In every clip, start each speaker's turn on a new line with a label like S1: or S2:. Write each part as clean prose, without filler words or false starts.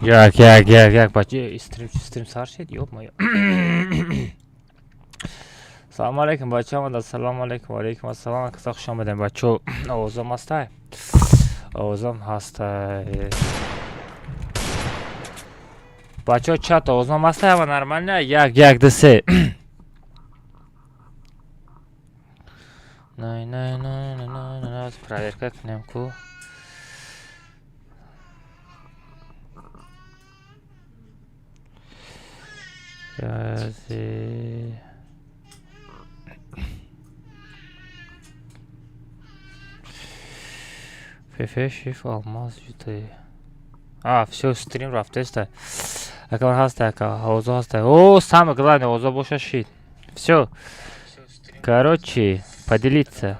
S1: Як, як, як, як, бача, стрим, стрим сар шид, ёб-моё. Салому алейкум, бача, омада, салому алейкум, алейкум ассалом, каса хуш омадем, бачо, овозам ҳастай? Овозам ҳастай. Бачо, чат, овозам ҳастай, ҳама нормально? Як, як, ду, се. Най, най, най, най, най, най, проверка кунем ку. Язи. ФФ шиф алмаз ютай. А, всё, стрим рафтеста. Ака ҳаста, ака, овозо ҳаста. О, самое главное, овозо боша шид. Всё. Короче, поделиться.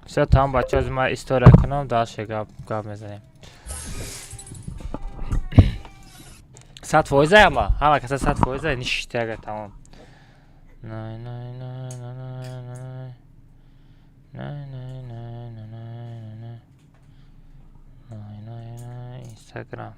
S1: Всё, там бача, ма история кунам, дальше гап гап мезанем. 100% ама, ҳама каса 100% нишишти ага тамом. Най, най, най, най, най, най. Най, най, най, най, най, най. Най, най, най, Инстаграм.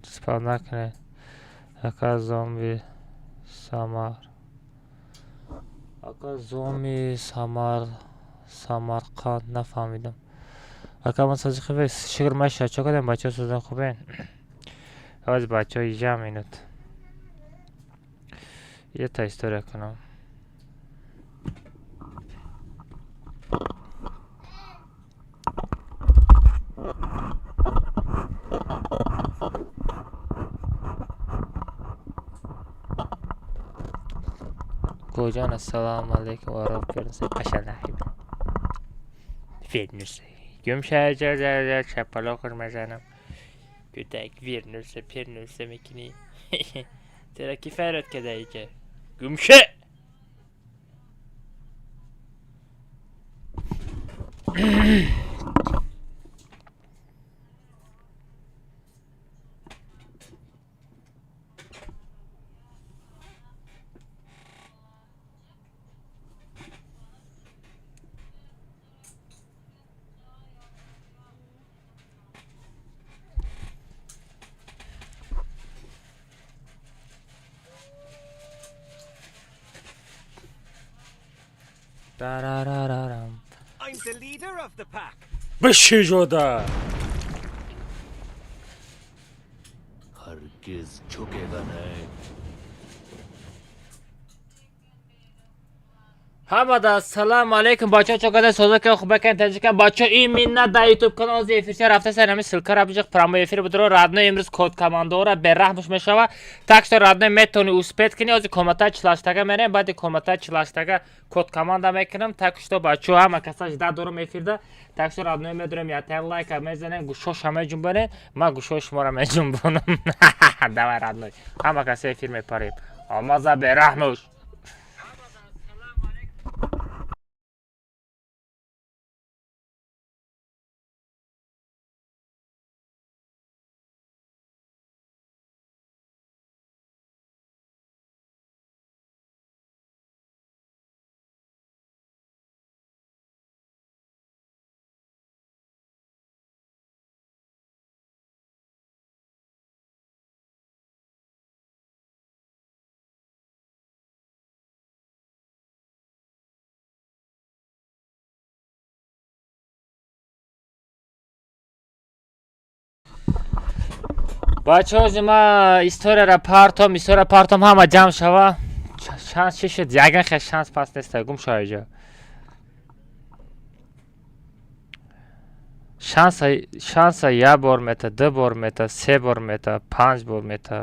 S1: Спам накунед. Ака зомби Самар. Ака зомби Самар Самарқанд нафаҳмидам. Ака ман сози хубе шукр маша чо кардем бачаҳо созан хубен. Ҳози бачаҳо 18 минут. Ята история кунам. Коҷон ассалому алайкум ва роббирнсе пашалахи. Вернусе. Гумша чапалоқр мезанам. Гудак вернусе пернусе мекунӣ. Тера ки файрат кадаи ке? Гумша! Тарарарарам.
S2: I'm the leader of the pack.
S1: Биши ҷода!
S3: हरगिज झुकेगा नहीं।
S1: Ҳамада ассалому алайкум бачаҳо чо када соза ки хуб бакан таҷикан бачаҳо именно дар ютуб канал зи эфирча рафта сар ҳамин ссылкара биҷиқ прямой эфир будро родной имрӯз код командора бераҳмш мешава так что родной метавони успеть кунӣ ози комната чилаштага мерем баъди комната чилаштага код команда мекунам так что бачаҳо ҳама каса жда дорум эфирда так что родной медорем ятан лайка мезанем гӯшоша меҷунбонем ман гӯшои шуморо меҷунбонам давай родной ҳама каса эфир мепарем омаза бераҳмуш. Бачаҳо ма историяра партом, история партом ҳама ҷамъ шава. Шанс чӣ шуд? Ягон хел шанс пас неста, гум шава иҷо. Шанса шанса як бор мета, ду бор мета, се бор мета, панҷ бор мета,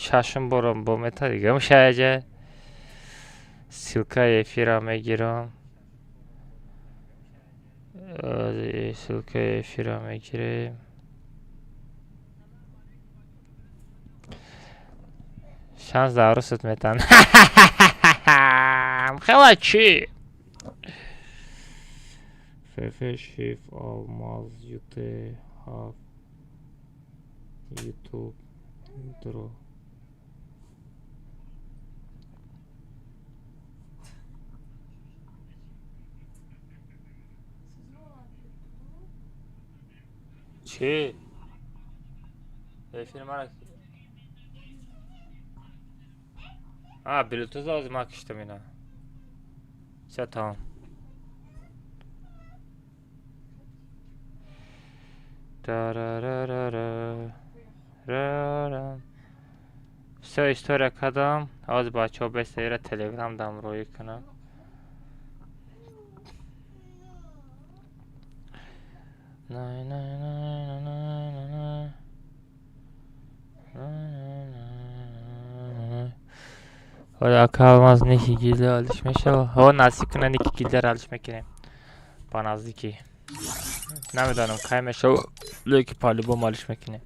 S1: шашум борам бо мета, гум шава иҷа. Ссылкаи эфира мегирам. Ссылкаи эфира мегирем. Шанс дар русат метан. Хела чӣ? ФФ Shift Алмаз ЮТ 7 YouTube дро. Чӣ? Эфир мара. А, Bluetooth ози ман киштам ина. Всё, тамом. Тарарарара. Ра-ра. Всё, история кардам. Ози бачаҳо беста ира Телеграм дам роӣ кунам. Най най най най най най. Най най най най. Ҳоли ака Алмаз ники гилда алиш мешава. Ҳо, насиб куна, ники гилдаро алиш мекунем. Ба наздикӣ. Намедонам, кай мешава, леки по-любому алиш мекунем.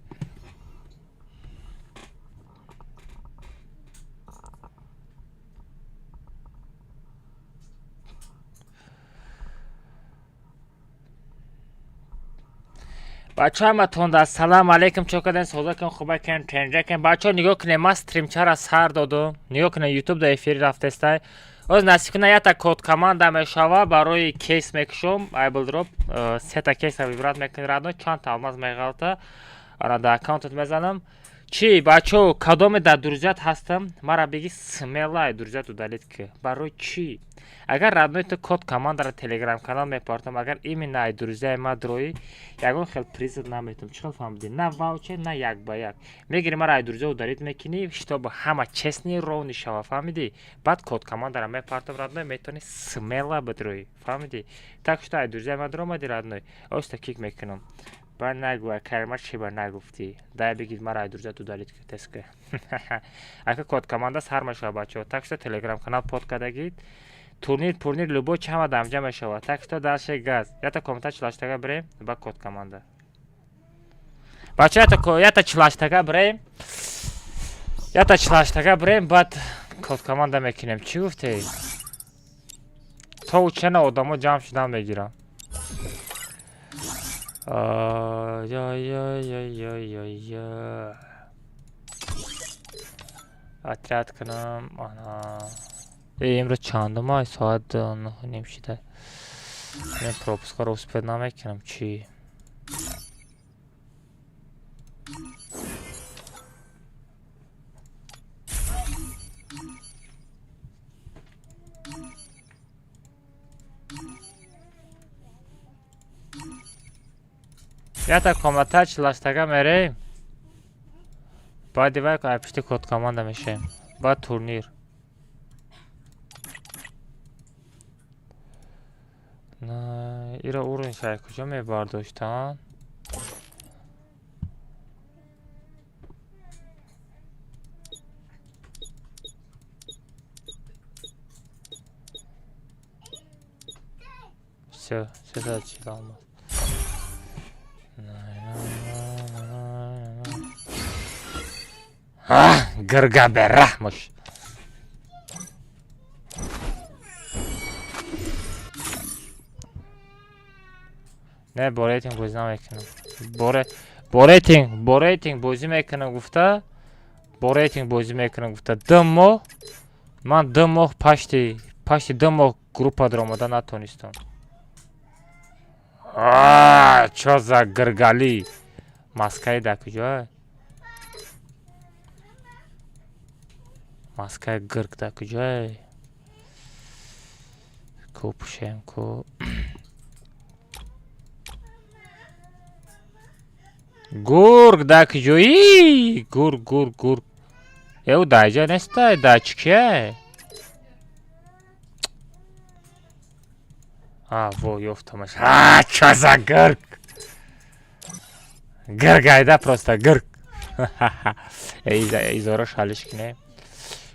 S1: Бачаҳо, ҳаматонда ассалому алайкум. Чо карден? Созакун, хубакен, тенҷакен? Бачаҳо, нигоҳ кунед, ман стримчара сар додум. Нигоҳ кунед, ютуб да эфири рафтестай. Оз насиб кунад, якта код команда мешава, барои кейс мекушом. Айблдроп сета кейса выбрать мекунӣ, родной, чанд та алмаз меғалта, ана да аккаунтат мезанам. Чӣ, бачаҳо, кадоме дар друзьят ҳастам, мара беги, смело ай друзьят удалить ки. Барои чӣ? Агар, родной, ту код командаро телеграм канал мепартам, агар именно ай друзьяи ма дроӣ, ягон хел призат наметам. Чӣ хел, фаҳмидӣ? На ваучер, на як ба як мегири. Мара ай друзья удалить мекунӣ, чтобы ҳама честный, ровный шава, фаҳмидӣ? Баъд код командара мепартам, родной, метавонӣ смело бидроӣ, фаҳмидӣ? Так что ай друзьяи ма дромади, родной, оста кик мекунам. Баъд нагӯ, акайма чӣ ба нагуфтӣ. Дай бигид, мара ай друзья удалить ки, теска. Ака, код команда сар мешава, бачаҳо, так что телеграм канал под кардагид, турнир, пурнир, любой чи ҳама дамҷа мешавад. Так что дальше газ. Ята комната чилаштага бирем, ба код команда. Бача, ята чилаштага бирем, ята чилаштага бирем, баъд код команда мекунем. Чӣ гуфтед? То учена одамо ҷамъ шудан мегирам. Я отряд кунам. Ана, имрӯз чандума? Соат 9:30 шида. Мен пропускаро успеть намекунам, чӣ? Ята комната чилаштага мерем, баъди вай ай пишти код команда мешавем, баъд турнир. На ира уровень шай куҷо мебардоштанд? Всё, сета чил алмаз. Гирга бераҳмош. Не, бо рейтинг бозӣ намекунам. Бо рейтинг бозӣ мекунам гуфта, бо рейтинг бозӣ мекунам гуфта, 2 моҳ ман, 2 моҳ пашти 2 моҳ группа даромада натонистам. Чо за гиргалӣ? Маскаи дар куҷоа? Маскаи гирг дар куҷое? Ку пушем, ку? Гург дар куҷоӣ? Гург, гург, гург. Ӯ дар ҷа нестай, дар чӣ кия? А, во, ёфтамаш. А, чо за гург? Гирг айда, просто гирг. Изора шалиш кинем.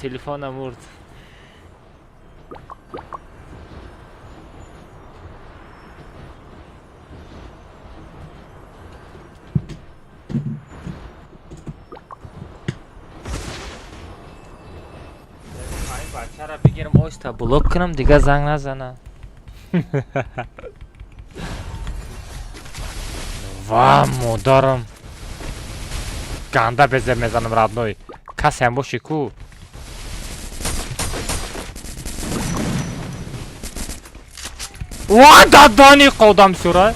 S1: Телефона мурд. Бачаро бигирам, оҳиста блок кунам, дигар занг назанам. Ва модарам. Ганда безеб мезанам родной. Касеам боши ку. Ва дадани қодам сура.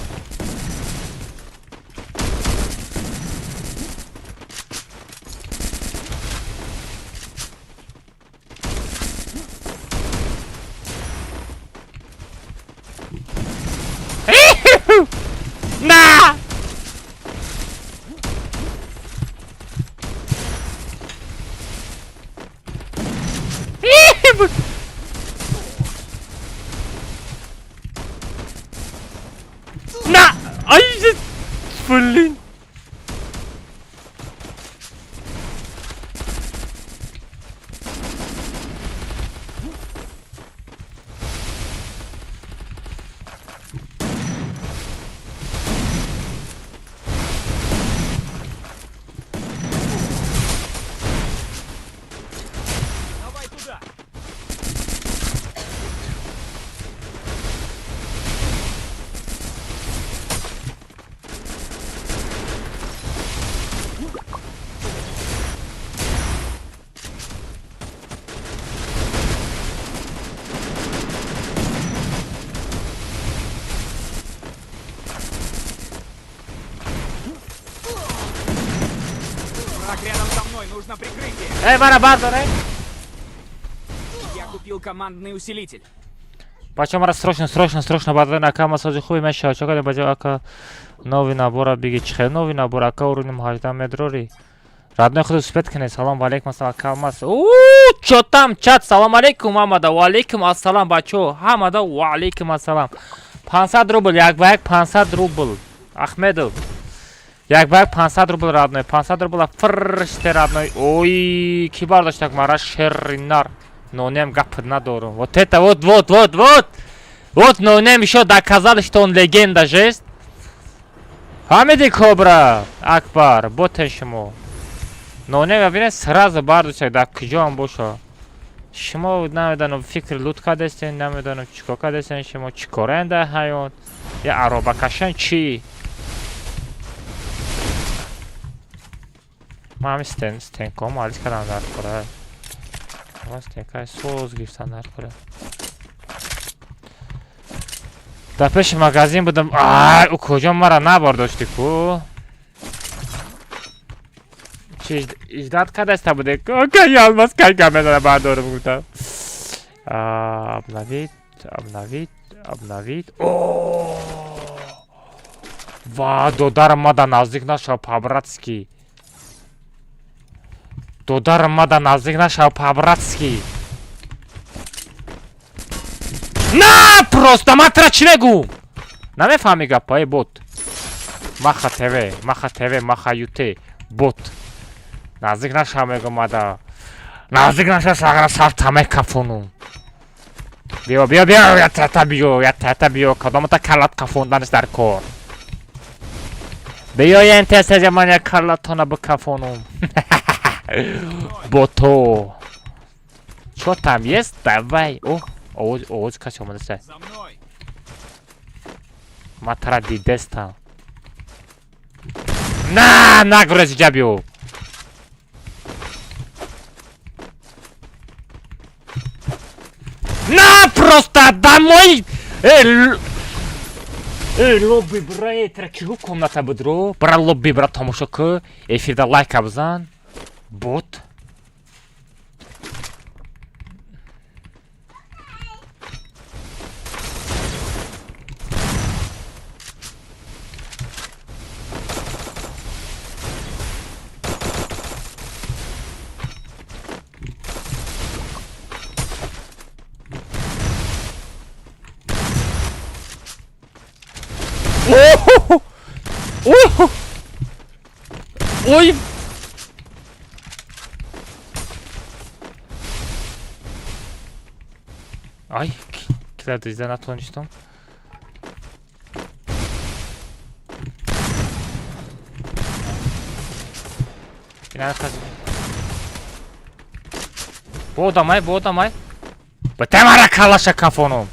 S1: На! На! Ай, блин!
S2: Рядом со мной, нужно прикрытие.
S1: Эй, барабан, эй!
S2: Я купил командный усилитель.
S1: Бача мара срочно, срочно, срочно бадан ака масози хуй меша, чакаде бача ака новый набор биги чихе новый набор ака уруним 18 метрори. Родной худ успеть кне, салам алейкум, ассалам ака мас. Уу, чо там чат, салам алейкум ҳамада, ва алейкум ассалам бачо, ҳамада ва алейкум ассалам. 500 рубл, як ба як 500 рубл. Ахмедов. Як ба як 500 рубл родной, 500 рубл фрште родной. Ой, ки бардоштак мара шеринар. Нонем гап надорум. Вот это вот, вот, вот, вот. Вот Нонем еще доказал, что он легенда, жесть. Фамиди Кобра, Акбар, ботен шумо. Нонем бибинед сразу бардоштак дар куҷоам боша. Шумо намедонам фикр лут кардастен, намедонам чикор кардастен, шумо чикорен дар ҳаёт. Я аробакашан чӣ? Ман ҳамин стенкҳо муаллиф кардам дар кора. Ман стенкаи соз гирифтам дар кора. Дар пеши магазин будам. Ай, ӯ куҷо мара набардошти ку? Чи иҷдат кардаста буде? Кай алмаз кай гап мезана бардорам гуфтам. Обновить, обновить, обновить. О! Ва, додарам мада наздик нашав по-братски. Додарам мада наздик нашав по-братски. На, просто ман тра чӣ мегӯм? Намефаҳми гапа, эй бот. Маха ТВ, Маха ТВ, Маха ЮТ, бот. Наздик нашав мегӯм мада. Наздик нашав сағра сафта мекафонум. Биё, биё, биё, я тата биё, я тата биё, кадомата калат кафонданаш дар кор. Биёен тез ман як калатона бикафонум. Бото. Чё там есть? Давай. О, овоз, овоз каси омадаста.
S2: За мной.
S1: Ман тара дидестам. На, нагурез иҷа биё. На, просто домой! Эй, эй, лобби бра, эй, тра киҳу комната будро? Бра лобби бра тамошо ку, эфирда лайка бизан. Бот. О! О! Ой! Ай, кила дизда натонистам. Бодамай, бодамай. Бата мара калаша кафонум.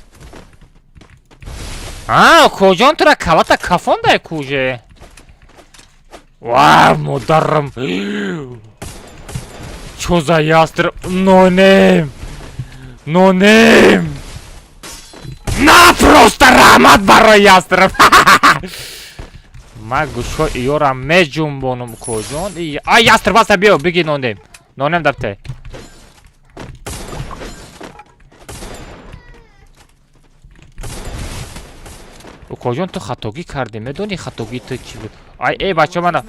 S1: А, куҷон тура калата кафондай куже? Ва, модарам. Чё за ястреб? Нонем! Нонем! На просто раҳмат барои ястреб! Ма гӯшҳо иёра меҷунбонум куҷон. Ай ястреб аста биё, биги нонем. Нонем дапте. Укоҷон ту хатогӣ кардӣ, медонӣ хатогии ту чӣ буд? Ай, эй бача мана.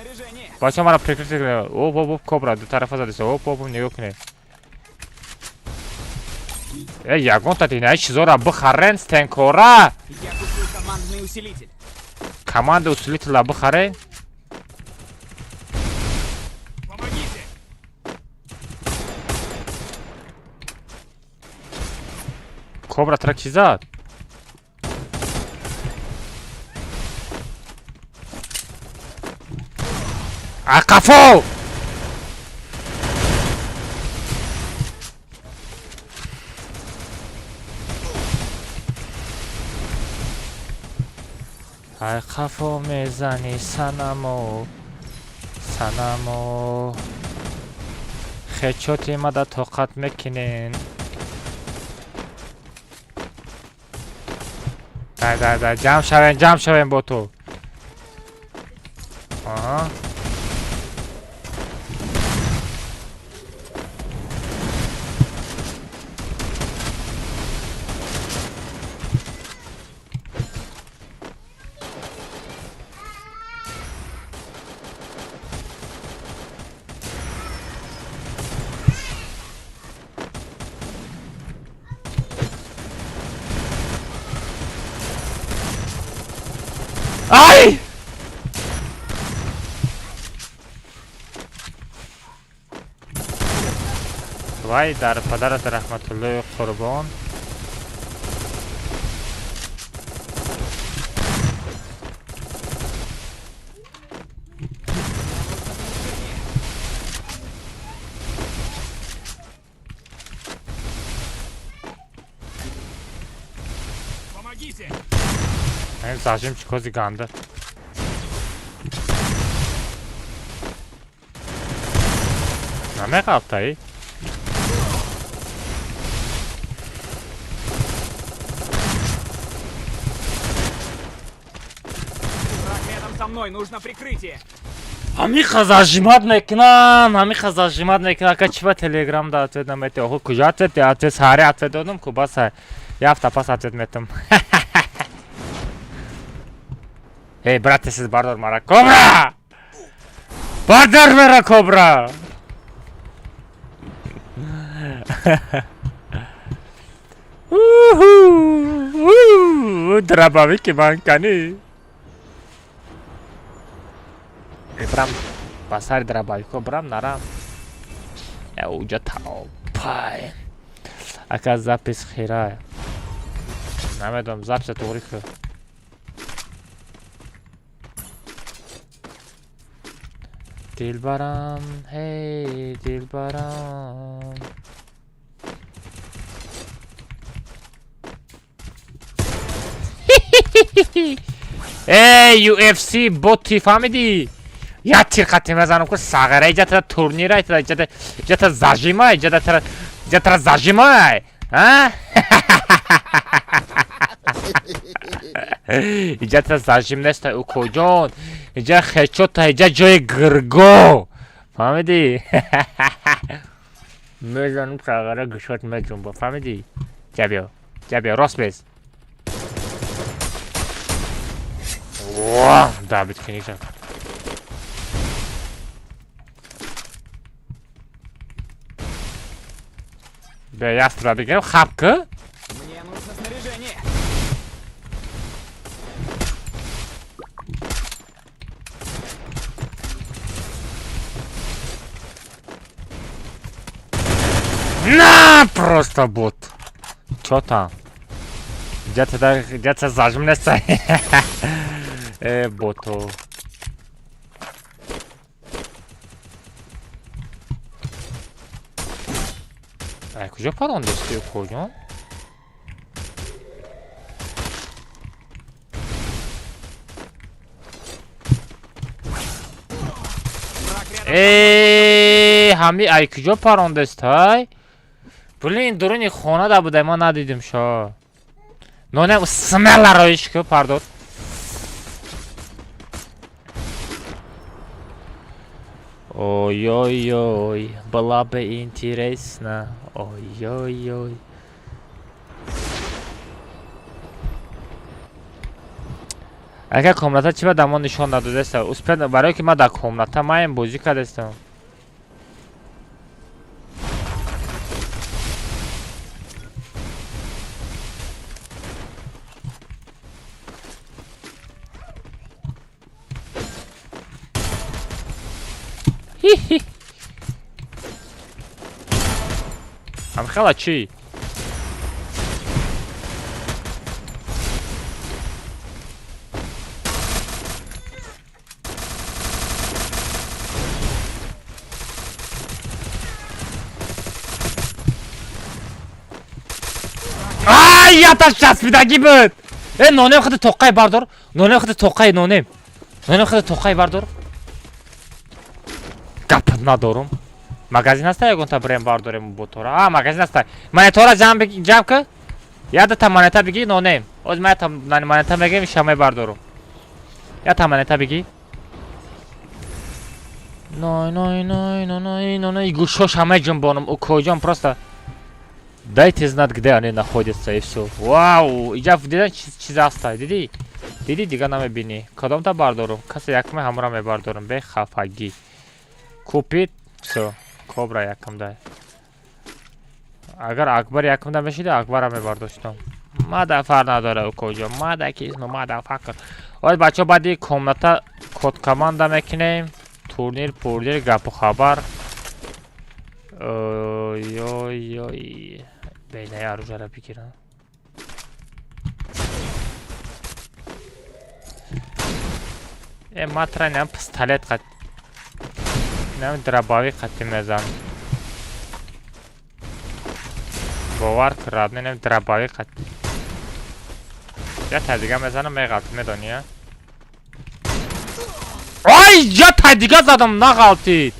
S1: Бача мана прикрытие кунед. Оп, оп, оп, кобра ду тарафа задиса. Оп, оп, нигоҳ кунед. Эй, ягон та ина чизора бихарен, стенкора.
S2: Я купил командный усилитель.
S1: Команда усилителя бихарен.
S2: Помогите!
S1: Кобра тра чӣ зад? Ақафо! Ай қафо мезанӣ санамо, санамо. Хечоти мада тоқат мекунен. Дай, дай, дай, ҷамъ шавем, ҷамъ шавем бо ту. Аҳа. Ай! Вай дар падарат раҳматуллои қурбон.
S2: Помогите!
S1: Зажим чӣ кози ганда. Намеқафтаи?
S2: Враг рядом со мной, нужно прикрытие.
S1: Ҳамиқа зажимат мекунам, ҳамиқа зажимат мекунам. Ака чӣ ба телеграм да ответ намети? Охо куҷо ответ? Ответ саҳари ответ додам ку бас яфта пас ответ метам. Эй, брат, сиз бардор мара кобра! Бардор мара кобра! Дробовики ман кани. Брам ба сари дробовико брам нарам. Уҷа таопай. Ака запись хира. Намедонам записа туғри ку. Дилбарам, ҳей, дилбарам. Эй, UFC боти фаҳмидӣ? Як тир қати мезанам ку сағира иҷа тара турнира иҷа тара зажимай, иҷа тара зажимай. А? Иҷа тара зажим неста укоҷон. Иҷа хечота, иҷа ҷои гирго. Фаҳмидӣ? Мезанам сағира гӯшот меҷунбо, фаҳмидӣ? Ҷа биё, ҷа биё, рост без. Ва, дабит кунӣ. Бیا ястра бигирем, хап ку?
S2: Мне нужно снаряжение.
S1: На, просто бот. Чё там? Где-то где-то зажим неста. Э, бото. Ай, куҷо парондести, куҷо? Э, ҳами ай куҷо парондестай? Блин, дуруни хона да будай, ман надидим шо. Ноне смела роиш ку пардор. Ой-ой-ой, была бы интересно. Ой-ой-ой. Агар комната чи ба дамон нишон надодеста? Успел барое ки ман дар комната маем бозӣ кардестам. Хи-хи. Амхела чӣ? Ай, яташ часпидагӣ буд. Э, нонем худи тоққай бардор. Нонем худи тоққай нонем. Нонем худи тоққай бардор. Гап надорум. Магазин ҳаста ягонта бирем бардорем ботора. А, магазин ҳаста. Монетора ҷамъ ки. Ядата монета бигӣ нонем. Оз ман ята монета мегирем шамай бардорум. Ята монета бигӣ. Ной ной ной ной ной ной ной гӯшош ҳамаи ҷунбонам. Укоҷон просто дайте знать, где они находятся, и всё. Вау, иҷа дидан чиз ҳаста, дидӣ? Дидӣ, дига намебинӣ. Кадомта бардорум? Касе якме ҳамора мебардорум, бе хафагӣ. Купит, всё, кобра якамда. Агар Акбар якамда мешида, Акбара мебардоштам. Мада фар надора укоҷо, мада кизмо, мада факр. Оз бачо баъди комната код команда мекунем. Турнир, пурнир, гапу хабар. Ой, ой, ой. Бейнаи оружиеро бигирам. Э, матра инам пистолет қат. Инам дробовик қати мезанам. Бовар кун, родной, инам дробовик қат. Я та дига мезанам, меғалти, медонӣ, а? Ай, я та дига задам, нағалтид.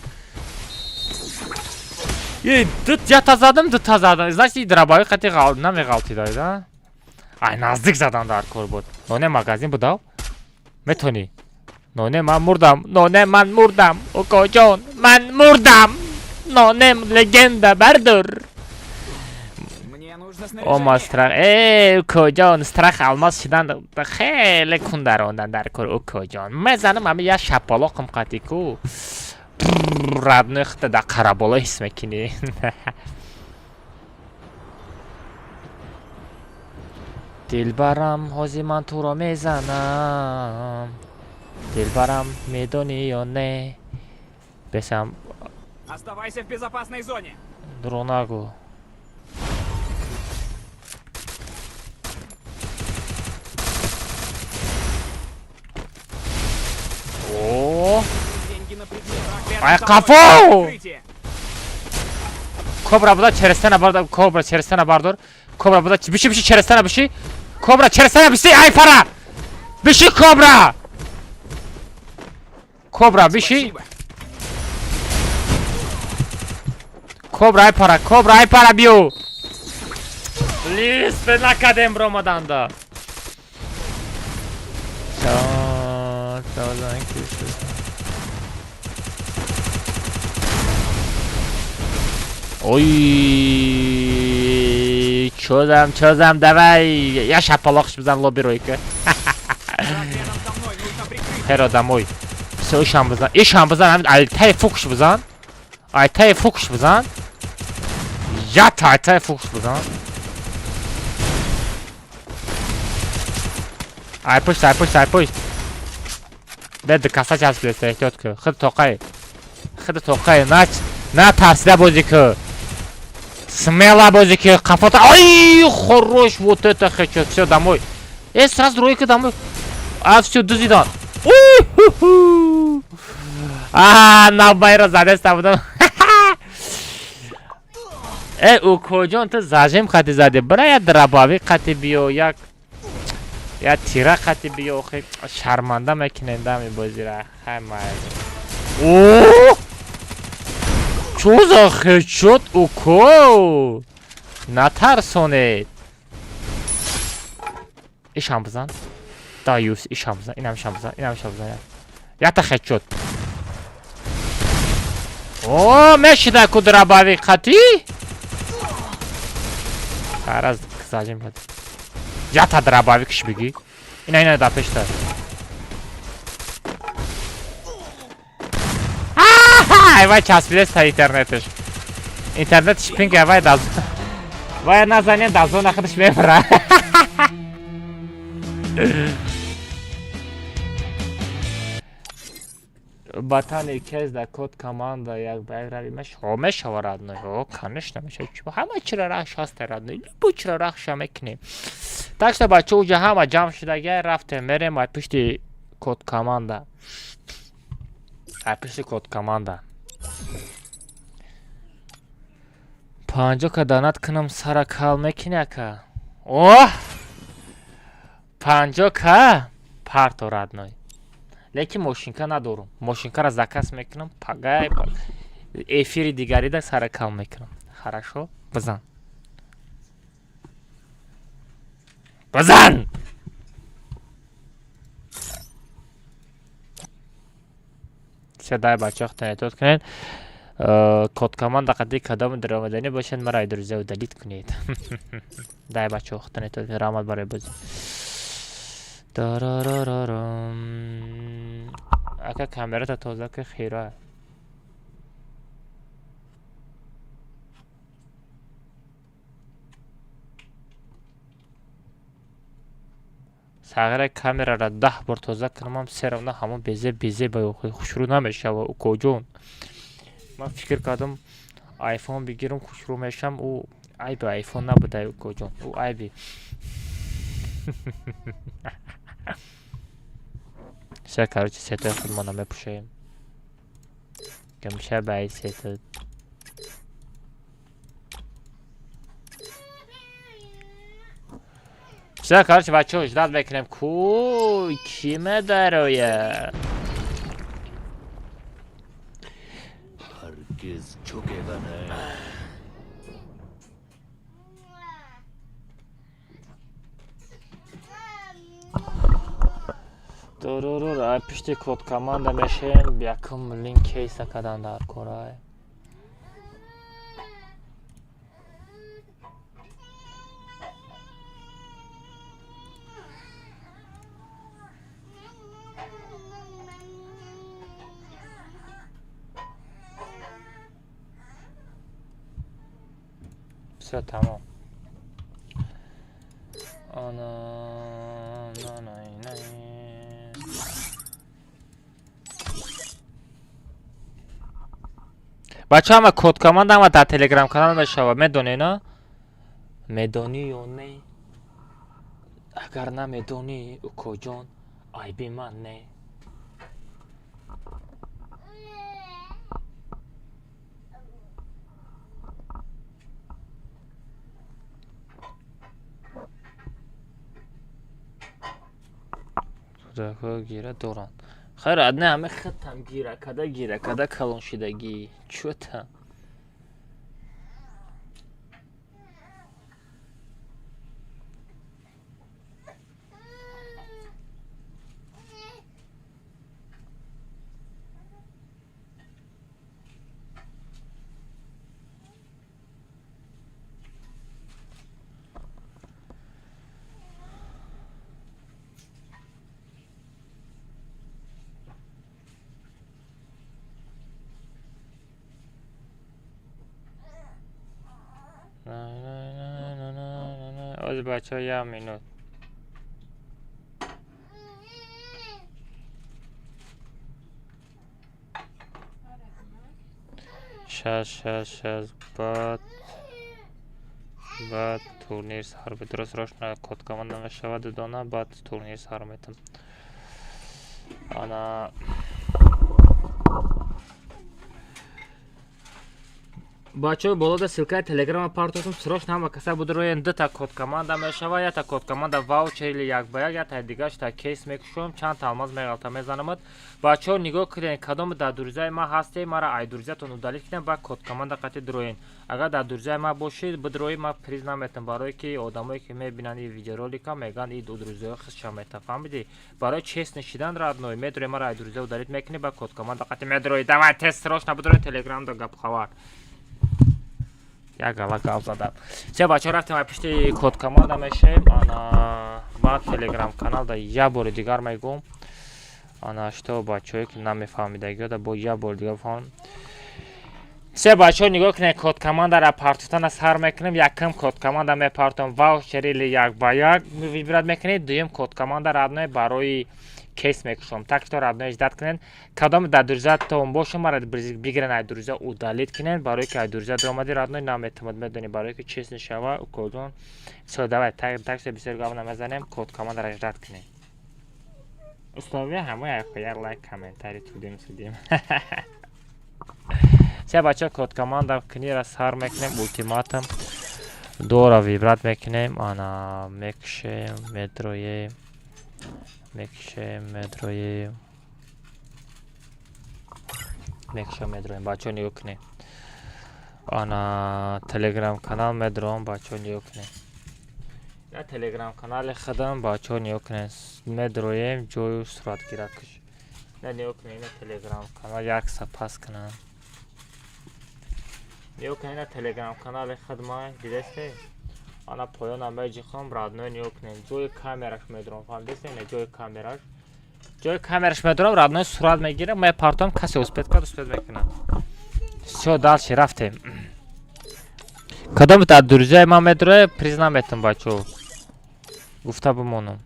S1: Е, ду ята задам, ду та задам. Значит, дробовик қати намеғалтид, да? Ай, наздик задам дар кор буд. Ноне магазин будав? Метонӣ. Ноне ман мурдам. Ноне ман мурдам. Укоҷон, ман мурдам. Нонем легенда бардор.
S2: Мне нужно
S1: Ома
S2: снаряжение.
S1: Страх. Э, укоҷон, страх алмаз шидан хеле кун дарондан дар кор укоҷон. Мезанам ами я шапалоқам қати ку. Родной хита дар қараболо ҳис мекунӣ. Дилбарам, ҳозир ман туро мезанам. Дилбарам, медонӣ ё не? Бесам
S2: Оставайся в безопасной зоне.
S1: дурӯғ нагӯ. О,
S2: Деньги на предмет. Враг рядом
S1: Ай,
S2: со мной.
S1: қафо!
S2: Прикрытие.
S1: Кобра буда через стена бардор, кобра через стена бардор. Кобра буда биши биши через стена биши. Кобра через стена биши, ай пара! Биши кобра! Кобра биши.
S2: Спасибо.
S1: Кобра ай пара, кобра ай пара биё. Плиз, накадем бромаданда. Ча, ча, Ой, чозам, чозам, давай. Я шапалоқш бизан лобби ройка.
S2: Враг рядом со мной. Нужно прикрытие.
S1: Херо домой. Всё, ишам бизан. Ишам бизан, ҳамин ай таи фукш бизан. Ай таи фукш бизан. Я тай таи фукш бизан. Ай пушт, ай пушт, ай пушт. Бед каса часпидаста, эҳтиёт кун. Худ тоқай. Худ тоқай, на на тарсида бозӣ кун. Смело бозӣ ки қафота. Ай, хорош, вот это хедшот. Всё, домой. Э, сразу ройка домой. А, всё, дузидан. У-ху-ху. А, навбайро задеста будам. Э, укоҷон, ту зажим қати зади. Бира я дробовик қати биё, як я тира қати биё, охи шарманда мекунем дами бозира. Хай майли. О! Чё за хедшот, уко? Натарсонед. Ишам бизан. Да, юс, ишам бизан, инам ишам бизан, инам ишам бизан. Якта хедшот. О, мешида ку дробовик қати? Раз зажим қати. Якта дробовикш бигӣ. Ина ина дар пешта. Ай, вай часпидест та интернетш. Интернетш пинг вай даз. Вай назанем дар зона худаш мебара. Батани кез да код команда як ба як рави мешава, мешава родной. О, конечно мешава. Ҳама чира рахш ҳаста родной. Любой чира рахша мекунем. Так что бачаҳо уҷа ҳама ҷамъ шудагия рафтем мерем ай пишти код команда. Ай пишти код команда. 50 ка донат кунам сара кал мекунӣ ака? Оҳ! 50 ка парто родной. Лекин мошинка надорум. Мошинкаро заказ мекунам, пагай эфири дигарида сара кал мекунам. Хорошо? Бизан. Бизан! Всё, дай бачаҳо худтон кунед. Код команда қади кадом даромаданӣ бошад, маро ай друзья удалить кунед. Дай бачаҳо худтон этод кунед. Раҳмат барои бозӣ. Дарарарарам. Ака камерата тоза ки хира. Сағира камерара 10 бор тоза кунам, всё равно ҳамон безе безе ба хушрӯ намешава, укоҷон. Ман фикр кардам айфон бигирам хушрӯ мешавам, ӯ айби айфон набуда, укоҷон. Ӯ айби. Всё, короче, сетои худмона мепӯшем. Гамша ба ай сето. Всё, короче, бачаҳо ждать мекунем. Ку ки медароя?
S3: हरगिज झुकेगा नहीं।
S1: Дурурур, ай пишти код команда мешем, якум линк кейса кадан дар корай. Всё, тамом. Ана, на, на, на. Бачаҳо ҳама код команда ҳама дар телеграм канал мешава, медонӣ на? Медонӣ ё не? Агар намедонӣ, укоҷон, айби ман не. Кӯдакҳо гира доранд. Хайр, адне ҳама худтам гира када гира када калон шидагӣ. Чӯта? Ози бачаҳо як минут. Шаш, шаш, шаш, баъд Баъд турнир сар бедро, срочно код команда мешавад дудона, баъд турнир сар метам. Ана бачаҳо, болода ссылка и телеграма партотум, срочно ҳама каса будроен. Дута код команда мешава: ята код команда ваучер или як ба як, ята дигаш та кейс мекушоем, чанд алмаз меғалта мезанамад. Бачаҳо, нигоҳ кунед, кадоме дар друзья и ман ҳасте, мара ай друзья тон удалить кунед, баъд код команда қатӣ дроен. Агар дар друзья и ман бошед, бидрои, ман приз наметам, барое ки одамое ки мебинанд и видеоролика, мегӯянд, и друзья ё хисша мета, фаҳмидӣ? Барои честный шидан, родной, медрои, мара ай друзья удалить мекунӣ, баъд код команда қатӣ медрои. Давай, тез, срочно бидроен телеграмда. Гапхабар, як гала гап задам. Се бачаҳо, рафтем, ай пишти код команда мешавем. Ана баъд телеграм каналда як бори дигар мегӯм, ана что бачаҳое ки намефаҳмидагиёда бо як бори дигар фаҳмам. Се бачаҳо, нигоҳ кунед, код командара партофтана сар мекунем. Якум код команда мепартом, ваучер или як ба як выбрать мекунед. Дуюм код команда, родной, барои кейс мекушом. Так что, родной, ждать кунед. Кадоме дар друзья тон боша, мара бигирен, ай друзья удалить кунед, барое ки ай друзья даромади, родной, наметавонад, медонӣ, барое ки честный шава, укоҷон. Всё, давай, так что бисёр гап намезанем, код командара ждать кунед. Условия ҳамаи як лайк, комментарий, тудим судим. Се бача, код команда кунира сар мекунем, ултиматум дора выбрать мекунем. Ана мекушем, медроем, мекушем, медроем, мекушем, медроем. Бачаҳо, нигоҳ кунед, ана телеграм канал медроам. Бачаҳо, нигоҳ кунед, я телеграм канали худам. Бачаҳо, нигоҳ кунед, медроем ҷою суратгиракш. На, нигоҳ кунед, ина телеграм канал, як сапас кунам. Нигоҳ кунед, ина телеграм канали худма, дидесте? Ана поёнам меҷихом, родной, нигоҳ кунед, ҷои камераш медурам, фаҳмидесте? Ина ҷои камераш, ҷои камераш медурам, родной, сурат мегирам, мепартом. Касе успеть кард, успеть мекунад. Всё, дальше рафтем. Кадоме дар друзья и ман медурае, приз наметам, бачаҳо, гуфта бимонам.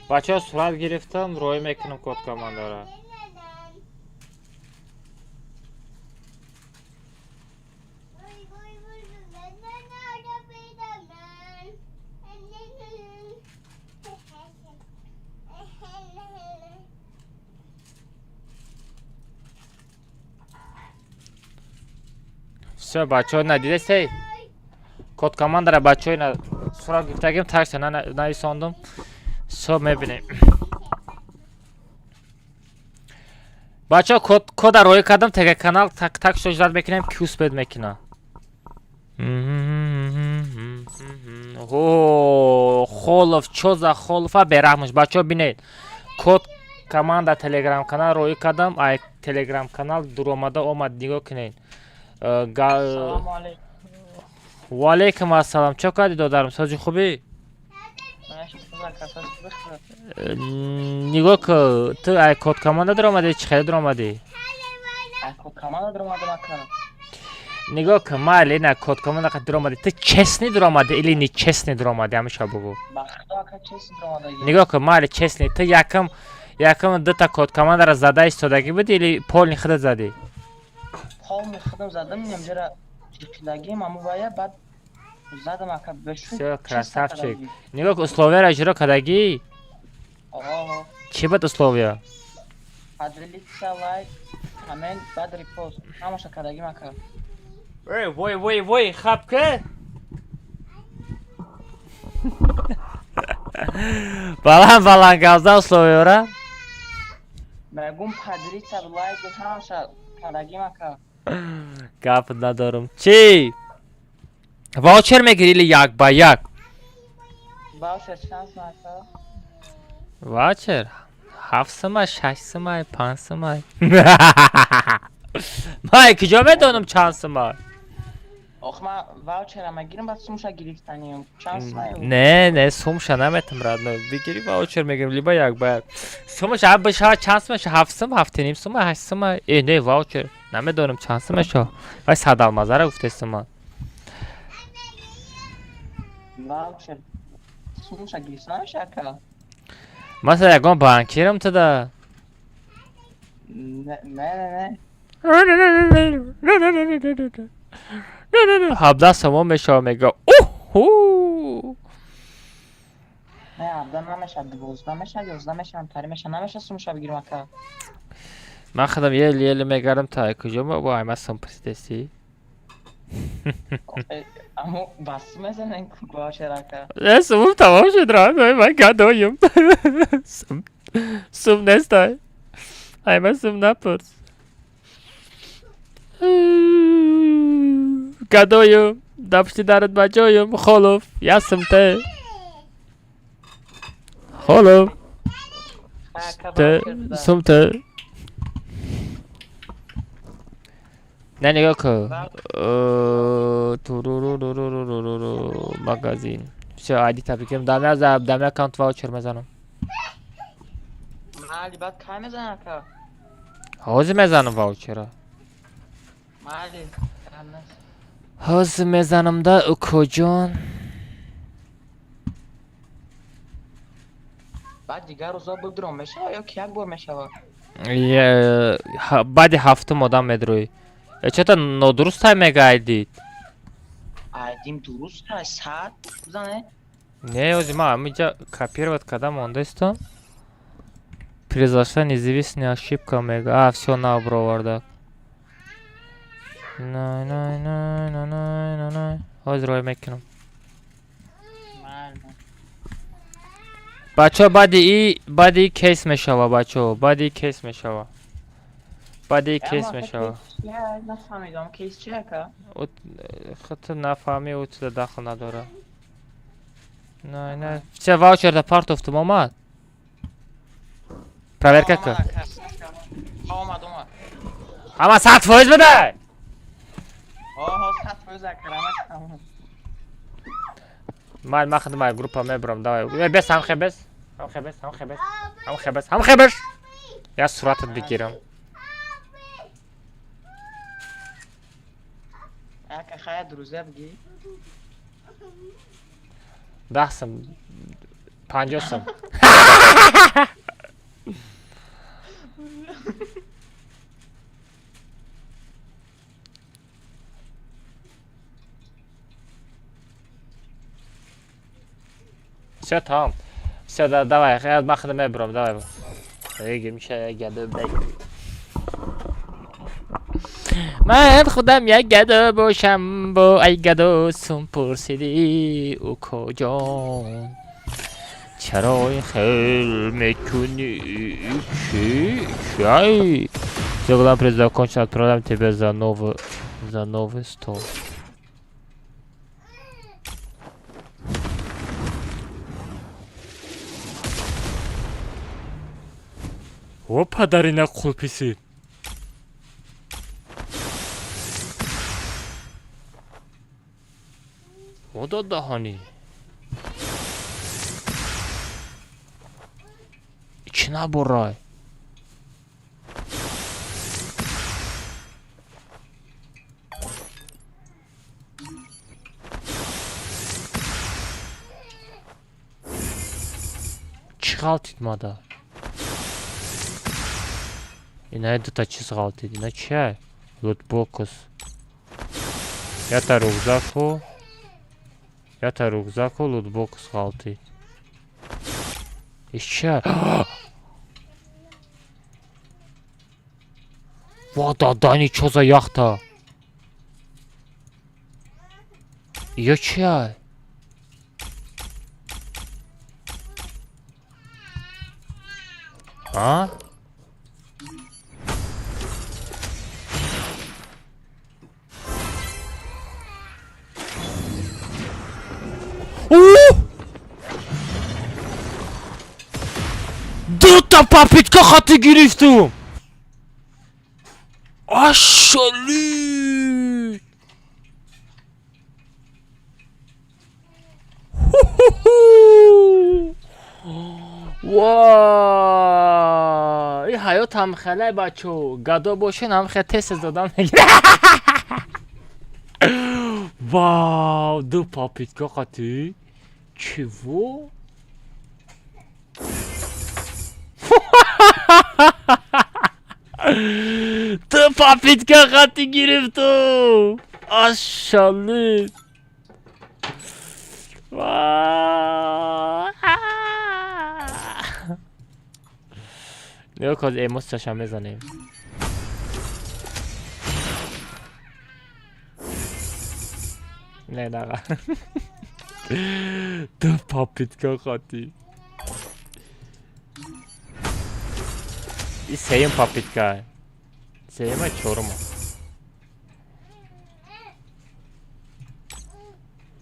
S1: Бачаҳо, сурат гирифтам, роҳӣ мекунам код командара. Всё, бачаҳо, надидесте код командара? Бачаҳо, ина сурат гирифтагим, такса нависондум. Всё, мебинем. Бачаҳо, кода роҳӣ кардам тега канал. Так что ждать мекунем, ки успеть мекунам. О, холов, чо за холова, бераҳмш. Бачаҳо, бинед, код команда телеграм канал роҳӣ кардам, ай телеграм канал дуромада омад, нигоҳ кунед. Ваалейкум ассалом, чо кардӣ, додарам, сози хубӣ? Нигоҳ ку, ту ай код команда дуромадӣ, чӣ хеле дуромадӣ? Нигоҳ кун, майли, ина код команда дуромадӣ, ту честный дуромадӣ или нечестный дуромадӣ, ҳамеша бугӯ. Нигоҳ кун, майли, честный, ту якум дута код командара зада истодагӣ будӣ или полный худат задӣ?
S4: Полный худам задам, инамҷара ҷиқидагим, аму вая баъд задам, ака.
S1: Всё, красавчик. Нигоҳ кун, условия ро иҷро кардагӣ? Чӣ буд условия?
S4: Поделиться, лайк, коммент, баъд репост, ҳамаша кардагим, ака.
S1: Эй, вой, вой, вой, хаб ки баланд баланд гавза условия ра.
S4: Мегум, поделиться, лайк, ҳамаша кардагим, ака.
S1: Гап надорам. Чӣ, ваучер мегири или як ба як?
S4: Ваучер чанд сум, ака?
S1: Ваучер 7 сумай, 6 сумай, 5 сумай. Ман куҷо медонам чанд сумай?
S4: Ох, ман ваучера мегирам, баъд сумша гирифтанем. Чанд сумай?
S1: Не, не, сумша наметам, родной. Бигири, ваучер мегирам либо як ба як. Сумаш бишава чанд сумаш, 7 сум, 7.5 сумай, 8 сумай. Э, не, ваучер. Намедонам чанд сум мешава. Вай 100 алмазара гуфтестум ман.
S4: Ваучер. Сумша гирифта намеша ака?
S1: Масалан, ягон банкирам туда.
S4: Не, не, не.
S1: 17 сомон мешава, мега. Уҳу!
S4: Не, 17 намеша, 12 меша, 11 меша, ҳамтари меша, намеша сумша бигирам ака.
S1: Ман худам ел ел мегардам та куҷо ма вай ма сум пурсидестӣ?
S4: Аммо бас мезанем ваучер ака.
S1: Э, сумум тамом шуд, родной, ман гадоюм. Сум сум нестай. Ай ма сум напурс. Гадоюм, да пушти дарат ба ҷоюм, холов, я сум те. Холов,
S4: Ака
S1: те,
S4: ваучер буда.
S1: сум те. Не, нигоҳ кун. Туруруруруруруру магазин. Всё, айди та бигирем. Дамя за дамя аккаунт ваучер мезанам.
S4: Майли, баъд кай мезанам ака?
S1: Ҳозир мезанам ваучера.
S4: Майли, гап нест.
S1: Ҳозир мезанам да, укоҷон.
S4: Баъд дигар рӯзо бидуром мешава ё ки як бор мешава?
S1: Баъди ҳафтум одам медурӯӣ. Э, чата нодуруст тай мега айдид.
S4: Айдим дуруст ай, 100 бизане.
S1: Не, ҳозир ман ҳаминҷа копировать карда мондаистам. Произошла неизвестная ошибка мега. А, всё, нав бироварда. Най, най, най, най, най, най, най. Ҳозир рой мекунам.
S4: Майли.
S1: Бачаҳо, баъди и кейс мешава, бачаҳо, баъди и кейс мешава. Баъди и кейс мешава.
S4: Нафаҳмидам, кейс чи ака?
S1: Худту нафаҳмӣ, ӯ чиза дахл надора. Най, най. Всё, ваучерда партофтум, омад? Проверка кун.
S4: Омад, омад.
S1: Ама 100% бидай!
S4: Оҳо, 100% ака, рамак тамом.
S1: Ман худам ай группа мебурам, давай. Э, бес, ҳамхе бес. Ҳамхе бес, ҳамхе бес. Ҳамхе бес, ҳамхе бес. Я суратат бигирам.
S4: Ака, хая друзья бигӣ.
S1: 10 сум, 50 сум. Всё, тамом. Всё, да, давай, ман худам мебурам, давай. Эй, гимша, гадо, бай. Ман худам як гадо бошам, бо ай гадо сум пурсидӣ, укоҷон. Чаро ин хел мекунӣ? Чи? Чай? Всё, главное, приз закончен, отправляем тебя за новый стол. О, падарина қулписи. О, даҳани. Чӣ набурай? Чӣ ғалтид мада? Ина дута чиз ғалтид. Ина чия? Лутбокс. Ята рюкзаку. Ята рюкзаку лутбокс ғалтид. Иш чия? Ва дадани чо за яхта? Ё чия? А? О! Дута попытка хати гирифтум! Ашали! Ху-ху-ху! Ва! И Ҳаёт ҳамхелай, бачо, гадо бошен, ҳамхе тез додан мегира. Вау, ду попытка қати. Чего? Ду попытка қати гирифту. Ашалли. Ва. Нигоҳ кун, эмоцияшам мезанем. Не, наға. Ду попытка қати. И сеюм попытка. Сеюма, чорума.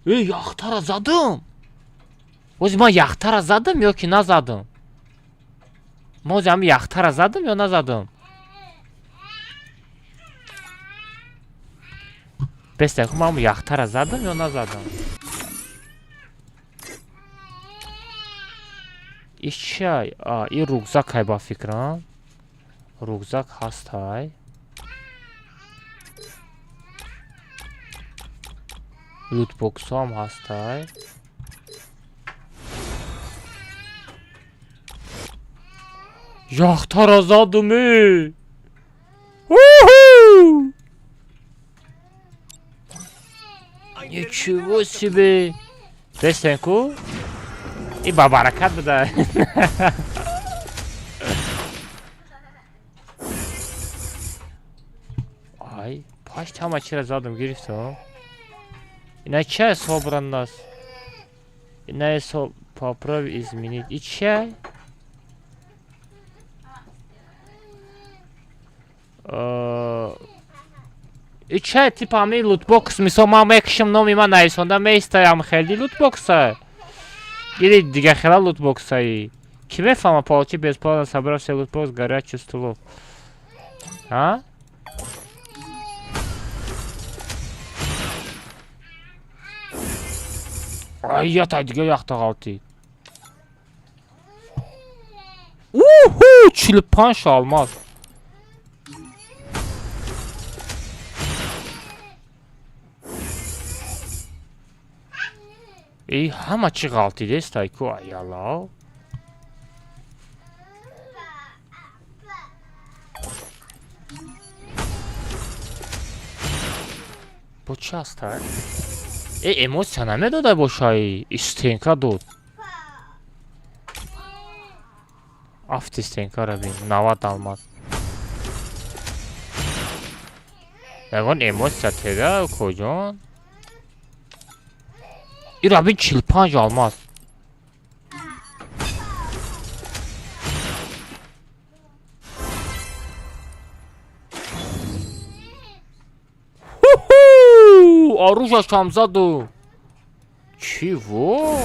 S1: Э, яхтара задум. Ози ман яхтара задум ё ки назадум? Ма ози ҳами яхтара задум ё назадум? Беста, ман ҳамн яхтара задум ё назадум? Иш чиай? А, и рюкзак ҳай, ба фикрам. Рюкзак ҳастай. Лутбоксҳоам ҳастай. Яхтара задум, э! Уху! Ничего себе! Дестен ку? И ба баракат буда. Ай, пашт ҳама чира задум гирифтам. Ина чия собран нас? Ина со поправь, изменить. И чия? И чия, типа ҳамин лутбокс, мисол, ман мекушам, номи ман нависонда меистаям, хеле лутбокса. Или дига хела лутбоксаи. Ки мефаҳма? Получи бесплатно, собрав все лутбокс горячих стулов. А? Ай, ята дига яхта ғалтид. Уху, 45 алмаз. И ҳама чӣ ғалтидестай ку, аяло. Бо чӣ ҳастай? Э, эмоция намедода бошай, стенка дод. Афти стенкара бин, 90 алмаз. Ягон эмоция теда, коҷон? Ира бин, 45 алмаз. Ху-ху! Оружиашам заду. Чего?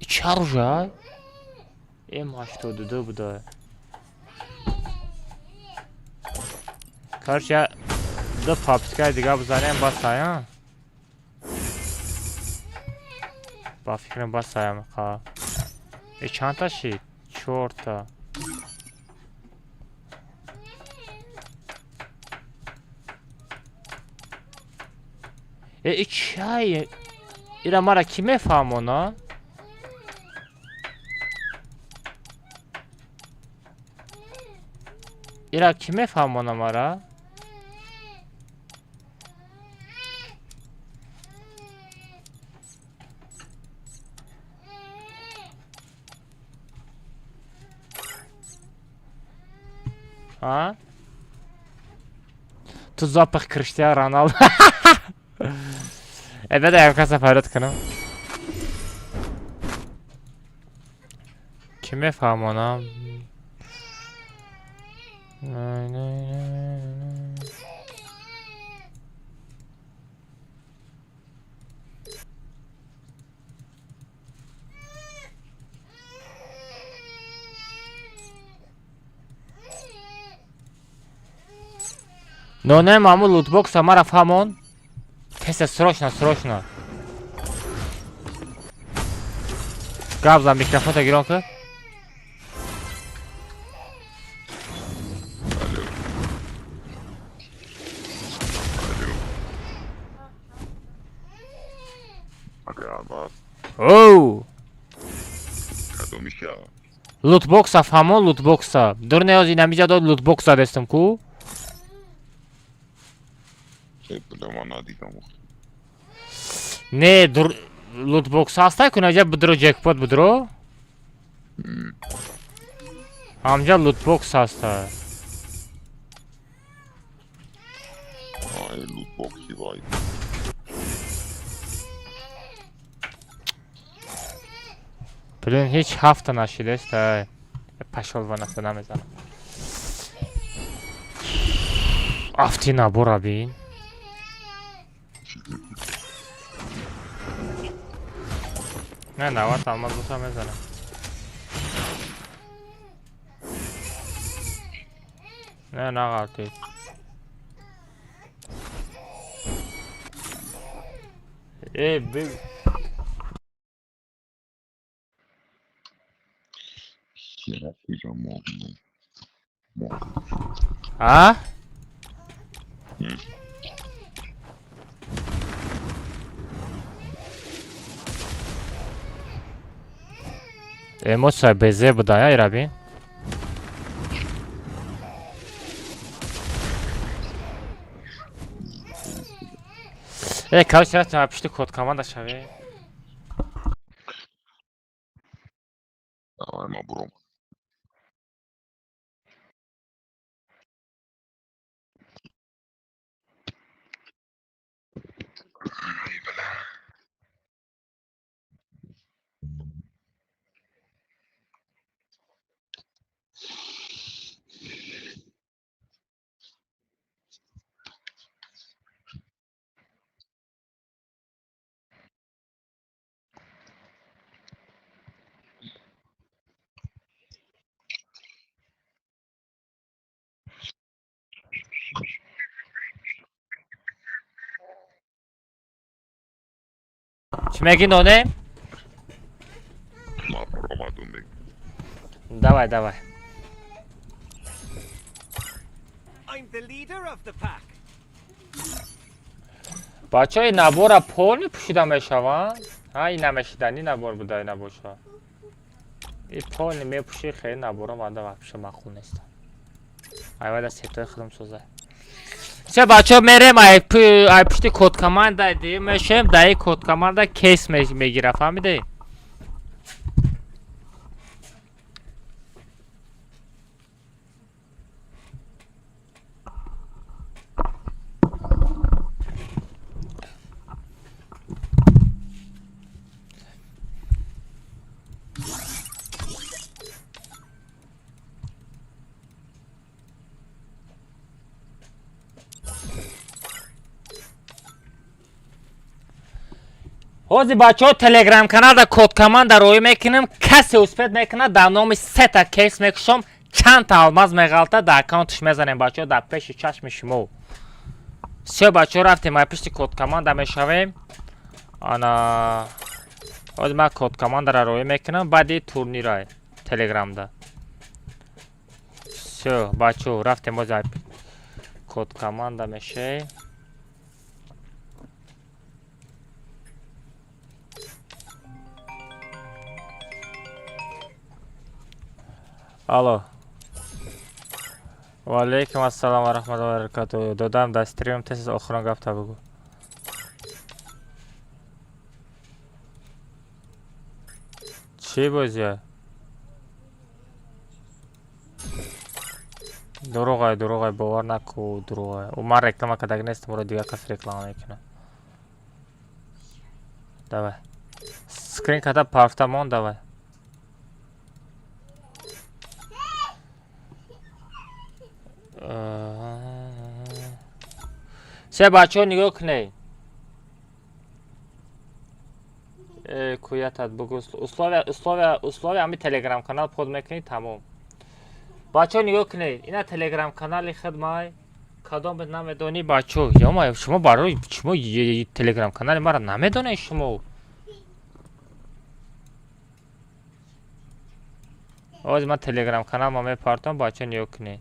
S1: Чӣ оружие? М82 буда. Короче, ду попыткаи дига бизанем, басая. Ба фикрам, басаям қа. Э, чандта шид? Чорта. Э, и чай? Ира мара ки мефаҳмона? Ира ки мефаҳмона мара? А? Ту запах Криштиану Роналду. Э, беда, я каса фарёд кунам. Ки мефаҳмонам? Не, не, не, не. Но маму лутбокса мара фаҳмон. Теса, срочно, срочно. Гап зан, микрофонта гирон ки.
S5: Алло. Алло. Ака Алмаз.
S1: Оу!
S5: Кадоми шава?
S1: Лутбокса фаҳмо, лутбокса. Дур неоз инамиҷа дод лутбокса дестам ку?
S5: Бля, ман надидам.
S1: Не, дур лутбокса ҳастай ку наҷа бидро ҷекпот бидро? Ҳамҷа лутбокс ҳаста.
S5: Ай, лутбокси вай.
S1: Блин, ҳеҷ ҳафта нашидест, ай. Пашол ванафта намезанам. Афти набора бин. Не, 90 алмаз боша мезанам. Не, нағалтид. Э, биг. А? Эмоция безе буда, ай рабин. Э, короче, рафтем пишти код команда шаве.
S5: Давай, ма буром.
S1: Чӣ мегӣ, ноне?
S5: Ма буромадум мег.
S1: Давай, давай.
S2: I'm the leader of the pack.
S1: Бачаҳои набора полни пӯшида мешаванд? Ҳа, ин намешидани набор буда набоша. И полни мепӯши, хеле набора манда вообще маъқул нестанд. Айвада сетои худам соза. Се бачаҳо мерем ай пушти код команда ди мешем, даи код команда кейс мегира, фаҳмидӣ? Ҳозир бачаҳо телеграм каналда код команда роӣ мекунем, касе успед мекунад дар номи сета кейс мекушом, чандта алмаз меғалта дар аккаунтш мезанем бачаҳо дар пеши чашми шумо. Всё бачаҳо рафтем ай пишти код команда мешавем. Ана ҳозир ман код командаро роӣ мекунам баъди турнира телеграмда. Всё бачаҳо рафтем ҳозир ай код команда мешавем. Алло. Ва алейкум ассалом ва раҳматуллоҳи ва баракатуҳ. Додам дар стрим тез охирон гапта бугӯ. Чӣ бозия? Дурӯғай, дурӯғай, бовар наку, дурӯғай. Ӯ ман реклама кардаги нестам, ӯро дигар кас реклама мекунад. Давай. Скрин карда парфта мон, давай. Се бачаҳо нигоҳ кунед. Куятат бугӯ условия, условия, условия ҳами телеграм канал под мекунӣ тамом. Бачаҳо нигоҳ кунед, ина телеграм канали хидмай. Кадом намедонӣ бачаҳо? Ёма, шумо барои шумо телеграм канали маро намедонед шумо? Ҳозир ман телеграм каналма мепартам, бача нигоҳ кунед.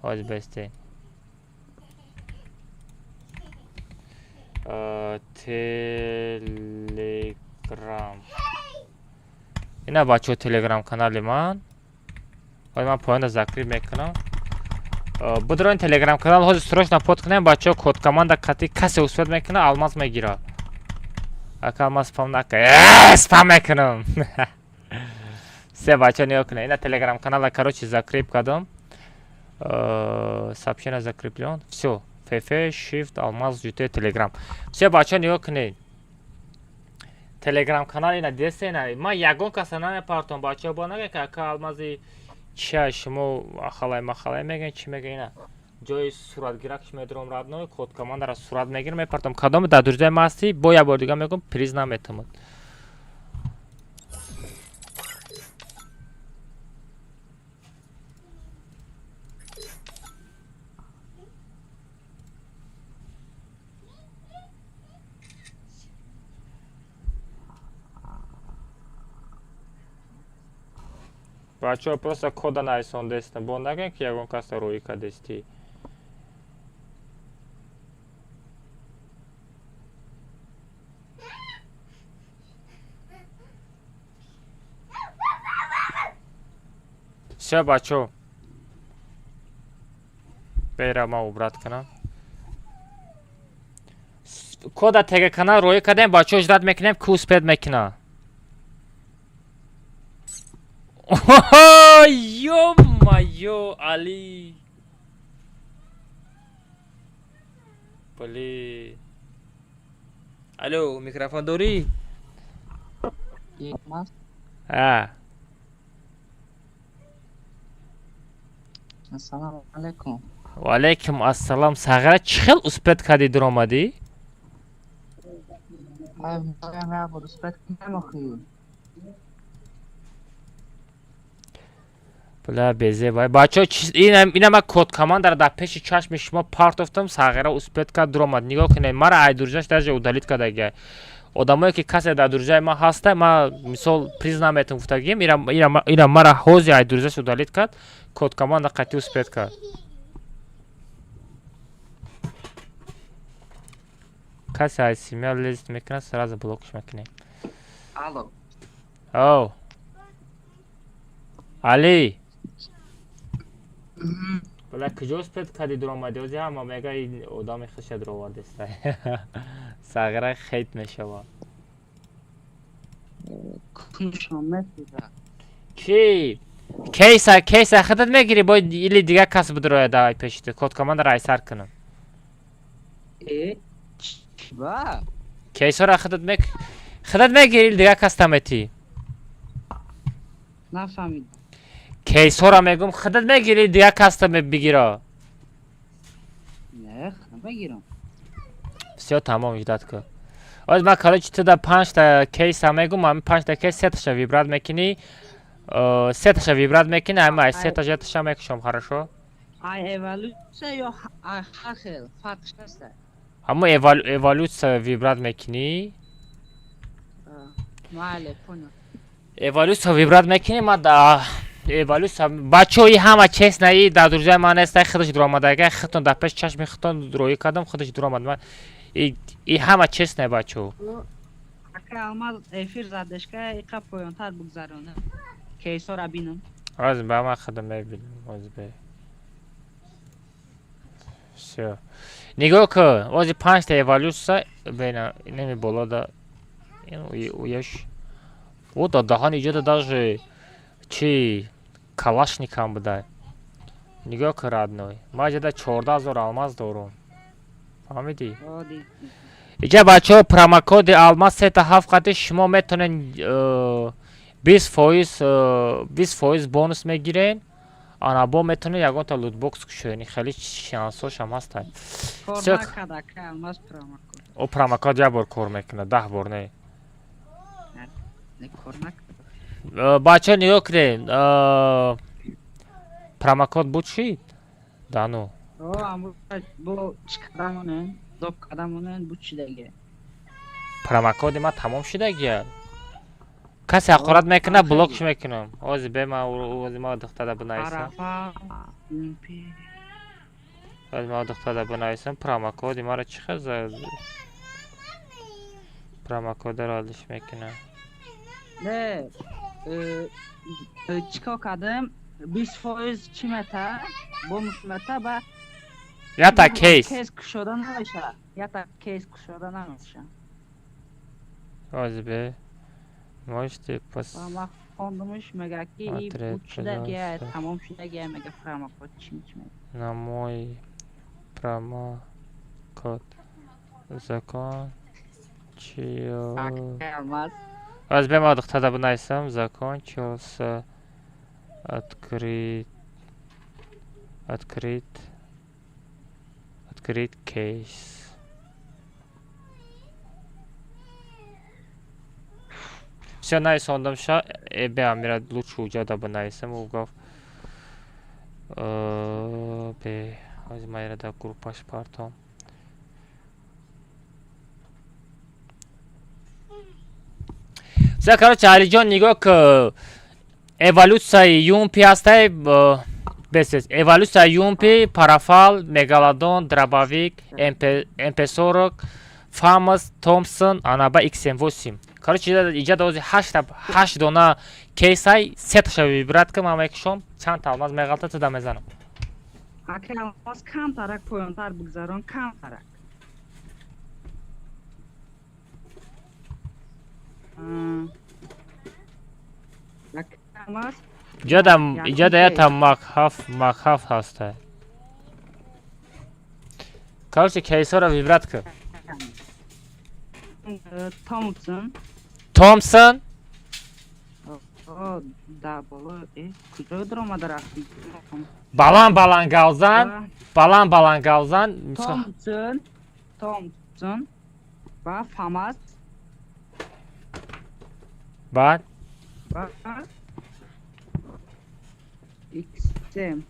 S1: Ҳозир бестед. Телеграм. Ина бачаҳо телеграм канали ман. Ҳозир ман поёнда закрив мекунам. Бидроин телеграм канал ҳозир срочно под кунем бачаҳо код команда қати касе успед мекунад алмаз мегирад. Ака ман спам нака. Спам мекунам. Се бачаҳо нигоҳ кунед. Ина телеграм канала короче закреп кардам. Сообщение закреплен. Всё. ФФ Shift Алмаз ЖТ Telegram. Все бачаҳо нигоҳ кунед. Телеграм канал ина десена. Ман ягон каса намепартом бачаҳо бо нага ки ака алмази чия шумо ахалай махалай мегӯен чӣ мегӯен ина. Ҷои суратгиракш медурам родной код командара сурат мегирам мепартом. Кадоме дар дурҷаи ма ҳастӣ бо як бор дига мегӯм приз наметавонад. Бачаҳо просто кода нависондестам. Бо нагӯем ки ягон каса роӣ кардестӣ. Всё бачаҳо. Бера ман убрат кунам. Кода тега канал роӣ кардем, бачаҳо ждать мекунем ки успед мекунад. Ё-моё, Али. Блин. Алло, микрофон дорӣ? А.
S4: Ассалому алайкум.
S1: Ва алайкум ассалом. Сағира чӣ хел успед кардӣ дуромадӣ?
S4: Ай, ман як бор успед кунам охи.
S1: Бля, безебай. Бачаҳо, ина ман код командара дар пеши чашми шумо партофтам, Сағира успед кард дуромад. Нигоҳ кунед, мара ай дурҷаш даже удалить кардагия. Одамое ки касе дар дурҷаи ман ҳаста, ман мисол приз наметавон гуфтагием, ира мара ҳози ай дурҷаш удалить кард, код команда қатъи успед кард. Касе ай семья лезет мекунад, сразу блокш мекунем.
S4: Алло.
S1: Оу. Али. Бля, куҷо успед кардӣ дуромадӣ? Ози ҳама мега ин одами хиша дуровардеста. Сағира хейт мешавад.
S4: Куншон месӯзад.
S1: Чӣ? Кейса худат мегирӣ бо или дигар кас бидурояд ай пеши ту? Код командара айсар кунам.
S4: Э, чӣ ба?
S1: Кейсора худат мегирӣ или дигар кас таметӣ?
S4: Нафаҳмидам.
S1: Кейсора мегум худат мегирӣ дигар кас та бигира?
S4: Не, худам мегирам.
S1: Всё, тамом, ждать кун. Оз ман короче ту да панҷта кейса мегум, ҳамин панҷта кейс сеташа выбрать мекунӣ. Сеташа выбрать мекунӣ, ҳамин ай сеташа яташа мекушам, хорошо?
S4: Ай эволюсия ё ай ҳар хел фарқш нест?
S1: Ҳамун эволюсия выбрать мекунӣ.
S4: Майли, понял.
S1: Эволюсия выбрать мекунӣ, ман да эволюсия бачаҳо и ҳама честно и дар дурҷаи ман нест, худаш дуромадага, худтон дар пеши чашми худтон роӣ кардам, худаш дуромад. Ман и ҳама честно бачаҳо.
S4: Ака Алмаз эфир задешка иқа поёнтар бугзаронам. Кейсора бинам.
S1: Ҳозир ба ман худам мебинам, ҳозир бе. Всё. Нигоҳ кун, ҳозир панҷта эволюсия бена инами боло да ин уяш. О, да даҳан иҷода даже чи калашникам будай. Нигоҳ кун родной. Ман иҷода 14 000 алмаз дорум. Фаҳмидӣ? Иҷа бачаҳо промокоди алмаз сета ҳафт қати шумо метавонед 20% бонус мегирен. Ана бо метавонед ягонта лутбокс кушоед. Хеле шансошам ҳастанд.
S4: Кор
S1: Всё.
S4: накард ака Алмаз промокод.
S1: О промокод як бор кор мекунад, 10 бор не.
S4: Не, кор накард.
S1: Бачаҳо нигоҳ кунед. Промокод буд чӣ? Да ну.
S4: О, амбо бо чӣ кардамонен? Доп кардамонен буд чидаге.
S1: Промокоди ман тамом шудагия. Касе ҳақорат мекунад, блокш мекунам. Ози бе ма, ози ма духтара бинависам.
S6: Арафа МП.
S1: Ози ма духтара бинависам, промокоди маро чӣ хел промокодро алиш мекунам.
S6: Не, чикор кардем? 20% чӣ мета? Бонус мета ба
S1: Ята кейс.
S6: Кейс кушода намешавад. Ята кейс кушода намешавад.
S1: Ози бе. Можете пос
S6: Ва ман хондумш, мега ки и
S1: Смотреть,
S6: буд шудагия,
S1: пожалуйста.
S6: Тамом шудагия, мега промокод чӣ чӣ мега.
S1: На мой промокод закончил.
S6: Алмаз.
S1: Аз бе ма духтара бинависам, закончился открыть кейс. Всё, нависондам ша, бе амира лучше уҷада бинависам, ӯ гуфт. Бе, ҳозир ман ира дар группаш партом. Всё, короче, Алиҷон, нигоҳ ки эволюсияи ЮМП ҳастай, бесес, эволюсияи ЮМП, парафал, мегалодон, дробовик, МП40, ФАМАС, Томпсон, анаба XM8. Короче, иҷа дози ҳашт дона кейсай, сеташа выбрать ки ман мекушом, чанд та алмаз меғалта, туда мезанам.
S6: Ака Алмаз, камтарак поёнтар бигзарон, камтарак. Ака Алмаз,
S1: Иҷада
S6: Якум
S1: иҷада
S6: кейс.
S1: ята мак ҳафт ҳастай. Короче, кейсҳоро выбрать ки.
S6: Томпсон.
S1: Томпсон.
S6: О, да боло, куҷо даромада рафтӣ?
S1: Баланд баланд галзан, баланд баланд галзан.
S6: Томпсон, Томпсон ва ФАМАС.
S1: Баъд?
S6: Ва XM8.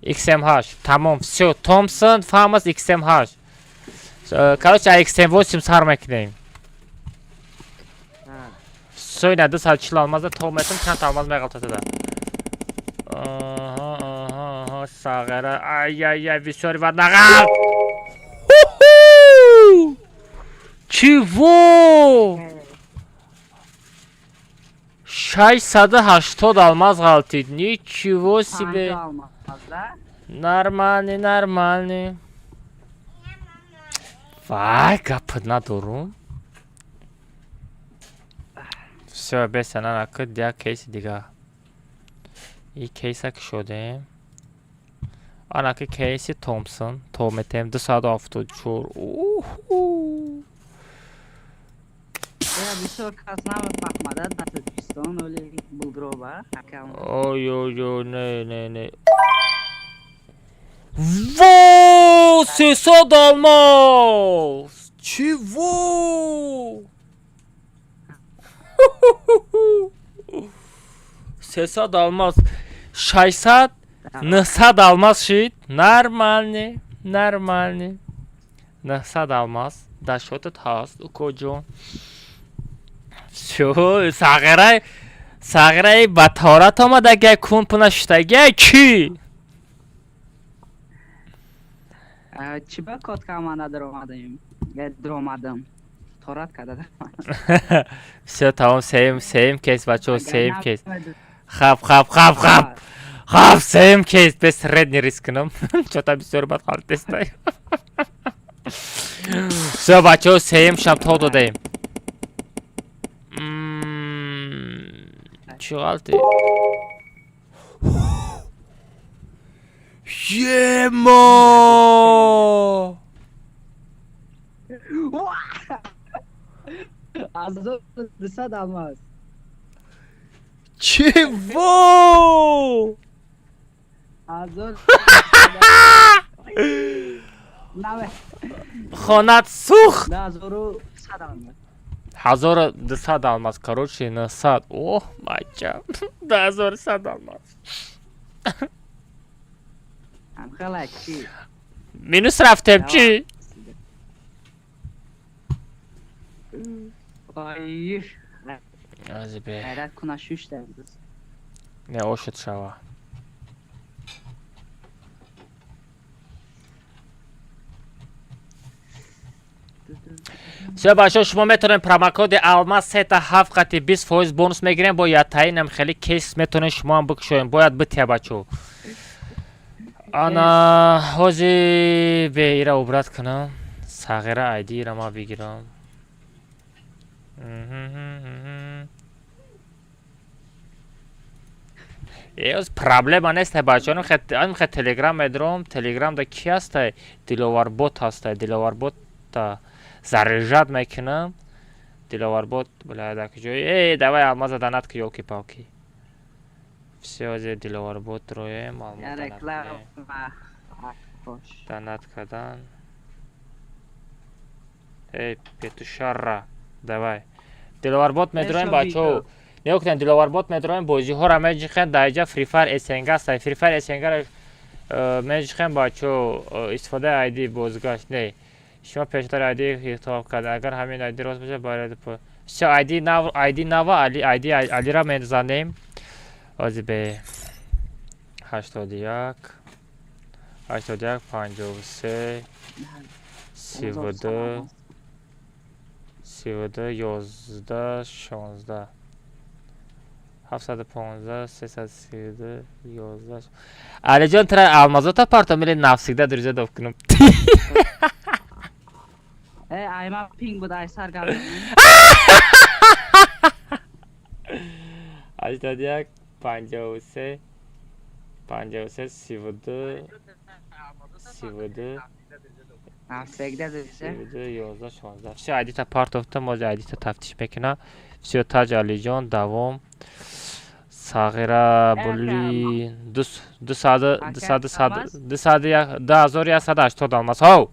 S1: XM8, тамом, всё, Томпсон, ФАМАС, XM8. Короче, XM8 сар мекунем. Всё, ина 240 алмаза то метам, чанд та алмаз меғалтатада. Аҳа, аҳа, аҳа, сағира, ай ай ай, бисёри вад нағалт. Ху-ху! Чего? 680 алмаз ғалтид. Ничего себе.
S6: 50 алмазда.
S1: Нормальный, нормальный. Вай, гапат надорум. Всё, бесана накид, як кейси дига. И кейса кушодем. Анаки кейси Томпсон. То метем 274. Уху.
S6: Я бисёр кас намефаҳмада дар Тоҷикистон, оли булдроба. Ака Алмаз.
S1: Ой, ой, ой, не, не, не. Во, 300 алмаз! Чего? 300 алмаз. 600, 900 алмаз шид. Нормальный, нормальный. 900 алмаз. Да шотат ҳаст, укоҷон. Всё, сағирай, сағирай ба торат омадагай, кун пуна шуштагай, чӣ?
S6: Чӣ ба код команда даромадаем? Даромадам. Торат карда даромадам.
S1: Всё, тамом, сеюм, сеюм кейс, бачаҳо, сеюм кейс. Хаб, хаб, хаб, хаб. Хаб, сеюм кейс, без средний риск кунам. Чота бисёр бад ғалтестай. Всё, бачаҳо, сеюм шаб то додаем. Чӣ ғалти? Емо!
S6: 1200 алмаз.
S1: Чего?
S6: Ҳазор наве.
S1: Хонат сӯхт!
S6: 2100 алмаз.
S1: 1200 алмаз, короче, 900. Ох, бача. 2100 алмаз.
S6: Ҳамхела чӣ?
S1: Минус рафтем, чӣ?
S6: Ой,
S1: Ази бе.
S6: Ғайрат куна, шушта имрӯз.
S1: Не, ошуд шава. Всё, бачаҳо, шумо метавонед промокоди алмаз сета ҳафт қати 20% бонус мегирем. Бо ятаинам хеле кейс метавонед шумоам бикушоем. Бояд бития, бачаҳо. Ана ҳози бе ира убрать кунам. Сағира айдиира ма бигирам. Эоз проблема нест, бачаҳо. Хе телеграм медром, телеграмда ки ҳастай? Диловарбот ҳастай. Диловарбота заряжать мекунам. Диловарбот, бля, дар куҷои? Э, давай алмаза донат ки, ёлки-палки. Всё, зе диловарбот роем, алмаз
S6: Я
S1: донат кунем.
S6: Реклама. Бош.
S1: Донат кардан. Эй, петушара, давай. Диловарбот медроем,
S6: Эшо.
S1: бачаҳо. Нигоҳ кунед, диловарбот медроем, бозиҳоро меҷихем, дар инҷа Free Fire СНГ ҳастай. Free Fire СНГ-ро меҷихем, бачаҳо. Истифодаи айди бозгашт не. Шумо пештар айди интихоб карда. Агар ҳамин айди рост бошад, бояд всё, айди нав, айди нава, али айди алира мезанем. Ози бе 81 81 53 32 32 11 16 715 332 11. Алиҷон, тра алмазота парто мили навсигда друзья доб кунам.
S6: Э, айма пинг буд, ай сар гап.
S1: 81 53 53 32 32
S6: Навсегда десе.
S1: 32 11 16. Всё, айдита партофта, мози айдита тафтиш мекуна. Всё, таҷ Алиҷон, давом. Сағира були 200 200 100 200 2180 алмаз. Ҳов!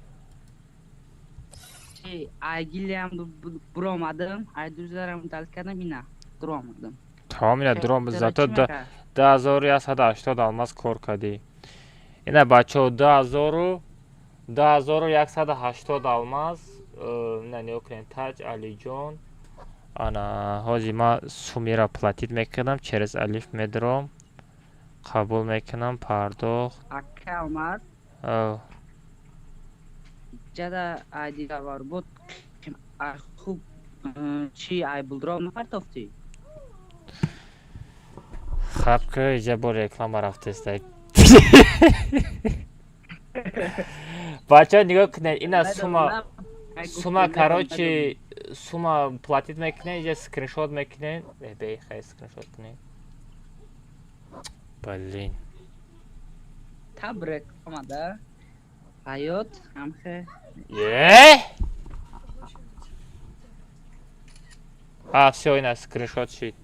S6: Чи, ай гилям буромадам, ай друзьярам дал кардам, ина дуромадам.
S1: Тамом, ина дуром
S6: Тера
S1: зато
S6: чӣ мекард?
S1: 2180 алмаз кор кардӣ. Ина, бачаҳо, дуҳазору 2180 алмаз. На, нигоҳ кунед, таҷ Алиҷон. Ана ҳози ман сумира платить мекунам, через алиф медром, қабул мекунам пардохт.
S6: Ака Алмаз,
S1: Ав.
S6: ҷада ай диловар буд, ай хуб чи ай булдроб напартофтӣ?
S1: Хаб ки иҷа бо реклама рафтеста. Бачаҳо, нигоҳ кунед, ина сума, короче, сума платить мекунед, иҷа скриншот мекунед. Э, бехай скриншот кунед. Блин.
S6: Таб реклама да. Ҳаёт ҳамхе.
S1: Е? А, всё, ина скриншот шид.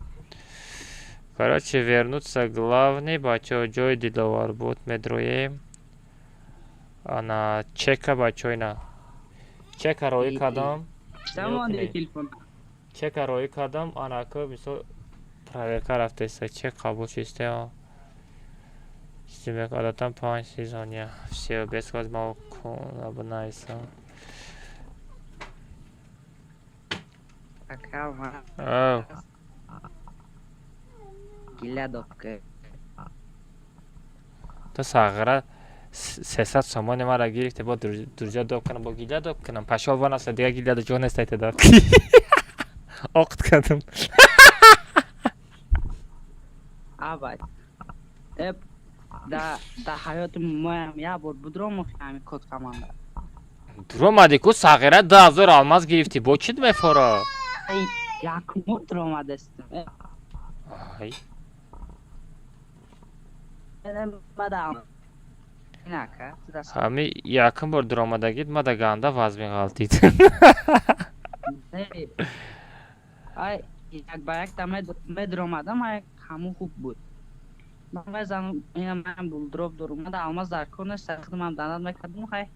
S1: Короче, вернуться главный, бачаҳо, ҷои диловарбот медроем. Ана чека, бачаҳо, ина. Чека роӣ кардам.
S6: Чита монди
S1: кунед.
S6: телефон?
S1: Чека роӣ кардам, ана ки мисол проверка рафтеста, чек қабул шиста. Системак одатан 5 сония. Всё, без ма кун,
S6: Ака Алмаз,
S1: Ав.
S6: гила допка.
S1: То сағира 300 сомони мара гирифте, бо друзья доб кунам, бо гиля доб кунам. Пашол вон аста, дига гиляда ҷо нест, айта доб. Оқт кардам.
S6: Абад. Э, да ҳаёти моям як бор будрому ҳами код команда.
S1: Дуромадӣ ку, сағира, 2000 алмаз гирифтӣ, бо чӣ мефора?
S6: Ай, якум дуромадастам. Э,
S1: Ай.
S6: мада инака.
S1: Ҳами якум бор дуромадагит мада ганда вазм меғалтид.
S6: Ай, як ба як та медуромадам, ай ҳамун хуб буд. Ман вай ина ман булдроп дорум. Мада алмаз дар кор нест, худам донат мекардам, хай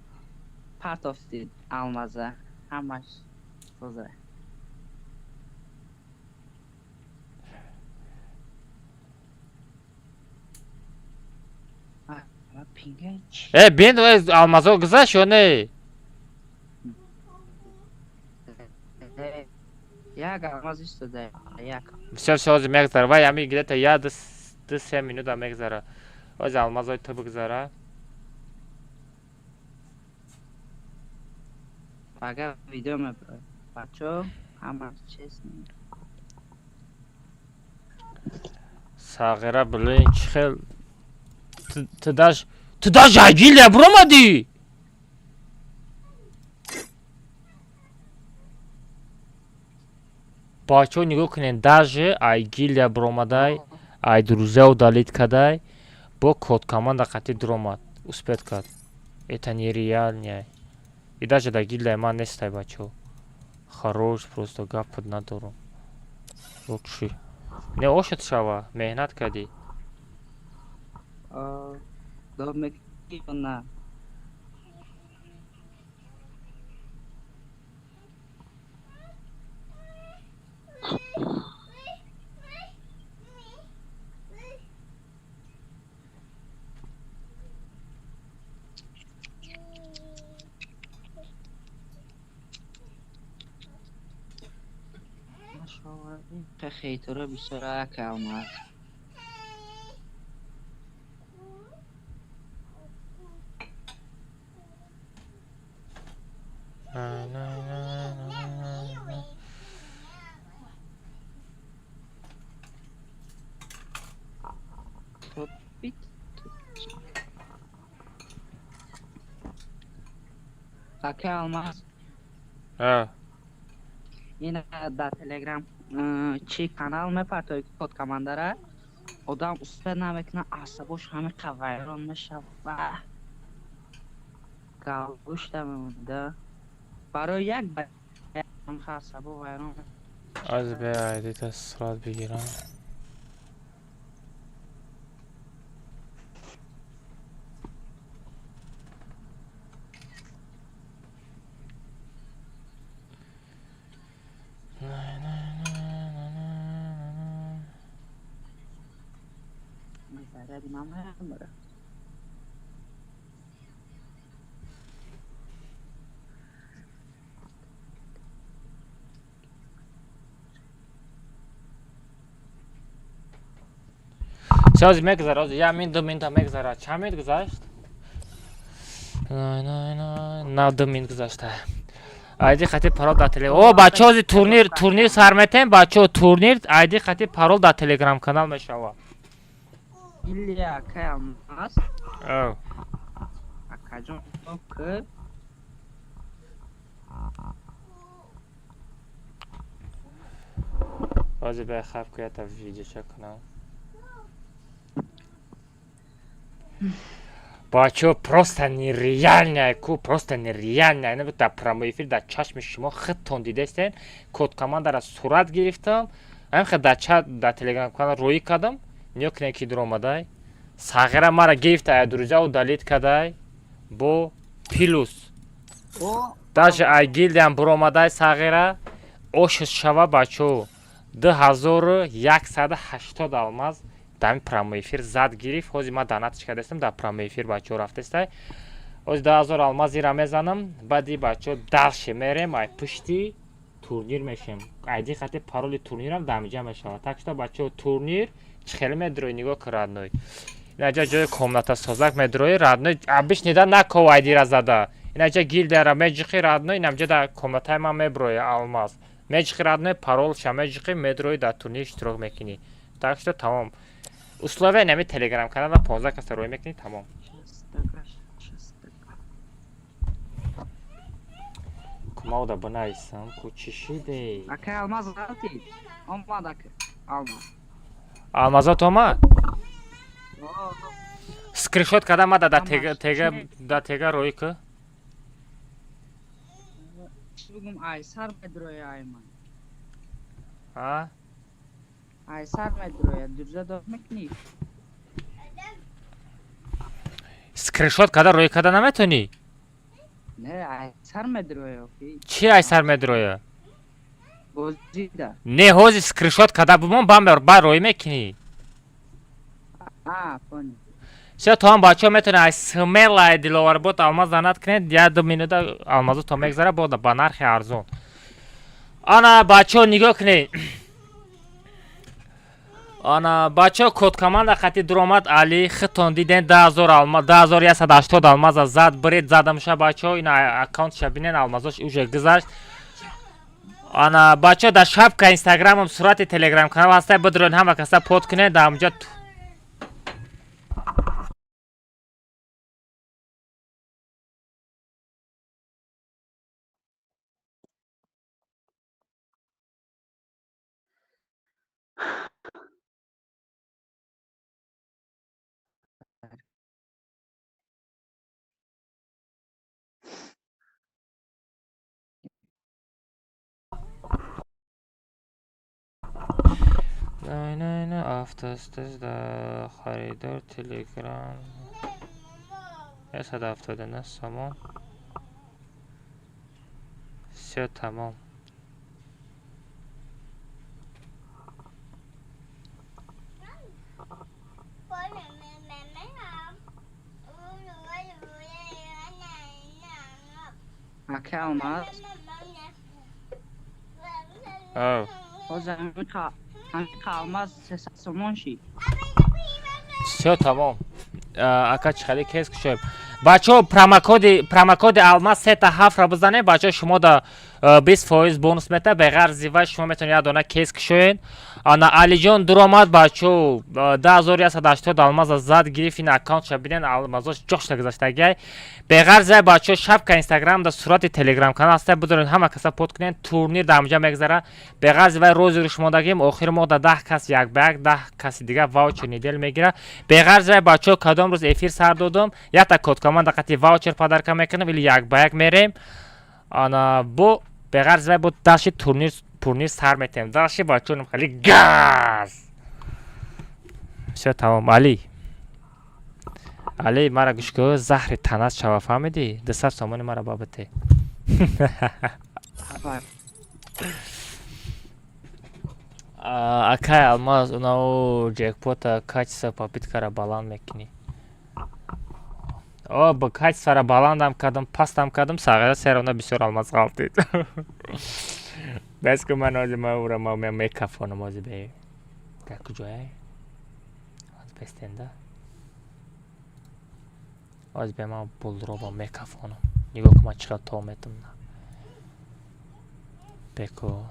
S6: партофтид алмаза. Ҳамаш тоза. А, ма пинга чи?
S1: Э, бин, алмазо гузашт ё не?
S6: Я Як алмаз истода як.
S1: Всё, всё, ҳозир мегзара. Вай ами где-то я 2-3 минута мегзара. Ҳозир алмазои ту бигзара.
S6: Пага видео мебарад. Бачо, ҳама честно.
S1: Сағира, блин, чӣ хел ту даш, ту даш агилия буромадӣ? Бачаҳо, нигоҳ кунед, даже айгилия буромадай, ай друзья удалить кадай, бо код команда қатӣ дуромад, успеть кард. Это нереально. И даже да гильдияи ман нестай, бачаҳо. Хорош, просто гапат надорам. Лучший. Не ошад шава, меҳнат кардӣ.
S6: Доб мекунӣ ё на? Хейтера бисёр ака алмаз. Топит. Ака Алмаз.
S1: А.
S6: Ина дар Телеграм чи канал мепартои код командара, одам успеть намекунад, асабош ҳамиқа вайрон мешава, галгӯшта мемонда барои як асабо вайрон.
S1: Аз бе айдита сурат бигирам.
S6: Заряди мама бара.
S1: Ҳозир мегзара, ҳозир як минут, 2 минута мегзара. Чанд минут гузашт? На, 2 минут гузашта. Айди хати парол дар теле. О, бачаҳо, ҳозир турнир сар метем, бачаҳо, турнир айди хати парол дар телеграм канал мешава.
S6: Илья, акай Алмаз.
S1: Ав.
S6: Акаҷон, к
S1: Ҳозир бе хаб ку ята видеоча кунам. Бачаҳо, просто нереально ку, просто нереально. Ина дар прямой эфир дар чашми шумо худтон дидестен. Код командара сурат гирифтам. Ҳамин хел дар чат, дар телеграм канал роӣ кардам. Нигоҳ кунед, ки дуромадай. Сағира мара гирифта, ай друзья удалить кадай бо плюс. Даже ай гилдиам буромадай сағира. Ошид шава, бачаҳо. 2180 алмаз дар ин прямой эфир зад гирифт. Ҳозир ман донатш кардастам дар прямой эфир, бачаҳо, рафтестай. Ҳозир 2000 алмаз ира мезанам, баъди бачаҳо дальше мерем, ай пушти турнир мешем. Айди хати пароли турнирам дамиҷа мешавад. Так что, бачаҳо, турнир чӣ хеле медрои, нигоҳ кун, родной. Инаҷа ҷои комната созак медрои, родной, обычный да наков айдира зада. Инаҷа гилдияра меҷиқи, родной, инамҷа дар комнатаи ман меброи алмаз. Меҷиқи, родной, паролша меҷиқи, медрои, дар турнир иштирок мекунӣ. Так что тамом. Условия нами телеграм канала 15 каса рӯй мекунӣ, тамом. Кумауда бинависам ку чӣ шиде?
S6: Акай Алмаз, ғалтид. Омад ака. Алмаз.
S1: Алмазот омад? Скриншот карда мада да тега, да тега рӯй ку.
S6: Чӣ бигум, ай сар медроя ай ман.
S1: А?
S6: Ай сар медроя, дурза дор мекунӣ?
S1: Скриншот карда рӯй карда наметонӣ?
S6: Не, ай сар медроя.
S1: Чӣ ай сар медроя?
S6: Бозида.
S1: Не, ҳозир скриншот карда бимон, бамбер ба рӯй мекунӣ.
S6: А, понял.
S1: Всё, то ҳам бачаҳо метавонед ай смело ай Диловарбот алмаз донат кунед, як ду минута алмазо то мегзара, бо ба нархи арзон. Ана бачаҳо, нигоҳ кунед. Ана бачаҳо, код команда қати дуромад Али, хитон диден, 10 000 алма, 10 180 алмаза зад, биред задамша. Бачаҳо, ина аккаунтша бинен, алмазош уже гузашт. Ана бачаҳо, дар шапка инстаграмам сурати телеграм канал ҳаста, бидурен, ҳама каса под кунед дар ҳамҷа. Не, не, не, автостез да харидор телеграм 179 сомон. Всё, тамом.
S6: Ака Алмаз.
S1: Ав.
S6: Ҳозир ҳамин алмаз 300 сомон шид.
S1: Всё, тамом. Ака, чихели кейс кушоем? Бачаҳо, промокоди алмаз сета ҳафтра бизанед, бачаҳо, шумо да 20% бонус мета. Беғарзи вай шумо метавонед як дона кейс кушоед. Ана Алиҷон дуромад, бачаҳо, 10 180 алмаза зад, гирифт. Ин аккаунтша бинен, алмазош ҷошта гузаштагиай. Беғарзи вай, бачаҳо, шапка инстаграм да сурати телеграм канал ҳаста, бидоред, ҳама каса под кунед. Турнир дар ҳамҷа мегзара. Беғарзи вай розыгрыш мондагим, охири моҳ да 10 кас як ба як, 10 каси дигар ваучер недел мегира. Беғарзи вай, бачаҳо, кадом рӯз эфир сар додум, якта код команда қати ваучер подарка мекунам или як ба як мерем. Ана бо беғарзи вай бо даши турнир пурнир сар метем. Даши, бачаҳо, хеле газ. Всё, тамом. Али, Али, мара гӯш кун, заҳри танас шава, фаҳмидӣ? 200 сомони мара ба бите.
S6: Ҳабар.
S1: Акай Алмаз, унау ҷекпота качество попыткара баланд мекунӣ. О, ба качествора баландам кардам, пастам кардам, сағира серона бисёр алмаз ғалтид. Бес ку, ман ҳозир ма ура ма мекафонам ҳозир бе. Дар куҷое? Ҳозир бестенда. Ҳозир бе ман булдроба мекафонам. Нигоҳ кун, ман чӣ қадр то метам. Беку.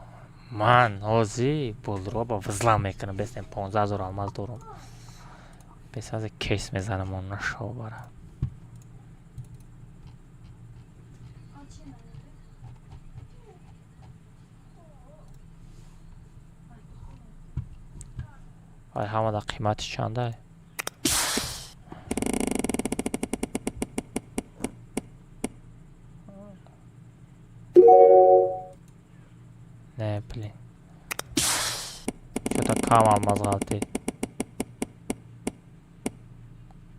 S1: Ман ҳозир булдроба взлом мекунам. Бестен, 15 000 алмаз дорам. Бес, ҳозир кейс мезанам, он нашобара. Ай, ҳамада қимати чандай? Не, блин. Что-то кам алмаз ғалтид.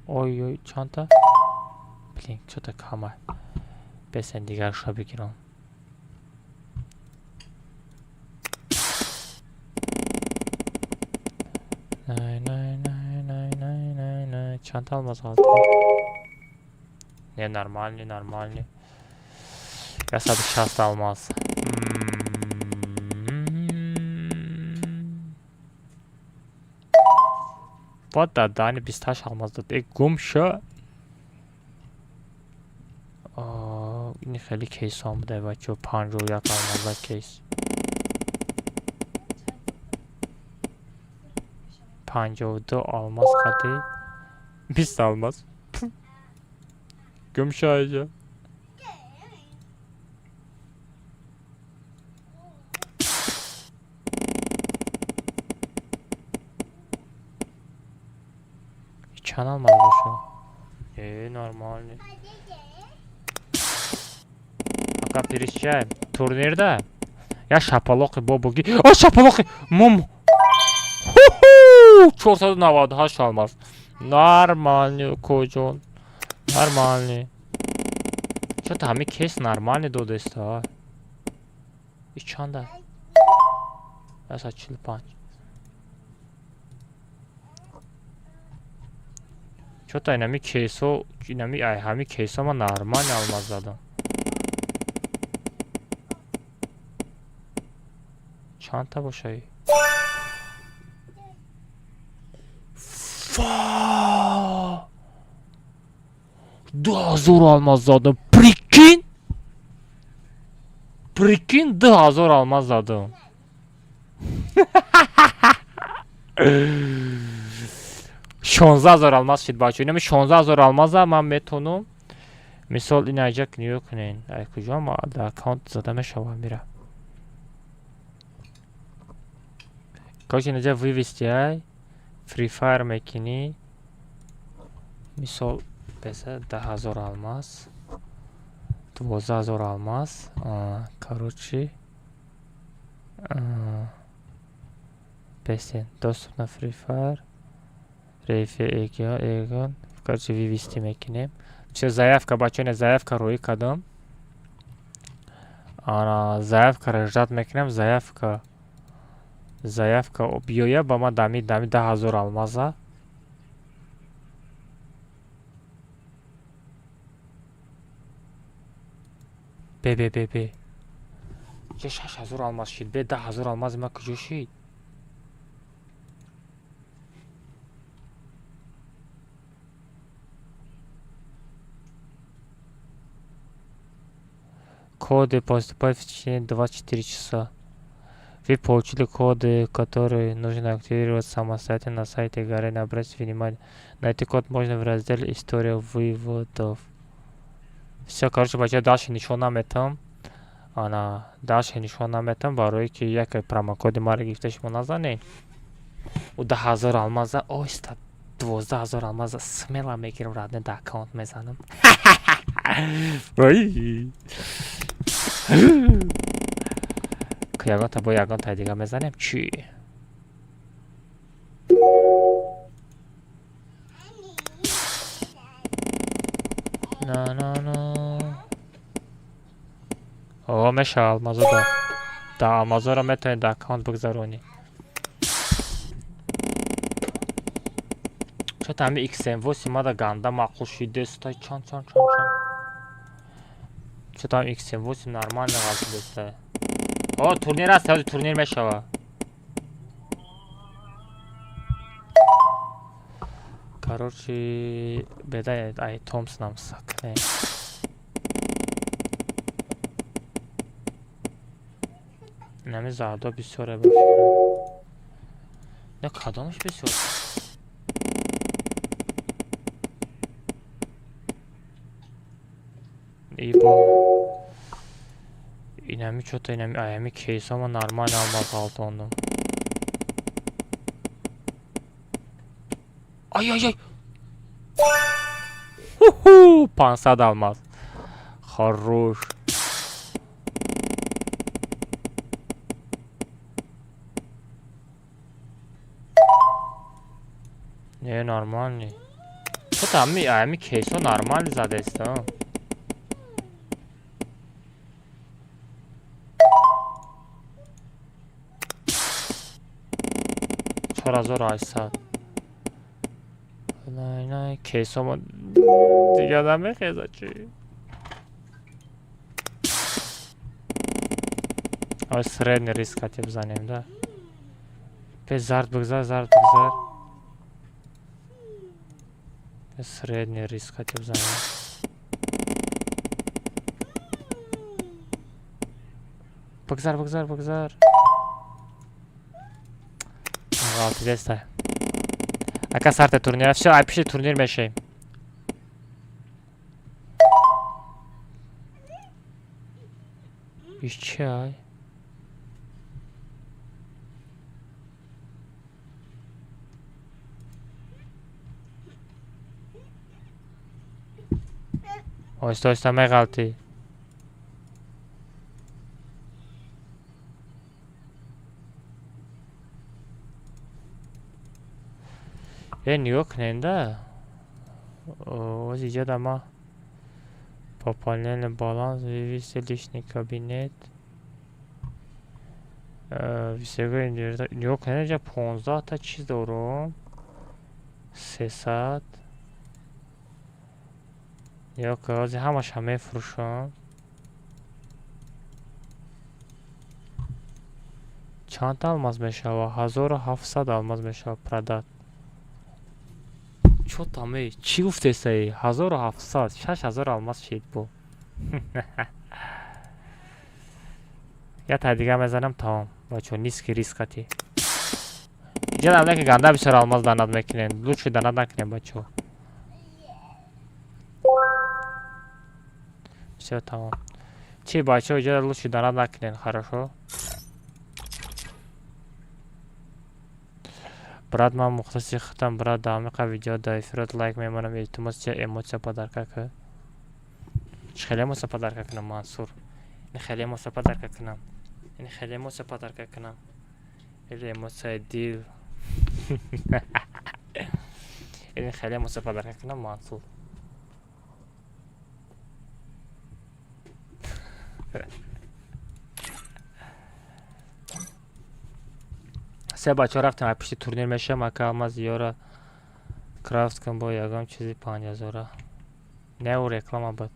S1: Ой, ой, чанда? Блин, что-то кама. Бесен, дигарша бигирам. Най, най, най, най, най, най, най. Чанд алмаз ғалтид? Не, нормальный, нормальный. 160 алмаз. Вот да, дани 28 алмаз дод. Э, гум шо. Ини хеле кейс омада, бачаҳо, 51 алмаза кейс. 52 алмаз қати 20 алмаз. Гум шо иҷа. Чанд алмаз боша? Э, нормальный. Ака, пересчаем. Турнирда? Я шапалоқи бобоги. О, шапалоқи! Мум! Ху-ху! 498 алмаз. Нормальный, коҷон. Нормальный. Чё-то ҳами кейс нормальный додеста. И чанда? 145. Чё-то инами кейсо, инами ай ҳами кейсо ман нормальный алмаз задам. Чанд та бошай? Фа! 2000 алмаз задам. Прикинь? Прикинь, 2000 алмаз задам. 16 000 алмаз шид, бачо. Инами 16 000 алмаза ман метонам. Мисол, ин айҷа нигоҳ кунен. Ай куҷо ма дар аккаунт зада мешавам мира. Короче, инҷа вывести ай Free Fire мекунӣ. Мисол, беса 10 000 алмаз. 12 000 алмаз. Короче, бесен доступ на Free Fire. Рефе эгон. Короче, вывести мекунем. Все, заявка, бачо, не заявка рӯӣ кардам. Ана заявкаро ждать мекунем, заявка биёя ба ман дами 10 000 алмаза. Бе бе бе бе. Ча 6000 алмаз шид? Бе, 10 000 алмази ман куҷо шид? Коды поступают в течение 24 часа. Вы получили коды, которые нужно активировать самостоятельно на сайте Garena. Обратите внимание, найти код можно в разделе «История выводов». Всё, короче, бача, дальше нишон наметам. Ана, дальше нишон наметам, барои ки яке промокоди маро гирифта шумо назанед. У 10 000 алмаза, оҳиста 12 000 алмаза смело мегирам, родной, да аккаунт мезанам. Ой. Ягонта бо ягонтаи дига мезанем чӣ? На на на. О, мешава алмазо да. Да, алмазоро метавонед да аккаунт бигзаронӣ. Чо ҳами XM8 мада ганда маъқул шидестай, чанд чанд чанд чанд. Чо там XM8 нормально ғалтидестай. О, турнир аст, ҳозир турнир мешава. Короче, беда ай Томсонам сакне. Инами зардо бисёре ба фикрам. Не, кадомаш бисёр? Ибо инами чё-то инами аями кейсома нормально алмаз ғалтондум. Ай ай ай! Ху-ху! 500 алмаз. Хорош. Не, нормальный. Чё-то ами кейсо нормально задестам. 4800. Най най, кейсома дига намехеза чӣ? Ой, средний риск хати бизанем да. Бе, зард бигзар, зард бигзар. Средний риск хати бизанем. Бигзар, бигзар, бигзар. Ғалтидеста. Ака, сарте турнира. Всё, ай пиши турнир мешавем. Иш чи ай? Оҳиста оҳиста меғалтӣ. Е, нигоҳ кунед да. Оз иҷода ма пополнение баланс, вывести личный кабинет. Нигоҳ кунед, инҷа 15 та чиз дорум. 300. Нигоҳ кун, ҳозир ҳамаша мефурӯшам. Чанд алмаз мешава? 1700 алмаз мешава продат. Чо таме? Чӣ гуфтесаи? 1700, 6000 алмаз шид бо. Я та дига мезанам тамом. Бачо ниски рискати. Ҷанам не ки ганда бисёр алмаз данат мекунен. Лучше данат накунем бачо. Всё тамом. Чи бачо иҷода лучше данат накунен, хорошо? Брат, ман мухлиси худам, брат, даамиқа видео да эфирот лайк мемонам, илтимос ча эмоция подарка ки. Чӣ хеле эмоция подарка кунам, Мансур? Ин хеле эмоция подарка кунам. Ин хеле эмоция подарка кунам. Или эмоцияи дил. Ин хеле эмоция подарка кунам, Мансур. Се бачаҳо рафтем, ай пушти турнир мешавам, ака алмаз ёра крафт кун бо ягон чизи 5000. Не, ӯ реклама буд.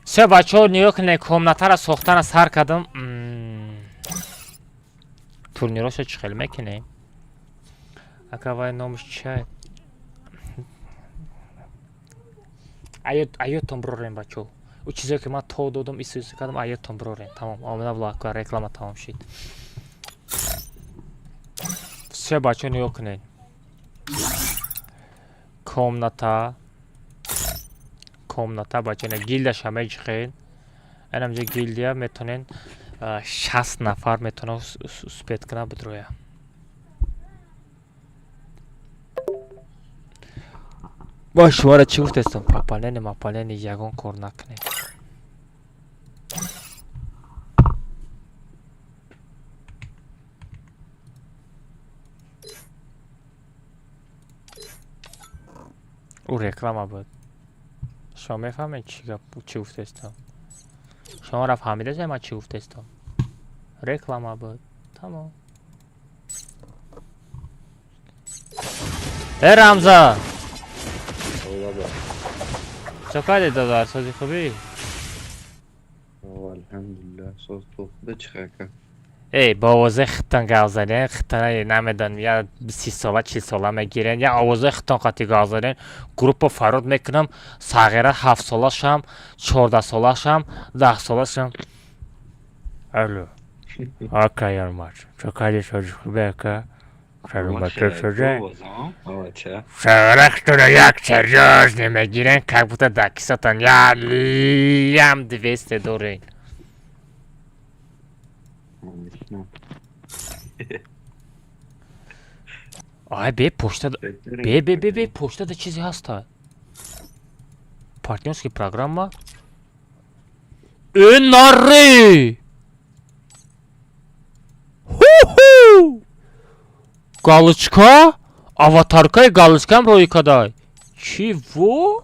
S1: Се бачаҳо нигоҳ кунед, комнатаро сохтана сар кардам. Турнирошо чӣ хел мекунем? Ака вай номаш чия? Аётон бирорем бачаҳо. Ӯ чизое ки ман то додам, ису ису кардам, аётон бирорем. Тамом, омада влакка реклама тамом шид. Се бачаҳо нигоҳ кунед. Комната комната бачаҳо гилдаша меҷихед. Анамҷа гилдия метонен 60 нафар метавонад успеть кунад бидроя. Ма шуморо чӣ гуфтестам? Папалени мапалени ягон кор накунед. Ӯ реклама буд. Шумо мефаҳмед чӣ гап чӣ гуфтестам? Шумо фаҳмидастед ман чӣ гуфтестам? Реклама буд. Тамом. Э Рамза! Чо кардед додар? Сози хубӣ?
S7: Алҳамдулиллаҳ, соз то худа чӣ хака?
S1: Эй, бо овозаи хиттон гап заден, хиттона намедонам, я 30 сола, 40 сола мегирен, я овозаи хиттон қати гап заден, группа фарод мекунам, сағира 7 солашам, 14 солашам, 10 солашам. Алло. Ака ярмач, чо кардӣ сози хубӣ ака? Саломатӣ шуда? Сағира хиттона як серьёзно мегирен, как будто дар кисатон я лям 200 дорен. Ай бе почта бе бе бе бе почтада чизе ҳаста. Партнёрский программа. Э нари! Ху-ху! Галочка? Аватаркаи галочкам рӯй кадай. Чиво?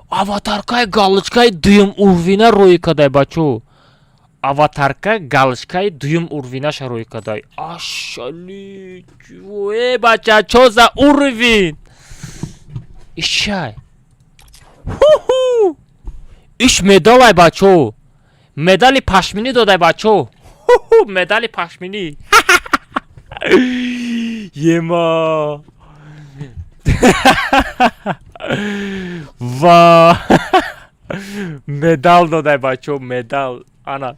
S1: Аватаркаи галочкаи дуюм урвина рӯй кадай бачо. Аватарка галочкаи дуюм урвинаша рӯй кадай. Ашали, чиво? Э бача, чо за уровень? Иш чай? Ху-ху! Иш медалай бачо. Медали пашминӣ додай бачо. Ху-ху, медали пашминӣ. Ема. Ва. Медал додай бачо, медал. Ана.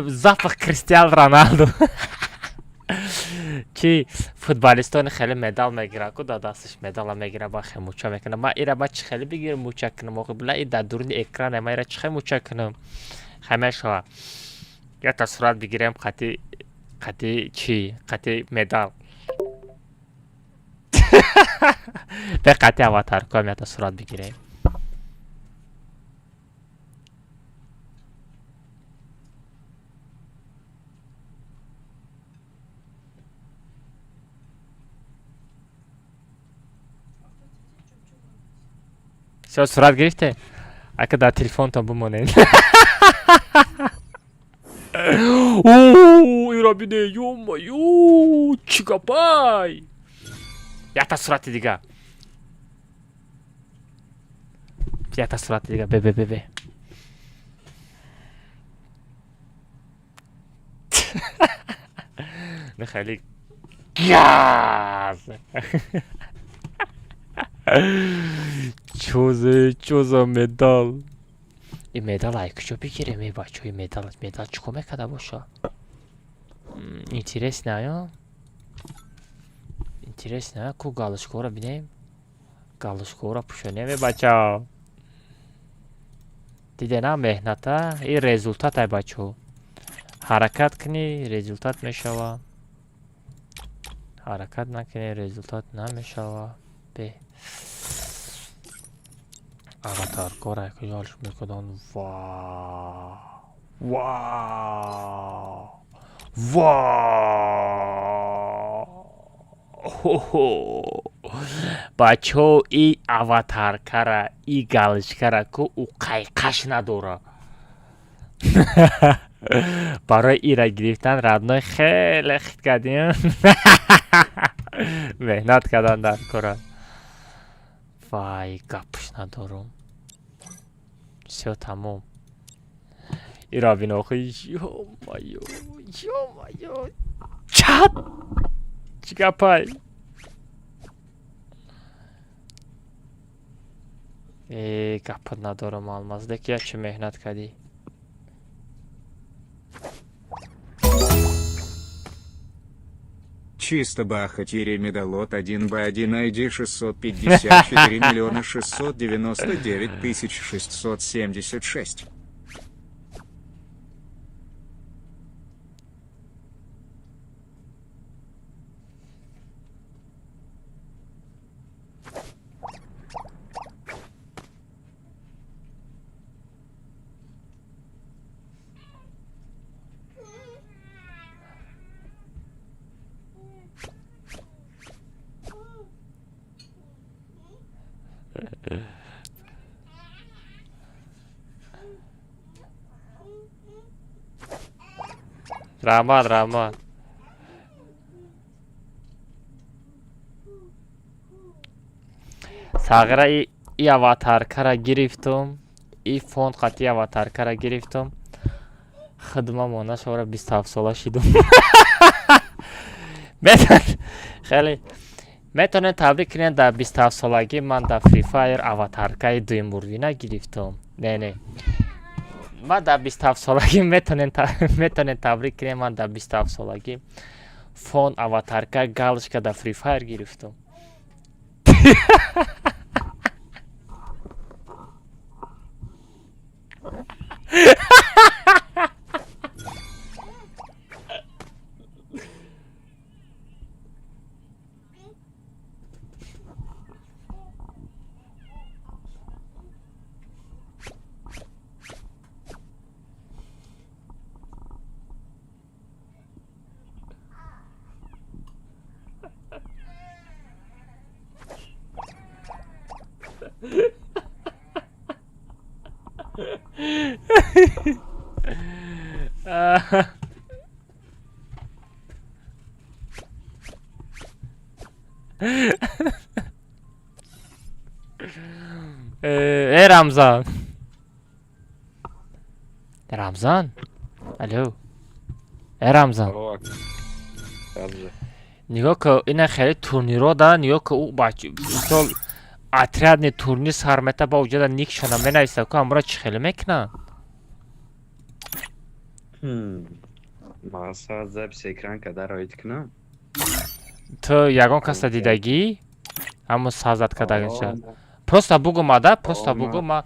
S1: Запах Кристиан Роналду. Ки футболистони хеле медал мегирад ку дар дасташ медала мегирад ба хе муча мекунад. Ман ира ма чӣ хеле бигирам муча кунам? Охи била и дар дуруни экране ман ира чӣ хеле муча кунам? Хай мешава. Якта сурат бигирем қати қати чӣ? Қати медал. Бе қати аватаркоам якта сурат бигирем. Всё, сурат гирифте? Ака, дар телефонтон бимонед. Ира бине, ё-моё, чӣ гапай! Якта сурати дига. Якта сурати дига, бе бе бе бе. Не, хеле газ. Чӯзе, чӯза медал. И медал ай куҷо бигирем, э бачо, и медал, медал чӣ кор мекарда боша? Интересно, ё? Интересно, ку галочкаҳоро бинем? Галочкаҳоро пӯшонем, э бачао. Дидена меҳната, и результат ай бачо. Ҳаракат кунӣ, результат мешава. Ҳаракат накунӣ, результат намешава. Бе. Аватаркора куҷо мекунанд? Вау! Вау! Вау! Хо-хо! Бачаҳо, и аватаркара, и галочкара ку ӯ қайқаш надора. Барои ира гирифтан, родной, хеле хит кардем. Меҳнат кардан дар кора. Вай, гапш надорум. Всё, тамом. Ира бин охи, ё-моё, ё-моё. Чат! Чӣ гапай? Э, гапат надорам, Алмаз. Леки я чӣ меҳнат кардӣ?
S2: Чисто баха тире медалот 1 б 1 ID 654 миллиона 699 тысяч 676.
S1: Раҳмат, раҳмат. Сағира, и аватаркара гирифтум, и фонд қати аватаркара гирифтум. Хидма монда шавара, 27 сола шидум. Хеле метавонед табрик кунед, дар 27 солагӣ ман дар Free Fire аватаркаи дуюмурвина гирифтум. Не, не. Ман дар 27 солагӣ метавонед табрик кунед, ман дар 27 солагӣ фон, аватарка, галочка дар Free Fire гирифтум. Э, Рамзан. Рамзан? Алло. Э, Рамзан. Нигоҳ ка, ина хеле турниро да, нигоҳ ка, ӯ бач мисол отрядный турнир сар мета, ба уҷада никшона менависа ку, амра чӣ хеле мекунанд?
S7: Мақсад запись экран карда роит кунам.
S1: Ту ягон каса дидагӣ? Ҳамо сазат кардагиша. Просто бугу мада, просто бугу, ма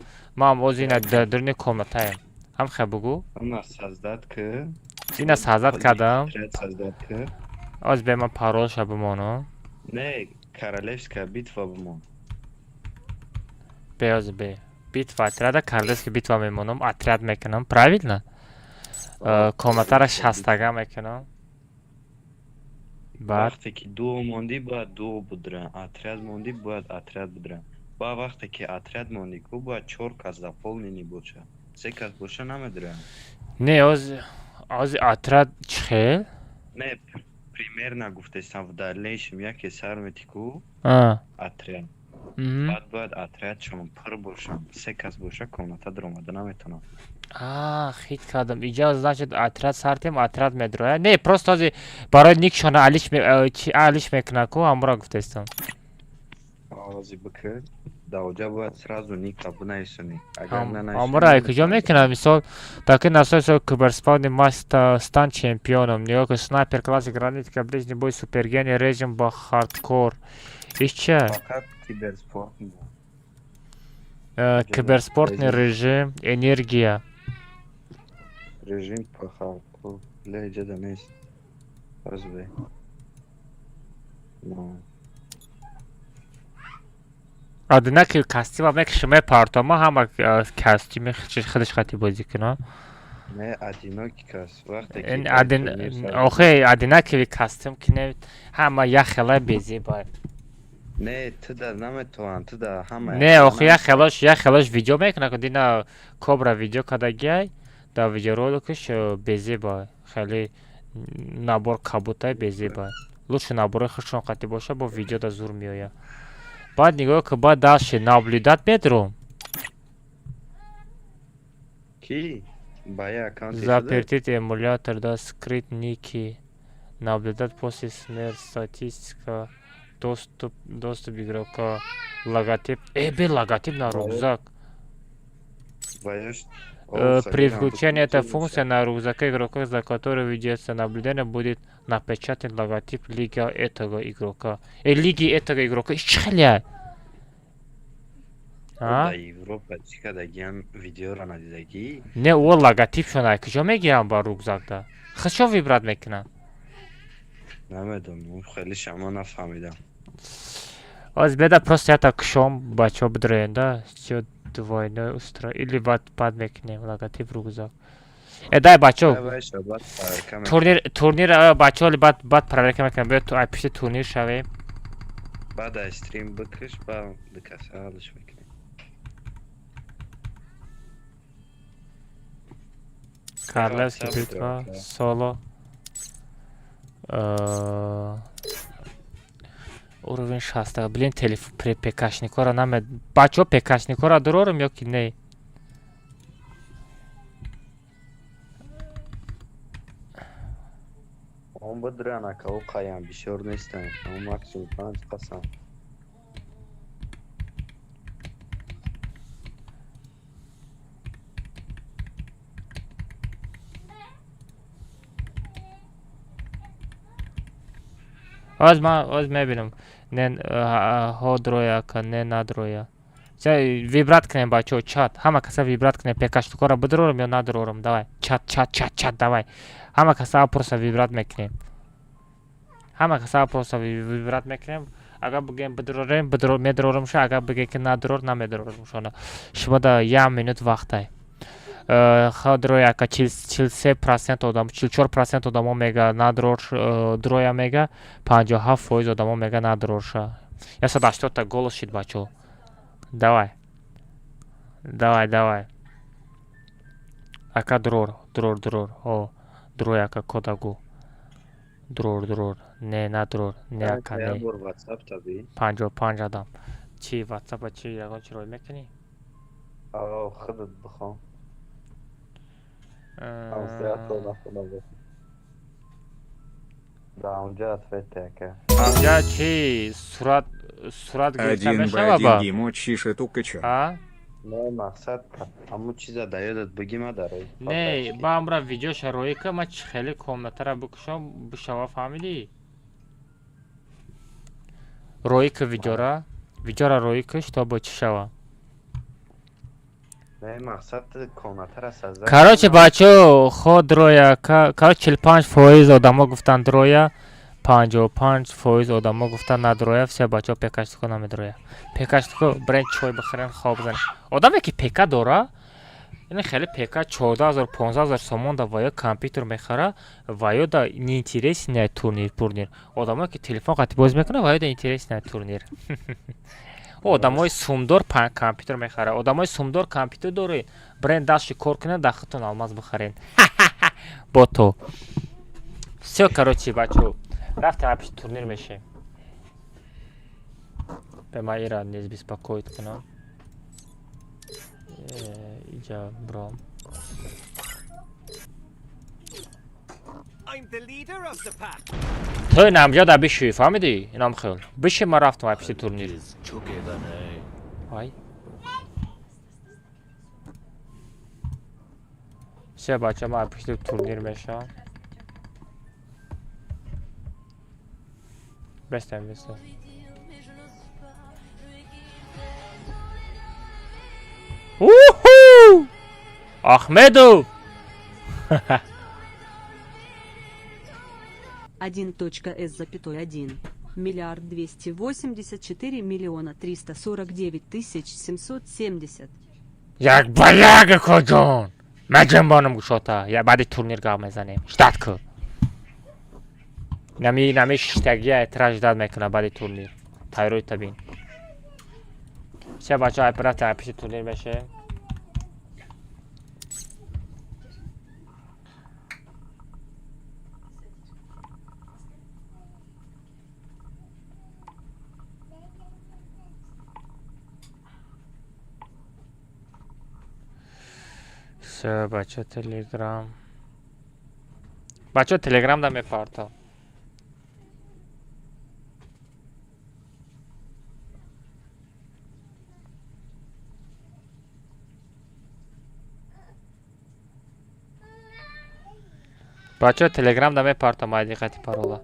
S1: оз ина даруни комнатаем. Ҳам хе бугу.
S7: Ана создать ки.
S1: Ина создать кардам.
S7: Создать ки.
S1: Оз бе ман паролша бимонам.
S7: Не, королевская битва бимон.
S1: Бе, оз бе. Битва отряда, королевская битва мемонам, отряд мекунам, правильно? Комнатара шастага мекунам. Баъд
S7: вақте ки дуо мондӣ, бояд дуо будра, отряд мондӣ, бояд отряд будра. Ба вақте ки отряд монӣ ку, бояд чор кас заполненный боша. Се кас боша, намедурам.
S1: Не, ози отряд чӣ хел?
S7: Не, примерно гуфтестам, в дальнейшем яке сар мети ку отряд. Баъд бояд отрядшон пур бошанд. Се кас боша, комната даромада наметавонам.
S1: А, хит кардам. Иҷа, значит, отряд сартем, отряд медрояд. Не, просто ози барои никшона алиш чи алиш мекунад ку, ҳамура гуфтестам.
S7: Ози бикр. Даоҷа бояд сразу ника бинависонӣ. Агар нанависонӣ,
S1: Ҳамура куҷо
S7: наметавонӣ.
S1: Мекунад? Мисол, таки насои киберспортный маста стан чемпионом. Нигоҳ кун: снайпер, классик, гранатика, ближний бой, супергений, режим ба хардкор. Иш чия?
S7: Фақат киберспорт.
S1: Киберспортный режим, энергия.
S7: Режим по хардкор. Ля, иҷода нест. Разве? Но.
S1: Одинаковый костюма мекаши, мепартома, ҳама костюми худаш хати бозӣ кунад.
S7: Не, одинокий кас. Вақте ки
S1: Ин
S7: дар
S1: один
S7: турнир сар
S1: охе, одинаковый костюм ки не, ҳама як хела безеба.
S7: Не, ту да наметавон, ту да ҳама
S1: Не, охе, як хелош видео мекунад ку, дина Кобра видео кардагиай, дар видеороликаш безеба, хеле набор кабутай безеба. Лучше наборои худшон қати боша, бо видео да зур меояд. Баъд нигоҳ ки, баъд дальше наблюдать медурум.
S7: Ки? Ба як аккаунти худат?
S1: Запретить эмулятор, да, скрыть ники, наблюдать после смерти, статистика, доступ игрока, логотип. Бе логотип на рюкзак.
S7: Ваёш
S1: При включении этой функции на рюкзаке игрока, за которым ведется наблюдение, будет напечатан логотип лига этого игрока. Лиги этого игрока. Иш чӣ хеле? А?
S7: Дар Европа чӣ кардагиан, видеоро надидагӣ?
S1: Не, о логотипшона куҷо мегирам ба рюкзакда? Худшо выбрать мекунам.
S7: Намедонам, хеле шама нафаҳмидам.
S1: Оз беда, просто ята кушом, бачаҳо бидроен да, всё двойное устро или баъд мекунем логотип рюкзак. Дай, бачаҳо.
S7: Давай, ша, баъд проверка мекунем.
S1: Турнир, бачаҳо, баъд проверка мекунем. Биё, ту ай пишти турнир шавем.
S7: Баъд аз стрим бикиш, ба дикаса ҳалш мекунем.
S1: Королевский
S7: WhatsApp
S1: битва,
S7: бро.
S1: Соло. Уровень 6. Блин, телефон ПКшникора наме. Бачаҳо, ПКшникора дурорум ё ки не?
S7: Он бидуран, ака, о қаям бисёр нестанд. Он максимум панҷ қасам.
S1: Оз ман оз мебинам. Не, ҳо дроя, ка не надроя. Выбрать кунем, бачаҳо, чат. Ҳама каса выбрать кунем, ПКшникора бидурорум ё надурорум. Давай. Чат, чат, чат, чат, давай. Ҳама каса просто выбрать мекунем. Ҳама каса просто выбрать мекунем. Агар бигӯем бидурорем, медурорумша, агар бигӯем ки надурор, намедурорумшона. Шумо да як минут вақтай. Ха, дроя, ака, 43% одам, 44% одамо мега надурор, дроя мега, 57% одамо мега надурорша. 180 та голос шид, бачаҳо. Давай. Давай, давай. Ака, дрор, дрор, дрор. О, дрой, ака, кодагу. Дрор, дрор. Не, надрор. Не, ака,
S7: Як
S1: не.
S7: бор WhatsApp таби.
S1: 55 адам. Чи WhatsApp чи ягон чи рой мекунӣ?
S7: Ао, худат бихон. Ҳамсоятро нахонда бош. Да онҷа ответь, ака.
S1: Анҷа чи сурат гирифта
S2: Один
S1: мешава
S2: Б
S1: ба?
S2: один Гимо чишет укача.
S1: А?
S7: Не, мақсад ҳамун чиза да ёдат бигима дар
S1: Не, ба амра видеоша роӣ ка, ма чи хеле комнатара бикушам бишава, фаҳмидӣ? Роӣ ка видеора роӣ ка, чтобы чӣ шава.
S7: Не, мақсад комнатара создать.
S1: Короче, бачаҳо, хо дроя, короче, 45% одамо гуфтанд дроя, 55% одамо гуфтанд надроя. Все, бачаҳо, ПКшнико намедроя. ПКшнико брен чой бихӯрен, хоб занен. Одаме ки ПК дора, ин хеле ПК 14 000, 15 000 сомон да ва ё компютер мехара, ва ё да неинтересный турнир пурнир. Одамое ки телефон қати боз мекунад, ва ё да интересный турнир. Одамои сумдор компютер мехарад. Одамои сумдор компютер доред, бренд дашти кор кунед, дар худтон алмаз бихаред. Бо то всё, короче, бачо, рафтем, апиши турнир мешем. Бе ман ира не беспокоить кунам. Иҷа бром. Ту инамҷа да биши, фаҳмидӣ? Инам хел биши, ман рафтам апиши турнир. Ай, все, бача, ман апиши турнир мешавам. Бестем, бестем. Уху! Ахмедов!
S8: 1.S,1 миллиард 284 миллиона 349 тысяч 770.
S1: Як ба як, коҷон! Маҷанбонам гушота. Я баъди турнир гап мезанем. Ждать ку. Нами шиштагия этра ждать мекунад баъди турнир. Тайрои табин. Все, бача, операция пиши турнир меше. Все, бача, телеграм. Бача, телеграм да мепарта. Бача, телеграм да мепартам, ай диққати парола.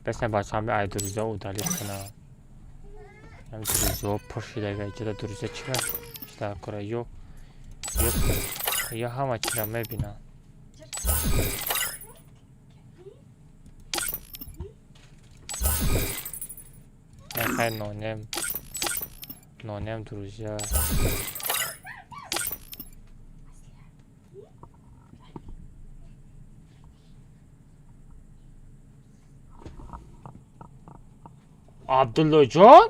S1: Бесне, бача, ҳами ай друзья удалить кунам. Ҳами друзья пур шидага, иҷода друзья чӣ дар кора ё ҳама чиро мебинам. Нехай нонем. Нонем друзья. Абдуллоҷон?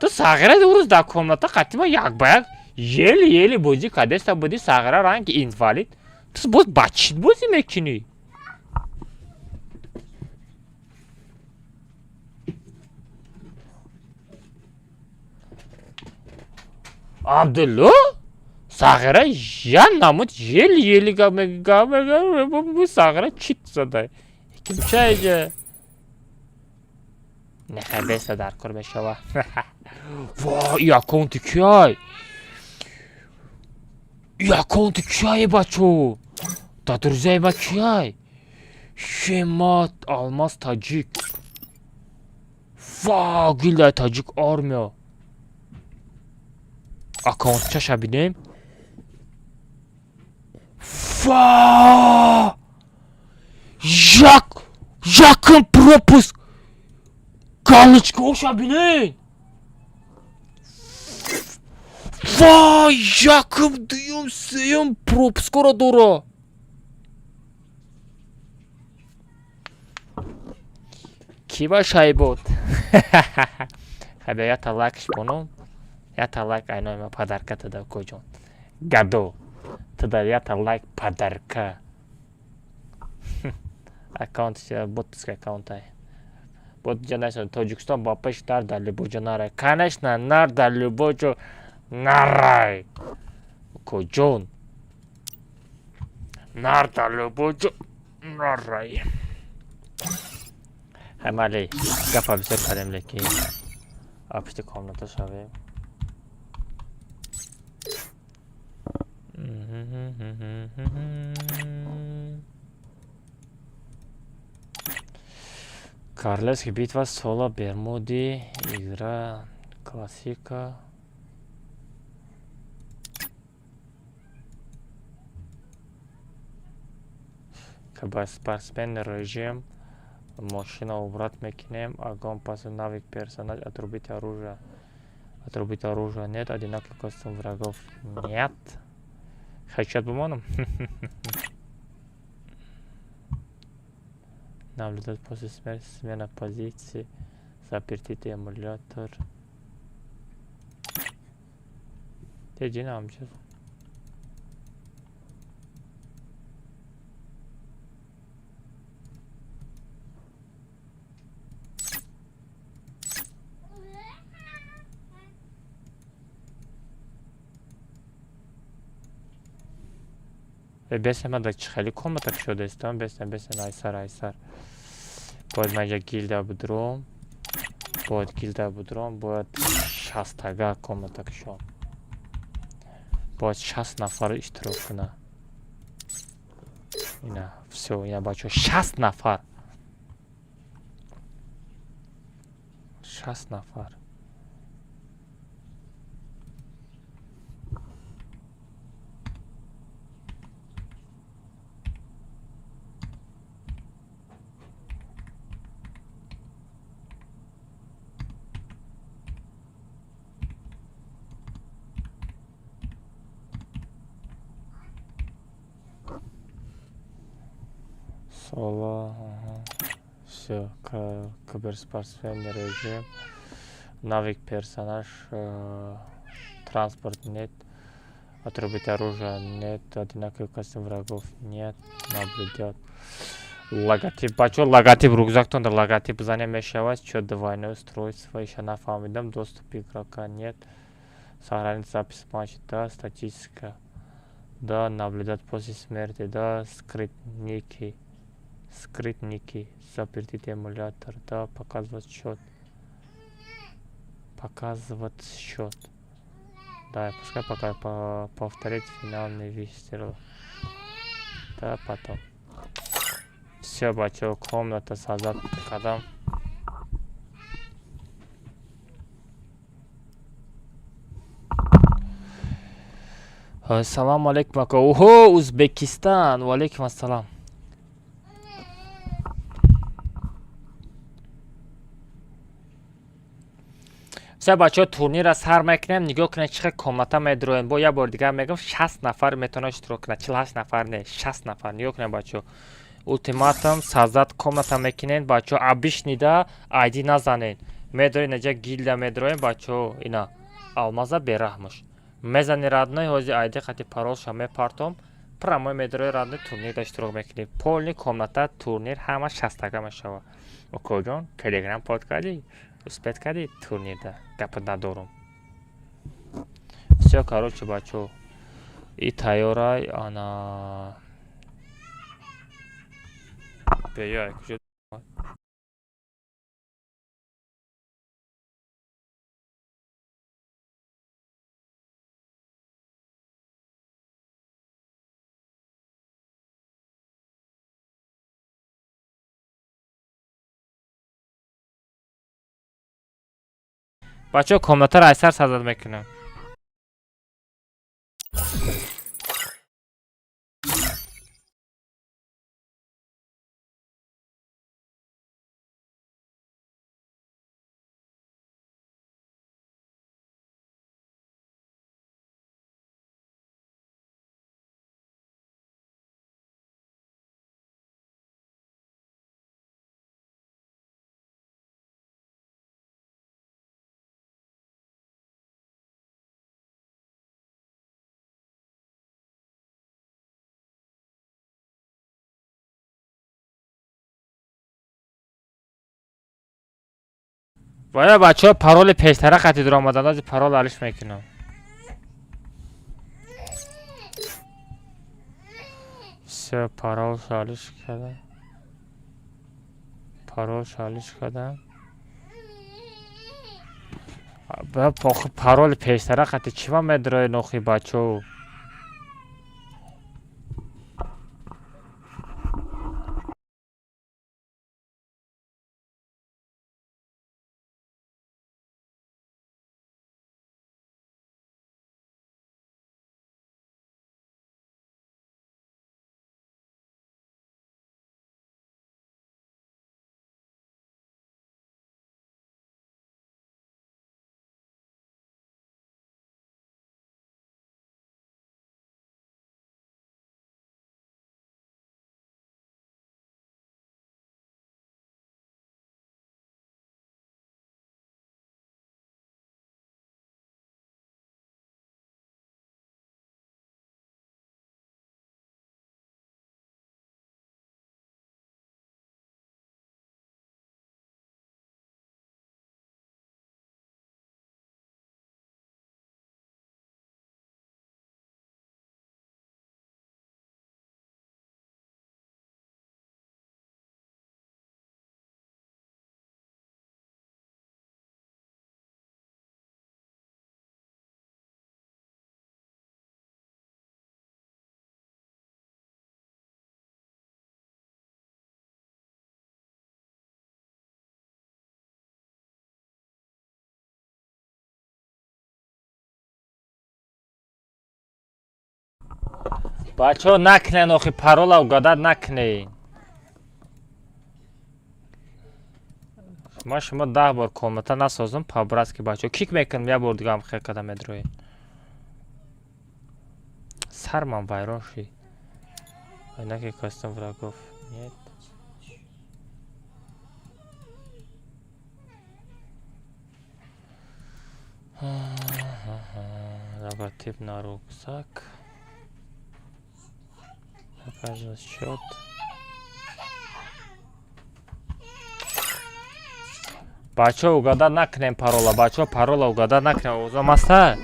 S1: Ту сағира рӯз дар комната қатима як ба як ели ели бозӣ кардеста будӣ, сағира ранги инвалид. Ту боз ба чӣ бозӣ мекунӣ? Абдулло? Сағира я намуд ели ели гап мега, сағира чит задай. Кимча иҷа? Нехай беста дар кор мешава. Во, и аккаунти кияй? И аккаунти кияй, бачо? Да друзьяи ма кияй? Шемат Алмаз Таҷик. Ва, гилдай Таҷик армия. Аккаунтчаша бинем. Ва! Як! Якм пропуск! Галочкаоша бинед! Вай, якум, дуюм, сеюм пропускро дора. Ки ба шайбод? Хай, ята лайкш бонум. Ята лайк айнои ма подарка тада, коҷон. Гадо. Тада ята лайк подарка. Аккаунт ботский аккаунтай. Бот ҷа Тоҷикистон ба пеш нар дар любой ҷо нарай. Конечно, нар дар любой ҷо нарай. Коҷон. Нар дар любой ҷо нарай. Ҳамали гапа бисёр кардем, лекин апишти комната шавем. Королевская битва, соло, Бермуды, игра, классика. Спортсмен режим. Машина убрать мекунем. Огонь пас навык персонаж. Отрубить оружие. Отрубить оружие нет. Одинаковый костюм врагов нет. Хочу бумоном. Наблюдать после смерти, смена позиции, запретить эмулятор. Теҷи чиз. Бесен ман дар хеле комната кушодаистам. Бесен, бесен, айсар, айсар. Бояд ман инҷа гилда будуром. Бояд гилда будуром, бояд 60-тага комната кушом. Бояд 60 нафар иштирок кунад. Ина, всё, ина бачаҳо, 60 нафар. 60 нафар. Соло, ага. Все, киберспортсмен режим. Навык персонаж, транспорт нет, отрубить оружие нет, одинаковый костюм врагов нет, наблюдать. Логотип, бачо, логотип, рюкзактон логотип бизанем мешавад, чё двойное устройство, ещё нафаҳмидам, доступ игрока нет, сохранить запись матча, да, статистика, да, наблюдать после смерти, да, скрыть ники. Скрыть ники, запретить эмулятор, да, показывать счет. Показывать счет. Да, пускай пока повторить финальный выстрел. Да, потом. Все, бачо, комната создать кадам. Салам алейкум, ака. Охо, Узбекистан. Ва алейкум ассалам. Все, бачаҳо, турнирро сар мекунем. Нигоҳ кунед, чӣ хел комната медроем. Бо як бори дигар мегӯям, 60 нафар метавонад иштирок кунад, 48 нафар не, 60 нафар. Нигоҳ кунед, бачаҳо, ултиматум создать комната мекунед, бачаҳо. Обычный да айди назанед, медроем наҷа гилда медроем, бачаҳо. Ина алмаза бераҳмуш мезани, родной. Ҳози айди қати паролша мепартом, прямой медрои, родной, турнирда иштирок мекунед. Полный комната, турнир ҳама 60-тага мешавад. Окоҷон, телеграм под кардӣ, успеть кардӣ, турнирда гапа надорум. Все, короче, бачо, и тайёрай ана беяй куҷо. Бачаҳо, комнатаро айсар создать мекунам. Вая, бачаҳо, пароли пештара қати дуромадан, ози парол алиш мекунам. Все, парол алиш кардам, парол алиш кардам. Пароли пештара қати чима медрои нохи, бачаҳо? Бачаҳо, накунен, охи парола угадать накунен. Ман шумо 10 бор комната насозам, по-братски, бачаҳо, кик мекунам, як бор дигаам хел када медроед. Сарман вайрон шид. Айнаки костюм врагов нет. Логотип на рюкзак. Показывает счет. Бачаҳо, угадать накунем парола. Бачаҳо, парола угадать накунем. Овозам аста?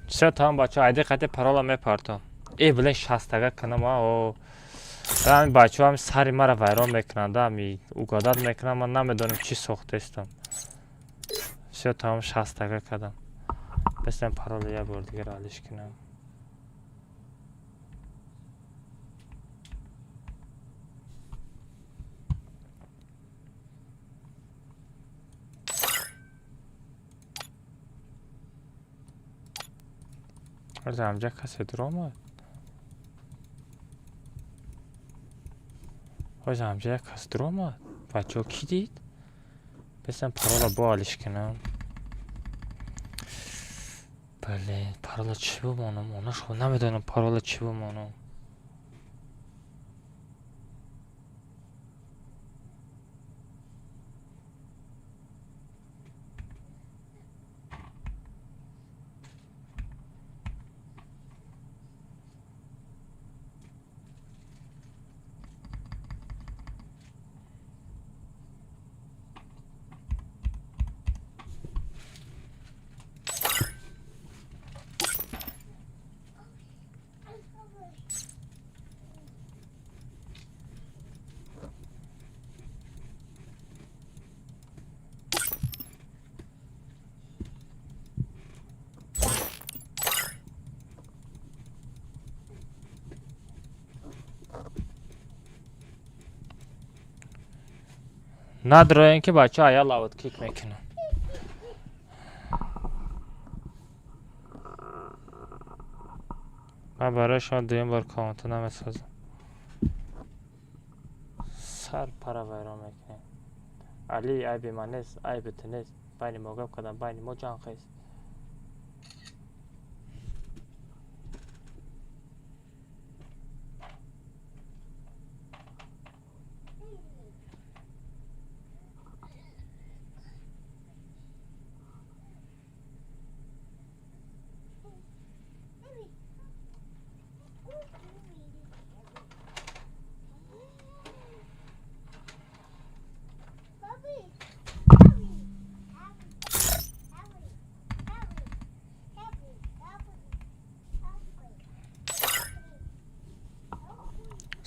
S1: Всё, тамом, бачаҳо, айди қати парола мепартом. Э, блин, шастага кунам, о. Ами бачаҳо ами сари мара вайрон мекунанд, ами угадать мекунанд, ман намедонам чӣ сохтаистам. Всё, тамом, шастага кардам. Бесам парола як бор дигар алиш кунам. Ҳамҷа касе дуромад? Ҳозир ҳамҷа як кас дуромад. Бачаҳо, кӣ дид? Бесам парола бо алиш кунам. Блин, парола чӣ бимонам? Онаш намедонам парола чӣ бимонам. Надроен ки бача ая лавот кик мекунам. Ман барои шумо дуюм бор комната намесозам. Сар пара вайрон мекунем. Али, айби ман нест, айби ту нест. Байни мо гап кардам, байни мо ҷанг хест.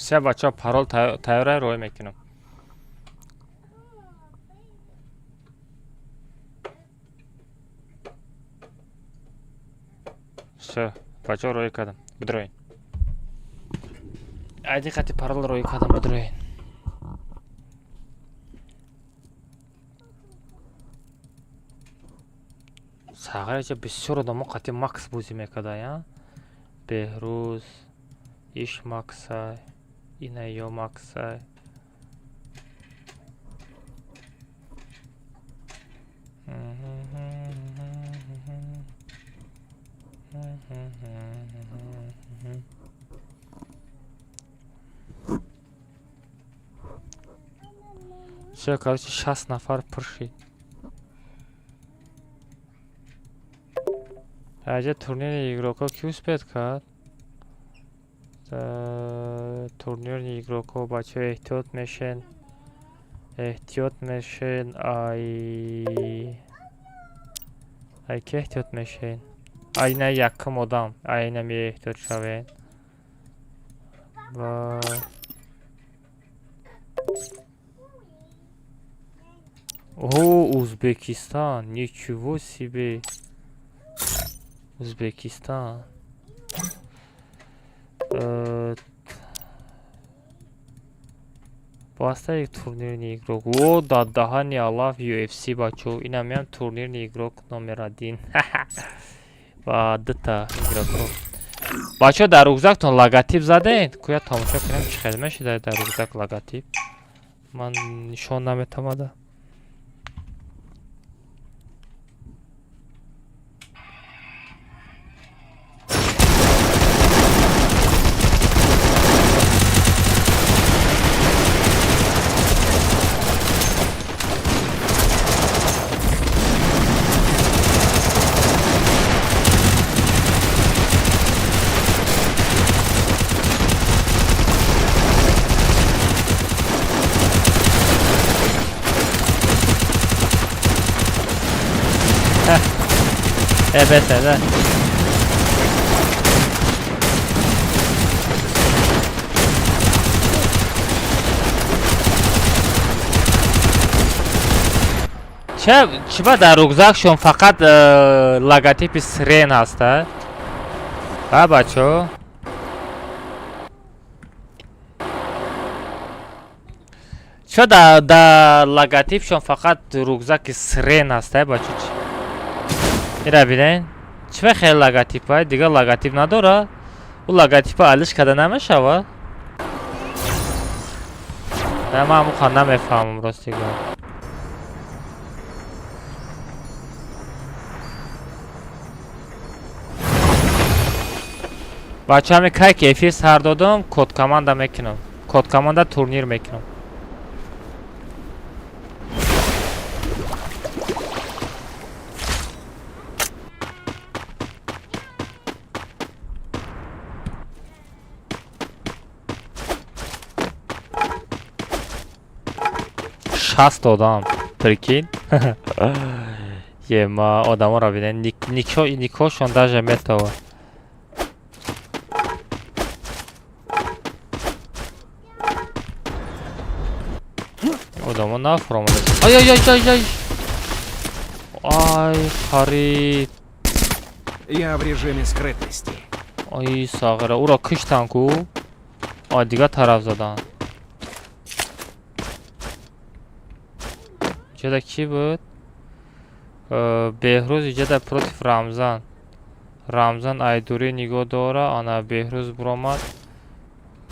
S1: Се, бачаҳо, парол тайёра, роӣ мекунам. Всё, бачаҳо, роӣ кардам. Бидроен. Айди қати парол роӣ кардам, бидроен. Сағараҷа бисёр одамо қати Макс бозӣ мекарда, Беҳрӯз, иш Максай, ина ё Максай. Всё, короче, 60 нафар пур шид. Аҷа турнири игрокҳо ки успеть кард? Турнири игрокҳо, бачаҳо, эҳтиёт мешен. Эҳтиёт мешен, ай ки эҳтиёт мешен? Ай на якум одам, ай нами эҳтиёт шавен. Ва О, Узбекистан, ничего себе. Узбекистан. Поставить турнирный игрок. О, да, даҳани алаф UFC бачо. Инамиам турнирный игрок номер один. Ва дута игроков. Бачо, дар рюкзактон логотип задед? Куя тамошо кунем, чӣ хел мешида дар рюкзак логотип. Ман нишон наметамада. Evet evet. Чиба дар рюкзакшон фақат логотипи сирен ҳаста? Ба бачо? Чо дар логотипшон фақат рюкзаки сирен ҳаста, бачо? Ира бинен? Чиба хеле логотипа? Дигар логотип надора? Ӯ логотипа алиш карда намешава? Не, ман ҳамуха намефаҳмам рости гап. Бача, ҳами кай ки эфир сар додам, код команда мекунам. Код команда турнир мекунам. Шаст одам, прикинь. Ема, одаморо бинен, никошон даже метова. Одамо нафуромада. Ай ай ай ай ай. Ай, харид.
S2: Я в режиме скрытности.
S1: Ай, сағира, уро киштан ку. А дига тараф задан. Иҷода кӣ буд? Беҳрӯз иҷода против Рамзан. Рамзан айдурӣ нигоҳ дора, ана Беҳрӯз буромад.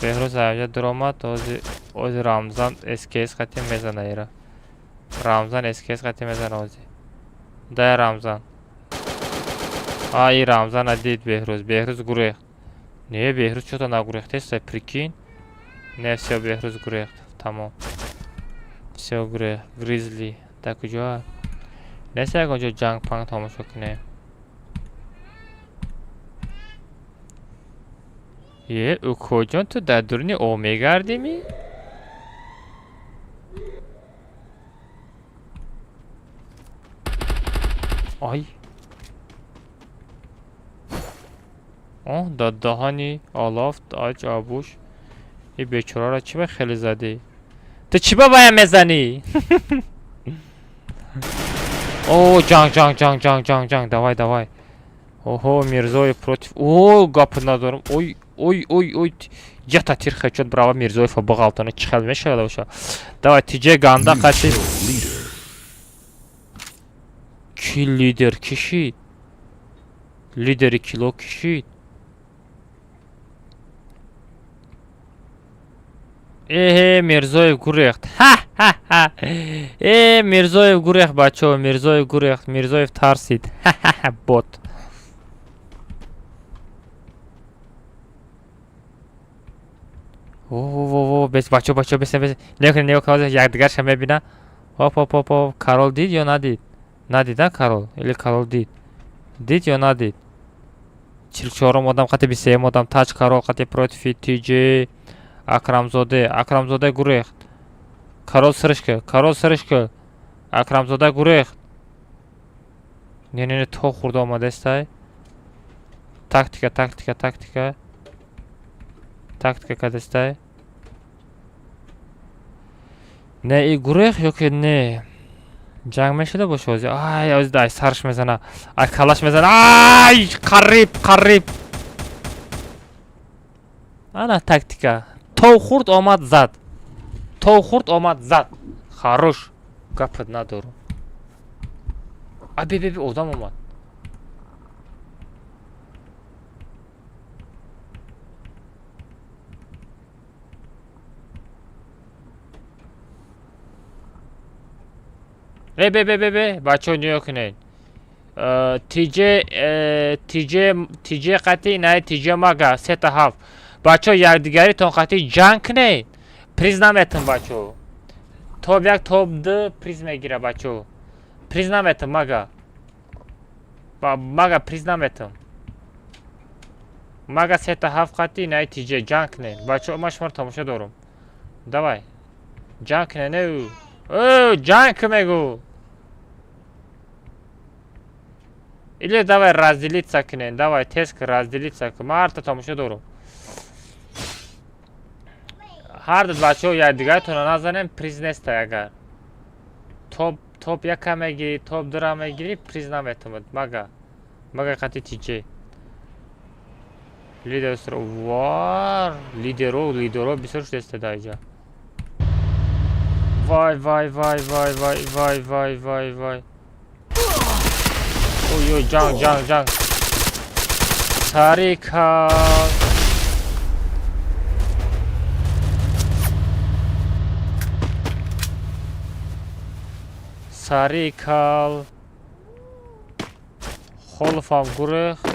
S1: Беҳрӯз айҷа дуромад, ози Рамзан СКС қати мезана ира. Рамзан СКС қати мезана ози. Дай Рамзан. А, и Рамзана дид Беҳрӯз. Беҳрӯз гурехт. Не, Беҳрӯз чото нагурехтеста, прикинь. Не, всё, Беҳрӯз гурехт. Тамом. Всё, гурехт. Гризли. Дар куҷо? Нест ягон ҷо ҷанг панг тамошо кунем. Е, укоҷон, ту дар дуруни об мегардимӣ? Ай. Оҳ, дар даҳани алаф, аҷ абуш. И бечораро чӣ ба хеле задӣ? Ту чӣ ба вая мезанӣ? О, ҷанг, ҷанг, ҷанг, ҷанг, ҷанг, ҷанг, давай, давай. Оҳо, Мирзоев против. О, гап надорам. Ой, ой, ой, ой. Ята тир хечот брава Мирзоева бағалтона чӣ хел мешавад боша. Давай, тиҷе ганда қати. Ки лидер кишид? Лидери кило кишид? Эҳе, Мирзоев гурехт. Ха-ха-ха. Э, Мирзоев гурехт, бачо, Мирзоев гурехт. Мирзоев тарсид. Ха-ха-ха, бот. Во-во-во, бес, бачо, бачо, бес, бес. Нигоҳ кунед, нигоҳ кунед, якдигарша мебина. Хоп, хоп, хоп, хоп. Карол дид ё надид? Надид, а, Карол? Или Карол дид? Дид ё надид? 44-ум одам қати 23-ум одам тач Карол қати против TJ Акрамзоде. Акрамзоде гурехт. Карол сиришка, Карол сиришка. Акрамзода гурехт. Не, не, не, то хурда омадестай. Тактика, тактика, тактика. Тактика кадестай. Не, и гурехт ё ки не? Ҷанг мешуда боша ози. Ай, ози ай сарш мезана. Ай калаш мезана. Ай, қариб, қариб. Ана тактика. Тов хурд омад зад. Тов хурд омад зад. Хорош. Гапат надорум. А бе бе бе одам омад. Бе бе бе бе бе бачаҳо нигоҳ кунед. ТЖ ТЖ ТЖ қатӣ най ТЖ мага сета ҳафт. Бачаҳо якдигаритон қатӣ ҷанг кунед. Приз наметам бачаҳо. Топ як топ ду приз мегира бачаҳо. Приз наметам мага. Мага приз наметам. Мага сета ҳафт қатӣ най ТЖ ҷанг кунед. Бачаҳо ман шуморо тамошо дорам. Давай. Ҷанг кунед не ӯ. Ҷанг мегӯ. Или давай разделиться кунем. Давай тез разделиться кун. Ман ҳарта тамошо дорам. Ҳар ду бачаҳо якдигаратонро назанем, приз нестай агар. Топ топ яка мегирӣ, топ дура мегирӣ, приз наметавонад. Мага. Мага қати ТЖ. Лидер вар, лидеро, лидеро бисёр шудеста дар инҷа. Вай, вай, вай, вай, вай, вай, вай, вай, вай. Ой, ой, ҷанг, ҷанг, ҷанг. Сарика. Сарикал. Холовам гурехт.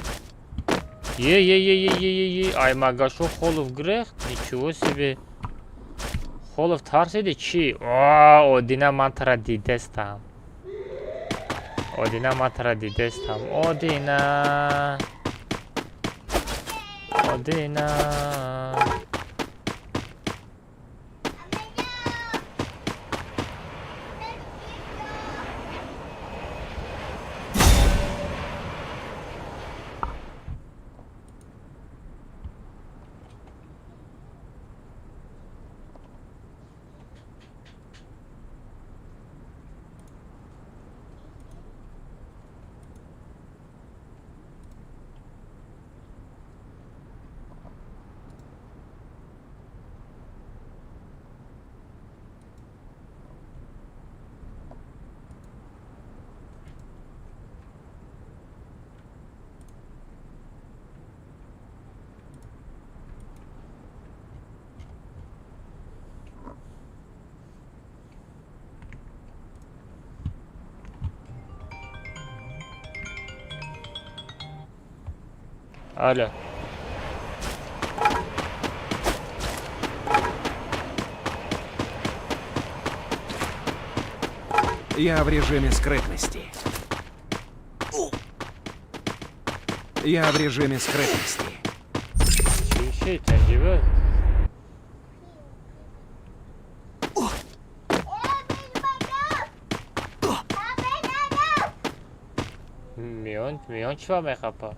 S1: Е, е, е, е, е, е, е. Ай, магашу Холов гурехт. Ничего себе. Холов тарсиди чӣ? О, Одина ман тара дидестам. Одина ман тара дидестам. Одина. Одина. Алло.
S2: Я в режиме скрытности. Я в режиме скрытности.
S1: Чӣ таҷриба? Миён, миён чӣ ба мехапа?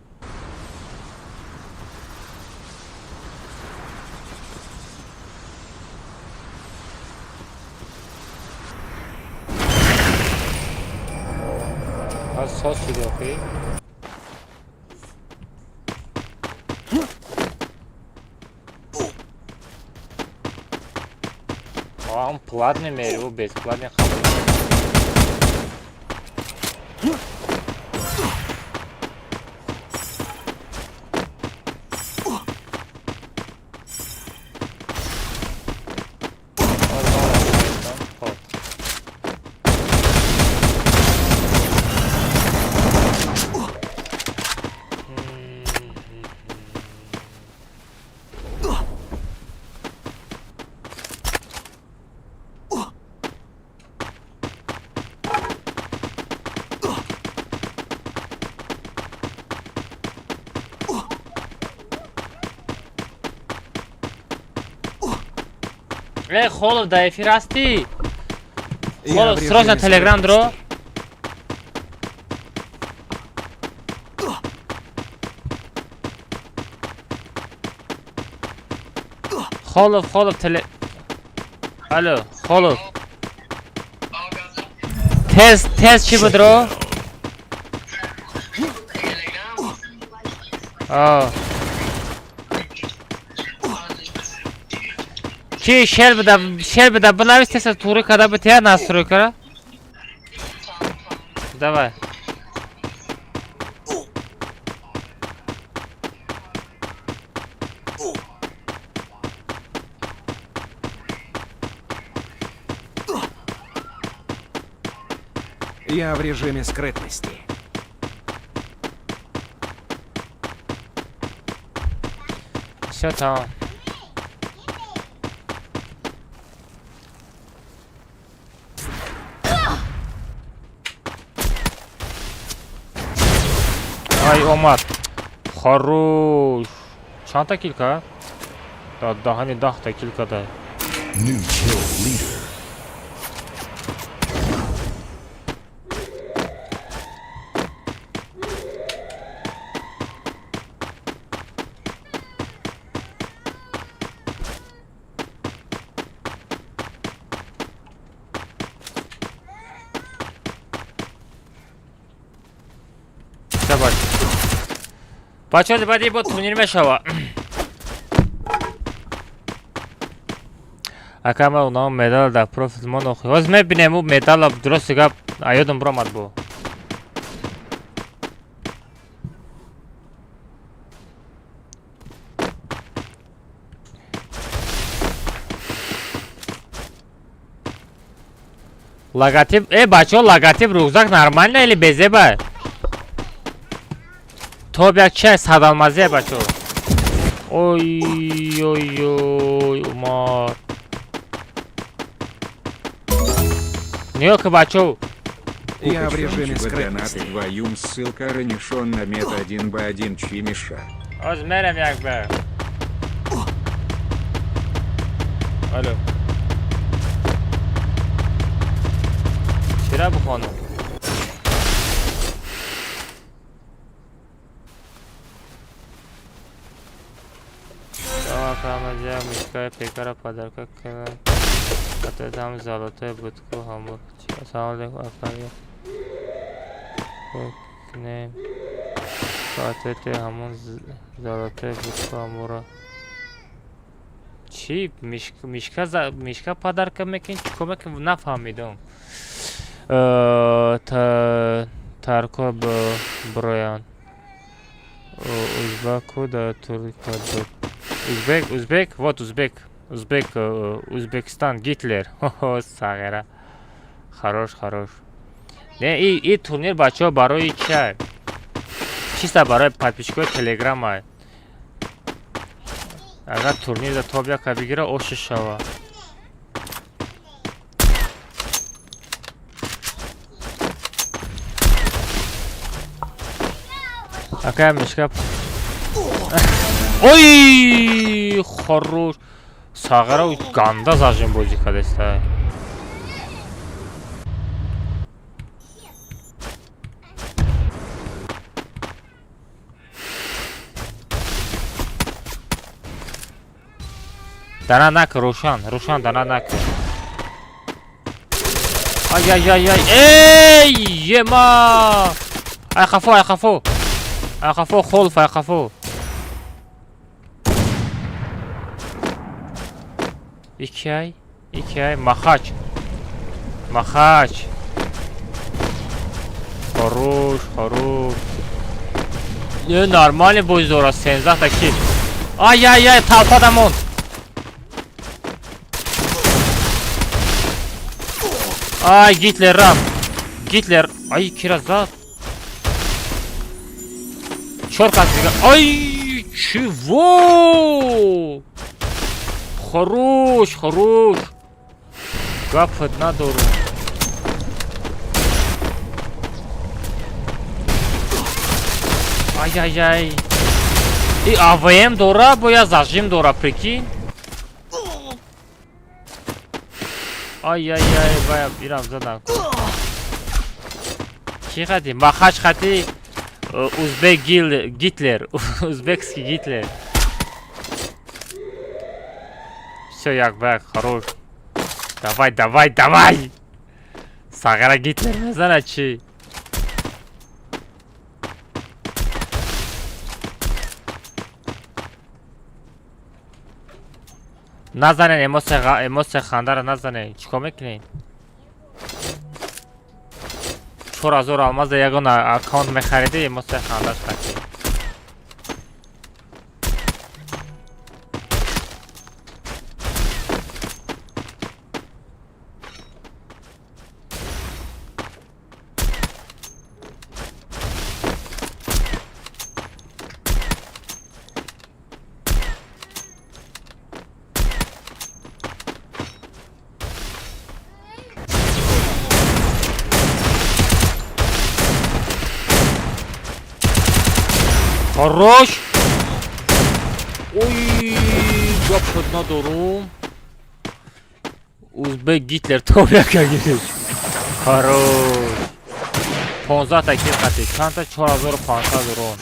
S1: Аз соз шуди охи? Он платный мери, ӯ бесплатный қабул. Хоб. Э, Холов, дар эфир ҳастӣ?
S2: Я
S1: Холов,
S2: в
S1: срочно
S2: режиме
S1: Телеграм дро.
S2: скрытности.
S1: Холов, Холов, теле. Алло, Холов. Тез, тез чӣ будро? Чи шер буда, шер буда, бинавис тез туғри када бития настройкара. Давай.
S9: Я в режиме скрытности.
S1: Всё там. Ай, омад. Хорош. Чандта kill кард? Да, даҳани 10-та kill карда.
S3: New kill leader.
S1: Бачаҳо, баъди бо турнир мешава. Ака, ма унао медал дар профил мо нохи. Ҳозир мебинем ӯ медала, дурости гап аёдам биромад бо. Логотип, э бачаҳо, логотип рюкзак нормально или безеба? Топ як чай садалмазе бачаҳо. Ой ой ой, Умар. Нигоҳ ки бачаҳо.
S9: Я в режиме
S2: Донаты
S9: скрытности.
S2: двоюм ссылка ранишон на мета 1 б 1 чимиша.
S1: Ҳозир мерам як бар. Алло. Чира бихонам? Мишкаи пекара подарка кардам. Ҳатто золотой будку ҳамур. Ассалому алайкум, ака. Кунем. Ответи ҳамон золотой будку ҳамура. Чӣ? Мишка мишка подарка мекунӣ? Чӣ кор мекунӣ? Нафаҳмидам. Тарко броян. Узбаку да турка. Узбек, узбек, вот узбек. Узбек, Узбекистан, Гитлер. Хо, сағира. Хорош, хорош. Не, и турнир бачаҳо барои чай? Чисто барои подписчикои Телеграма. Агар турнир да топ яка бигира, оши шава. Ака мишка. Ой, хорош. Сағира ганда зажим бозӣ кардеста. Дана накр, Рушан, Рушан, дана накр. Ай, ай, ай, ай, эй, ема! Ай, хафо, ай, хафо. Ай, хафо, холф, ай, хафо. Икай, икай, махач. Махач. Хорош, хорош. Не, нормальный бой дора, 13 та kill. Ай, ай, ай, толпа дамон. Ай, Гитлер рафт. Гитлер. Ай, кира зад. Чор кас дига. Ай, чего? Хорош, хорош. Гапфат надору. Ай, ай, ай. И АВМ дора, боя зажим дора, прикинь. Ай, ай, ай, бая, ирам задан. Чи хати? Махач хати? Узбек Гитлер. Узбекский Гитлер. Все, як бэк, хорош. Давай, давай, давай! Сағира Гитлер мезанад чӣ? Назанен эмоция, хандара назанен. Чӣ кор мекунед? 4000 алмаза ягон аккаунт мехариди, эмоция хандаш қатӣ. Хорош! Ой, гап шуд, надорум. Узбек Гитлер топ яка гирифт. Хорош. 15 та кил қатӣ. Чанда? 4500 урон.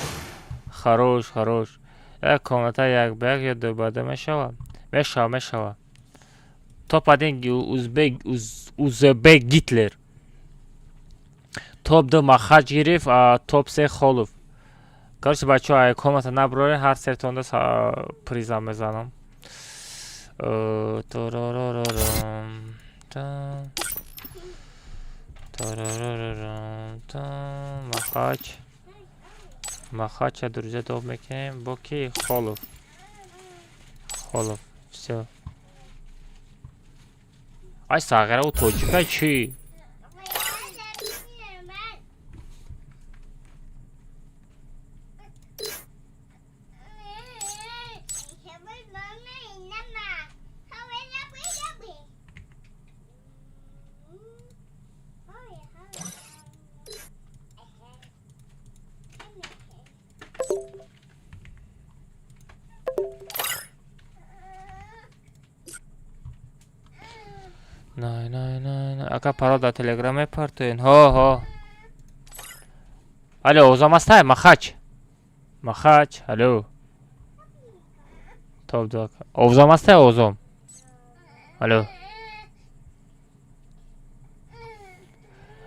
S1: Хорош, хорош. Як комната як ба як ё ду ба ду мешава? Мешава, мешава. Топ 1 узбек Узбек Гитлер. Топ 2 Махач гирифт, а топ 3 Холов. Короче, бачаҳо, ай комната наброрен, ҳар сертонда приза мезанам. Тороророром, та. Тороророром, та. Махач. Махача друзья доб мекунем. Бо ки? Холов. Холов. Всё. Ай, сағира, ӯ тоҷика чӣ? Не, не, не, не. Ака, парол дар телеграм мепартоен? Ҳо, ҳо. Алло, озом ҳастай? Махач. Махач, алло. Топ ду ака. Овзом ҳастай, озом? Алло.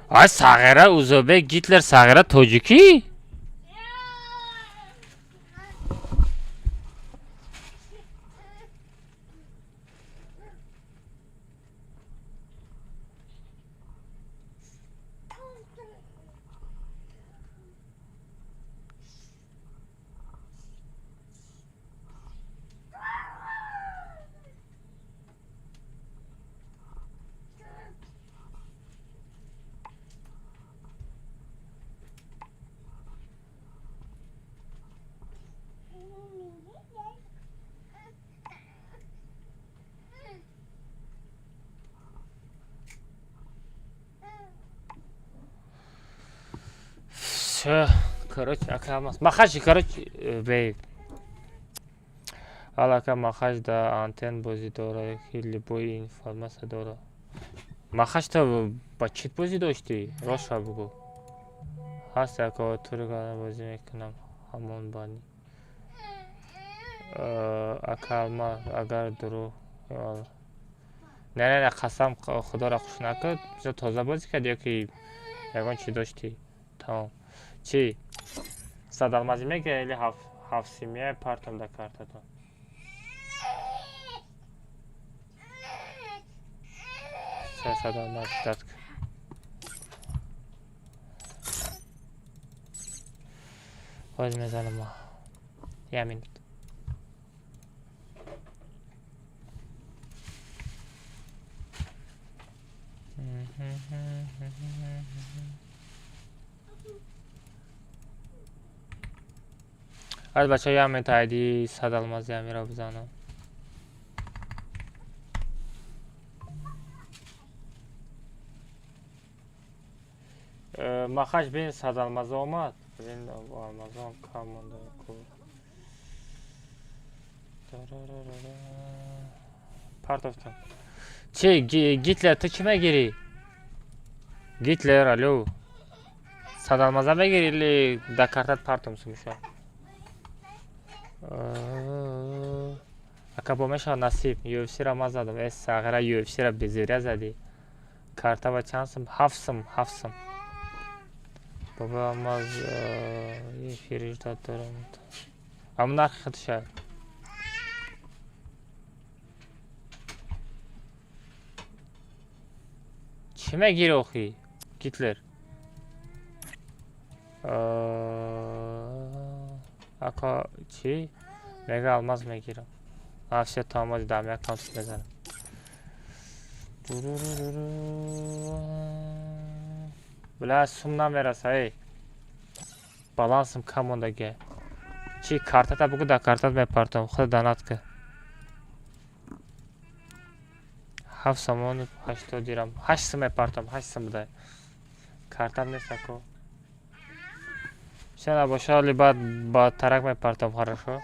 S1: Ай, сағира Узбек Гитлер, сағира тоҷикӣ? Всё, короче, ака Алмаз. Махач, короче, бей. Алака Махач да антен бозӣ дора, ки любой информация дора. Махач, та ба чит бозӣ доштӣ? Роша бугӯ. Ҳаст, ака, тургана бозӣ мекунам. Ҳамон бани. Ака Алмаз, агар дурӯғ. Не, не, не, қасам худоро хуш накард. Бисёр тоза бозӣ кард ё ки ягон чӣ доштӣ? Тамом. Чӣ? 100 алмазӣ мегирад или ҳафт симия партом дар картатон? 300 алмаз дад. Боз мезанам ма. Я минут. Аз бачаҳо, як минут, айди 100 алмази амиро бизанам. Махач, бин, 100 алмаза омад. Бин, алмазам кам монда ку. Партофтам. Чӣ, Гитлер, ту чӣ мегирӣ? Гитлер, алло. 100 алмаза мегирӣ или дар картат партом сумуша? Ака, бо мешавад насиб. UFC-ро ман задам. Э, сағира, UFC-ро безиря задӣ. Карта ба чанд сум? 7 сум, 7 сум. Баба, ма аз эфир ждать дорам. Ам нархи худша. Чӣ мегири охи? Гитлер. Ака, чӣ? Мега алмаз мегирам. А, все, тамом, дам як аккаунт мезанам. Бля, сум намераса, эй. Балансам кам мондаги. Чӣ, картата бугу, да картат мепартом, худ донат ка. 7 сомону 80 дирам. 8 сум мепартом, 8 сум будай. Картам нест, ако. Все, набоша, али баъд ба тарак мепартом, хорошо?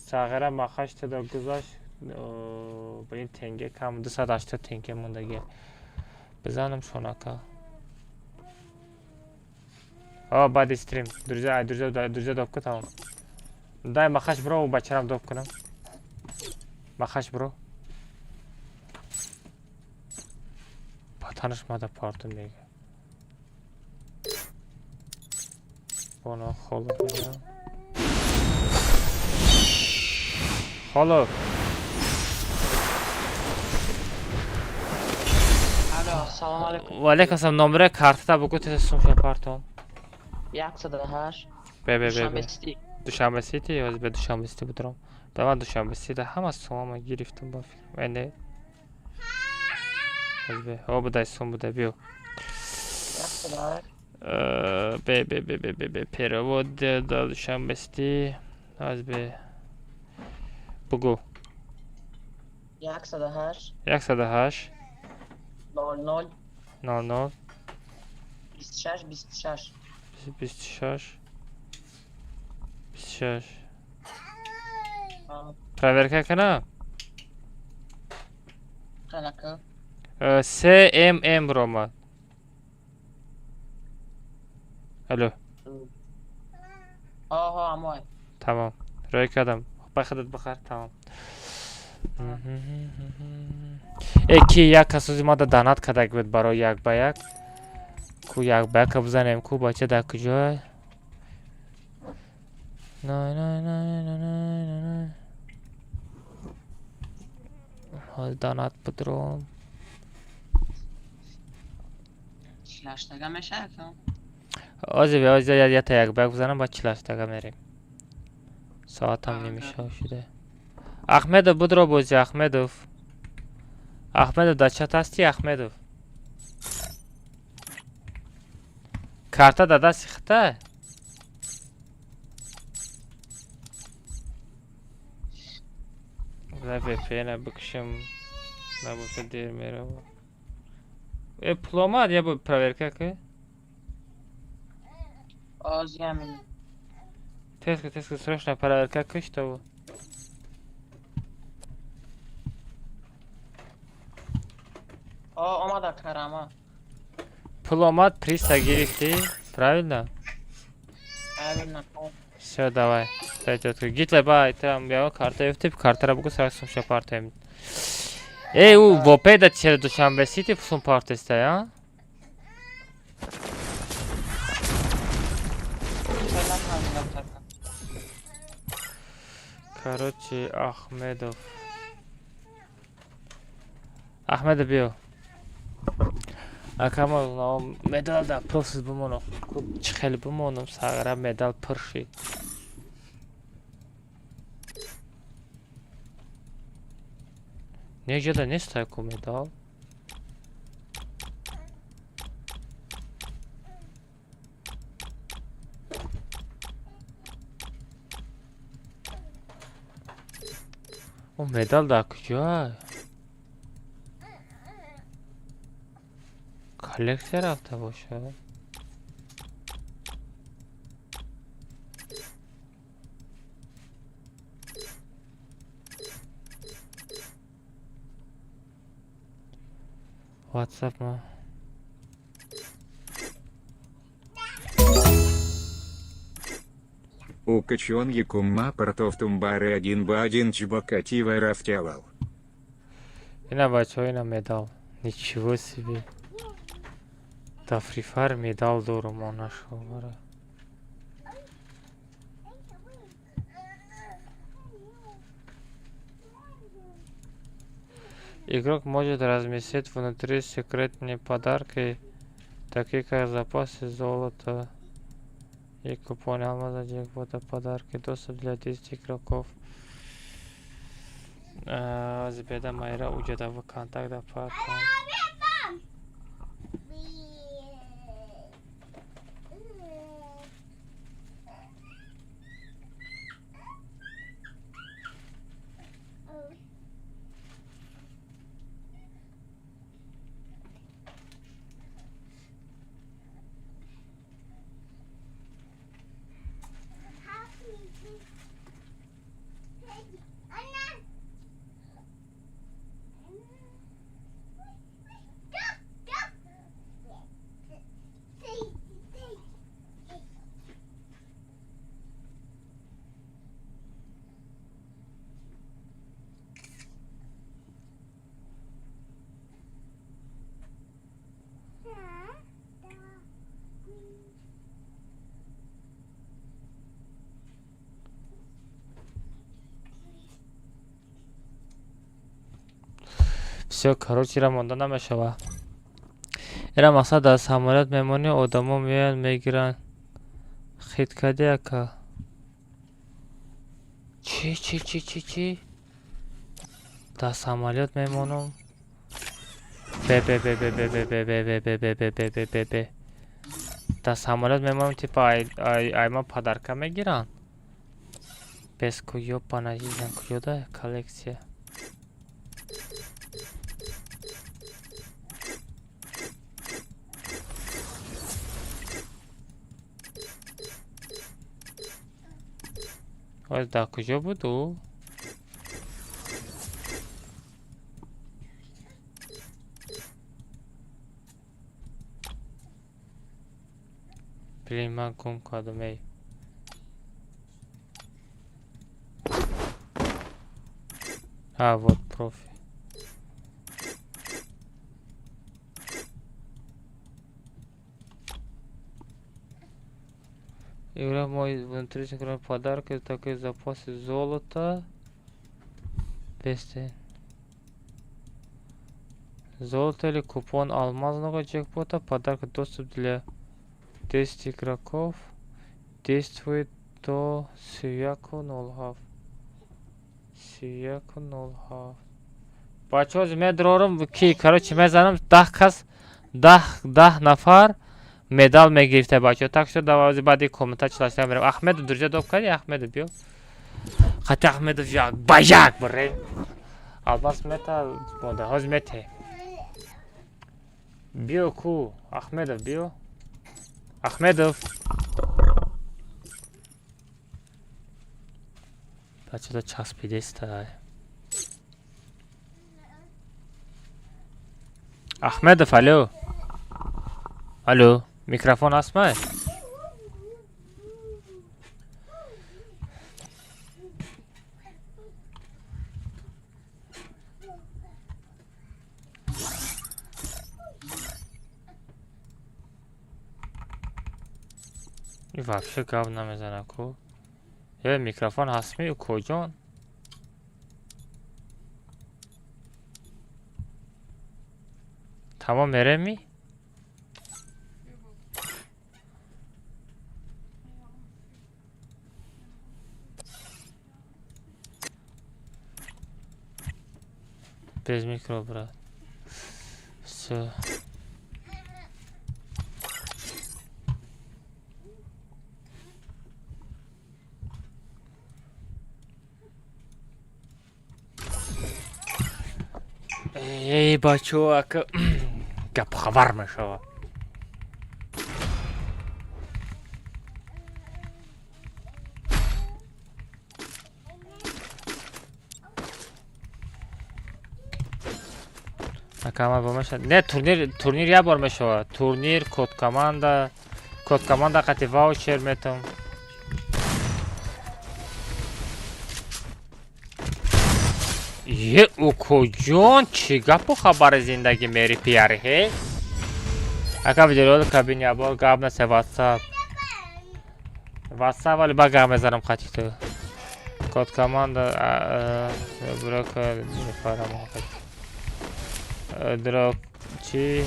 S1: Сағира махаш теда гузашт, ба ин тенге кам 280 тенге мондагӣ. Бизанам шонака. О, баъди стрим. Друзья, ай, друзья, друзья доп ку, тамом. Дай махаш бро, бачарам доп кунам. Махаш бро. Ба танаш мада парту мега. Боно холо мега. Холо.
S4: Алло, салом алейкум.
S1: Ва алейкум ассалом, номера картата бугу, тез сум ша партом.
S4: 108.
S1: Бе, бе, бе, бе.
S4: Душанбе Сити.
S1: Душанбе Сити, ҳозир бе Душанбе Сити будурам. Ба ман Душанбе Сити ҳама сумама гирифтам ба фикр. Э, не. Ҳозир бе, о, будай сум будай, биё.
S4: 108.
S1: Бе, бе, бе, бе, бе, бе, перевод да Душанбе Сити. Ҳозир бе. Бугу.
S4: 108.
S1: 108.
S4: 00.
S1: 00.
S4: 26 26.
S1: 26 26.
S4: А,
S1: Проверка кунам.
S4: Канака.
S1: С М М ромад. Алло.
S4: Оҳо, амой.
S1: Тамом. Рӯй кардам. Ба худат бихар, тамом. Э, ки як касози мада донат кардаг буд барои як ба як. Ку як ба яка бизанем, ку бача дар куҷое? Най, най, най, най, най, най, най. Ҳозир донат будром.
S4: 48-тага мешавад?
S1: Ҳозир, ҳозир ята як ба як бизанам, баъд 48-тага мерем. Соатам нимишав шуда. Ахмедов, будро бози, Ахмедов. Ахмедов, дар чат ҳастӣ, Ахмедов? Карта дар дасти хита? Бля, VPN бикушам. Набошад, дер мерава. Э, пул омад, я бо проверка ки.
S4: Ози амин.
S1: Тез ки, тез ки, срочно проверка ки, что
S4: О, омада карама.
S1: Пул омад, приста гирифтӣ, правильно?
S4: Правильно.
S1: Всё, давай. Дойдёт. Гитлер, ба, там я карта ёфтӣ, картара бугу, сара сумша партоем. Эй, у вопеда чер Душанбе Сити сум партеста, а?
S4: Чой нафаҳмидам така.
S1: Короче, Ахмедов. Ахмедов, биё. Акама, медал да пулсиз бимонам. Чӣ хеле бимонам, сағира медал пур шид. Неҷода нест ку медал? О, медал дар куҷоа? Коллексия рафта бошад? WhatsApp ма.
S2: У качон якумма портов тумбары 1 б 1 чбакатива рафтявал.
S1: Ина, бачаҳо, ина медал. Ничего себе. Да Free Fire медал дорум, онашовара. Игрок может разместить внутри секретные подарки, такие как запасы золота и купоны алмаза джекпота, подарки, доступ для 10 игроков. Зибеда майра уҷада в контакт да потом. Всё, короче, ира монда намешава. Ира мақсад аз самолёт мемонӣ, одамо меоянд, мегиранд. Хит кардӣ, ака? Чӣ, чӣ, чӣ, чӣ, чӣ? Дар самолёт мемонам. Бе, бе, бе, бе, бе, бе, бе, бе, бе, бе, бе, бе, бе, бе, бе, бе. Дар самолёт мемонам, типа ай ай ай ма подарка мегиранд. Без куё панажизан куёда коллексия. Ой, дар куҷо буд ӯ? Блин, ман гум кардам, эй. А, вот профи. Игра мой внутри синхронные подарки, такие запасы золота. Бесте. Золото или купон алмазного джекпота. Подарок доступ для 10 игроков. Действует до Сюяку 07. Сюяку 07. Бачаҳо, медрорам ки, короче, мезанам 10 кас, 10 нафар медал мегирифта, бачаҳо. Так что давай баъди комната чилашта мерем. Ахмедов, друзья доб кардӣ? Ахмедов, биё. Хати Ахмедов як ба як бирем. Алмаз мета монда, ҳозир мете. Биё ку, Ахмедов, биё. Ахмедов. Бачаҳо часпидеста. Ахмедов, алло. Алло, микрофон ҳастмай? И вообще гап намезана ку. Е, микрофон ҳастми, куҷон? Тамом мереми? Без микро, брат. Всё. Эй, бачо, ака гап хабар мешава. Ака, ма меша. Не, турнир як бор мешава. Турнир, код команда, код команда қати ваучер метам. Е, укоҷон, чӣ гапу хабари зиндагӣ мери пияри, ҳе? Ака, видеоролик кабини абор гап насе ватсап. Ватсап вали ба гап мезанам қати ту. Код команда брока фарам. Дрок чӣ?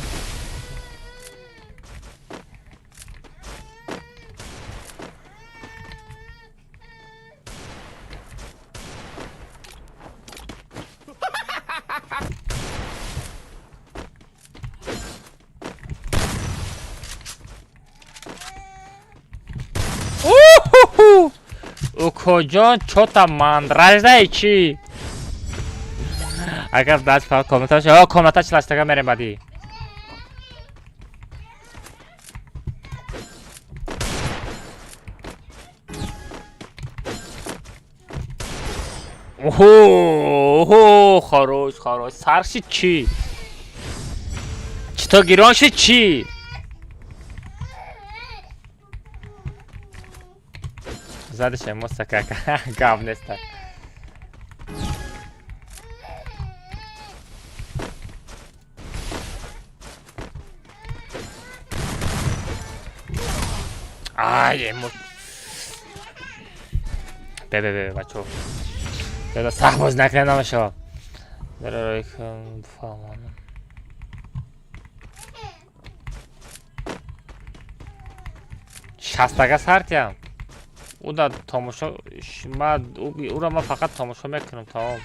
S1: Укоҷон, чота мандраждаи чӣ? Агар даст фақат комната о комната чилаштага мерем баъдӣ. Оҳо, хорош, хорош. Сар шид чӣ? Чито гирон шид чӣ? Задаше моста кака гап неста. Ай, эмо. Бе, бе, бе, бачо. Дада сахт боз накунем намешава. Фаҳмонам. Шастага сартиям. Уда тамошо ма ура ма фақат тамошо мекунам тамом.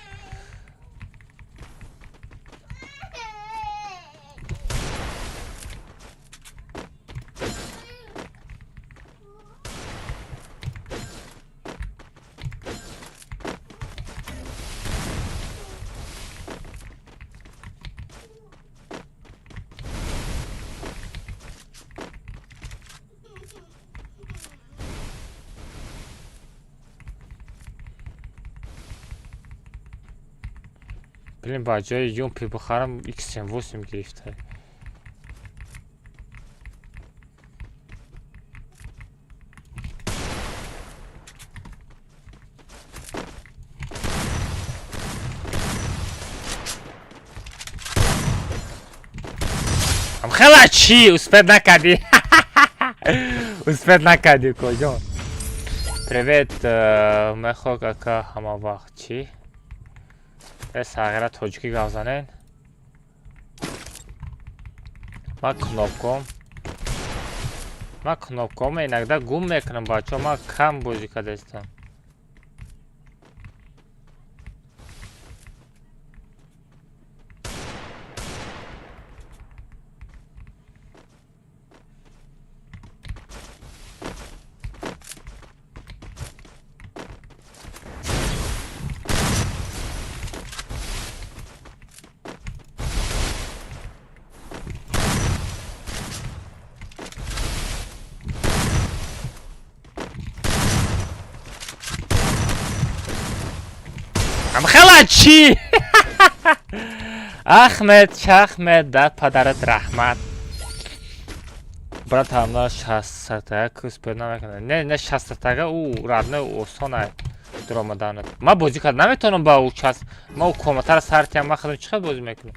S1: Блин, ба ҷои юмпи бихарам XM8 гирифта. Хела чӣ? Успед накардӣ. Успед накардӣ, коҷон. Привет, мехок ака ҳама вақт чӣ? Э, сағира тоҷикӣ гап занен. Ма кнопком. Ма кнопком иногда гум мекунам, бачо, ма кам бозӣ кардастам. Хела чӣ? Ахмед, Чахмед, дад падарат раҳмат. Брат, ҳамла шастатага успед намекунад. Не, не шастатага ӯ радна осона дуромаданат. Ма бозӣ кард наметавонам ба ӯ час. Ма ӯ коматара сартиям, ма худам чӣ қадр бозӣ мекунам?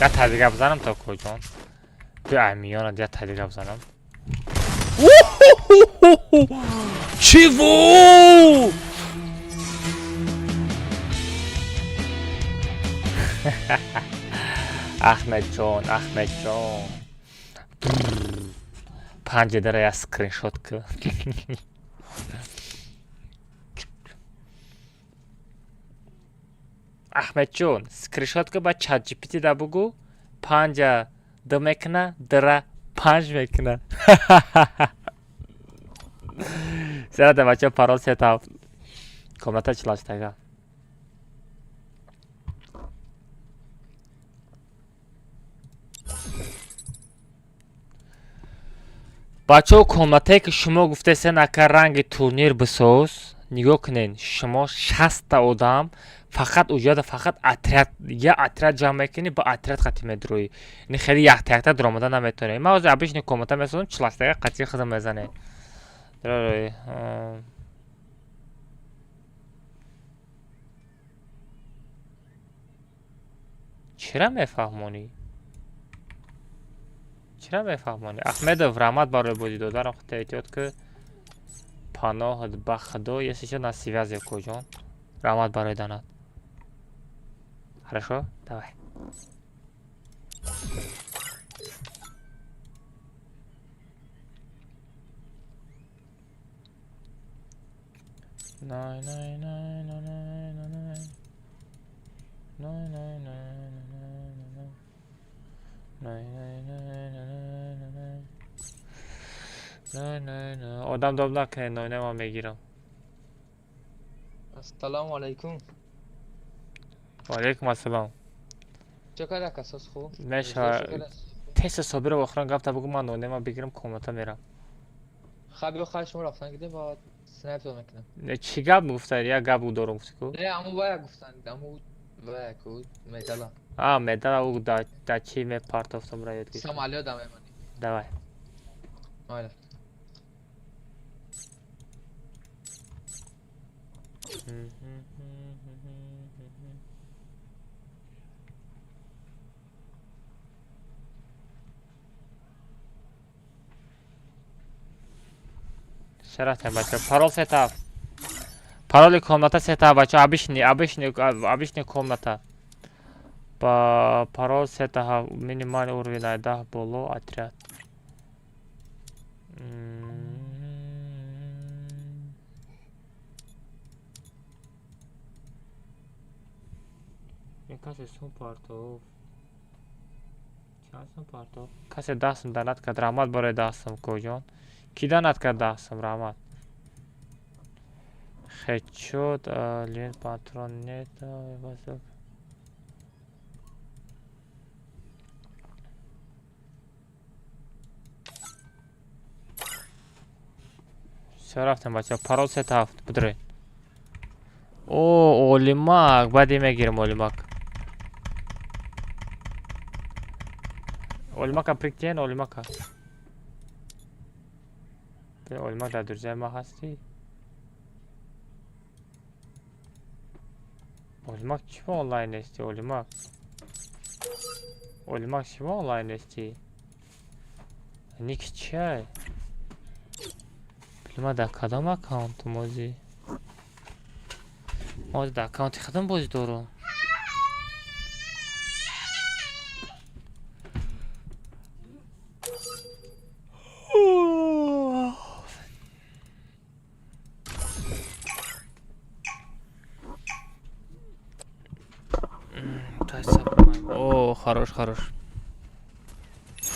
S1: Я та дига бизанам то куҷон. Биё амиёна я та дига бизанам. Чего? Ахмедҷон, Ахмедҷон. Панҷа дара я скриншот ку. Ахмедҷон, скриншот ку ба чат GPT да бугу. Панҷа д мекуна, дра панҷ мекуна. Сера да бача парол сетав. Комната чилаштага. Бачаҳо, комнатае ки шумо гуфтесен, ака ранги турнир бисоз, Нигоҳ кунед, шумо 60-та одам фақат уҷода, фақат отряд, я отряд ҷамъ мекунӣ, ба отряд қатӣ медуроӣ. Ини хеле якта якта дуромада наметавонӣ. Ман ҳозир обычный комната месозам, 48-тага қатъи худам мезанем. Дуророй. Чира мефаҳмонӣ? Чира мефаҳмонӣ? Ахмедов, раҳмат барои бозӣ додарам, худта эҳтиёт ки, паноҳат ба худо, если что, на связи, куҷон. Раҳмат барои донат. Хорошо? Давай. Най, най, най, най, най, най, най. Най, най, най, най, най, най. Най, най, най, най, най, най. Най, най, най. Одам доб накунед, най, най, ман мегирам.
S10: Ассалому алайкум.
S1: Ва алайкум ассалом.
S10: Чӣ кар ака, соз хуб?
S1: Меша, теса Собира охиран гапта бугу, ман нонема бигирам, комната мерам.
S10: Хаб ё хай, шумо рафтан гидем, баъд снайпер мекунам.
S1: Не, чӣ гап гуфта? Як гап дорум гуфти ку?
S10: Не, аму вая гуфтан, аму вая ку медала.
S1: А, медала у да чӣ мепартофтам ра ёд гирифтам.
S10: Самолёт ам мемонӣ.
S1: Давай.
S10: Майла.
S1: Шарафтем, бача. Парол сетав. Пароли комната сетав, бача. Обычный, обычный, обычный комната. Ба парол сетаҳа, минимальный уровень 10 боло отряд. Ин касе сум партов. Чанд сум партов? Касе 10 сум донат кард. Раҳмат барои 10 сум, коҷон. Ки донат кард 10 сум? Раҳмат. Хедшот, лимит патрон нет. Всё, рафтем, бача. Парол 37. Бидуред. О, олимак. Баъди мегирем олимак. Олимака приккен, олимака. Олимак дар друзья ма ҳастӣ? Олимак чӣ ба онлайн нестӣ, олимак? Олимак чӣ ба онлайн нестӣ? Ник чиай? Ма дар кадом аккаунтум озӣ? Мо дар аккаунти худам бозӣ дорам. О, хорош, хорош.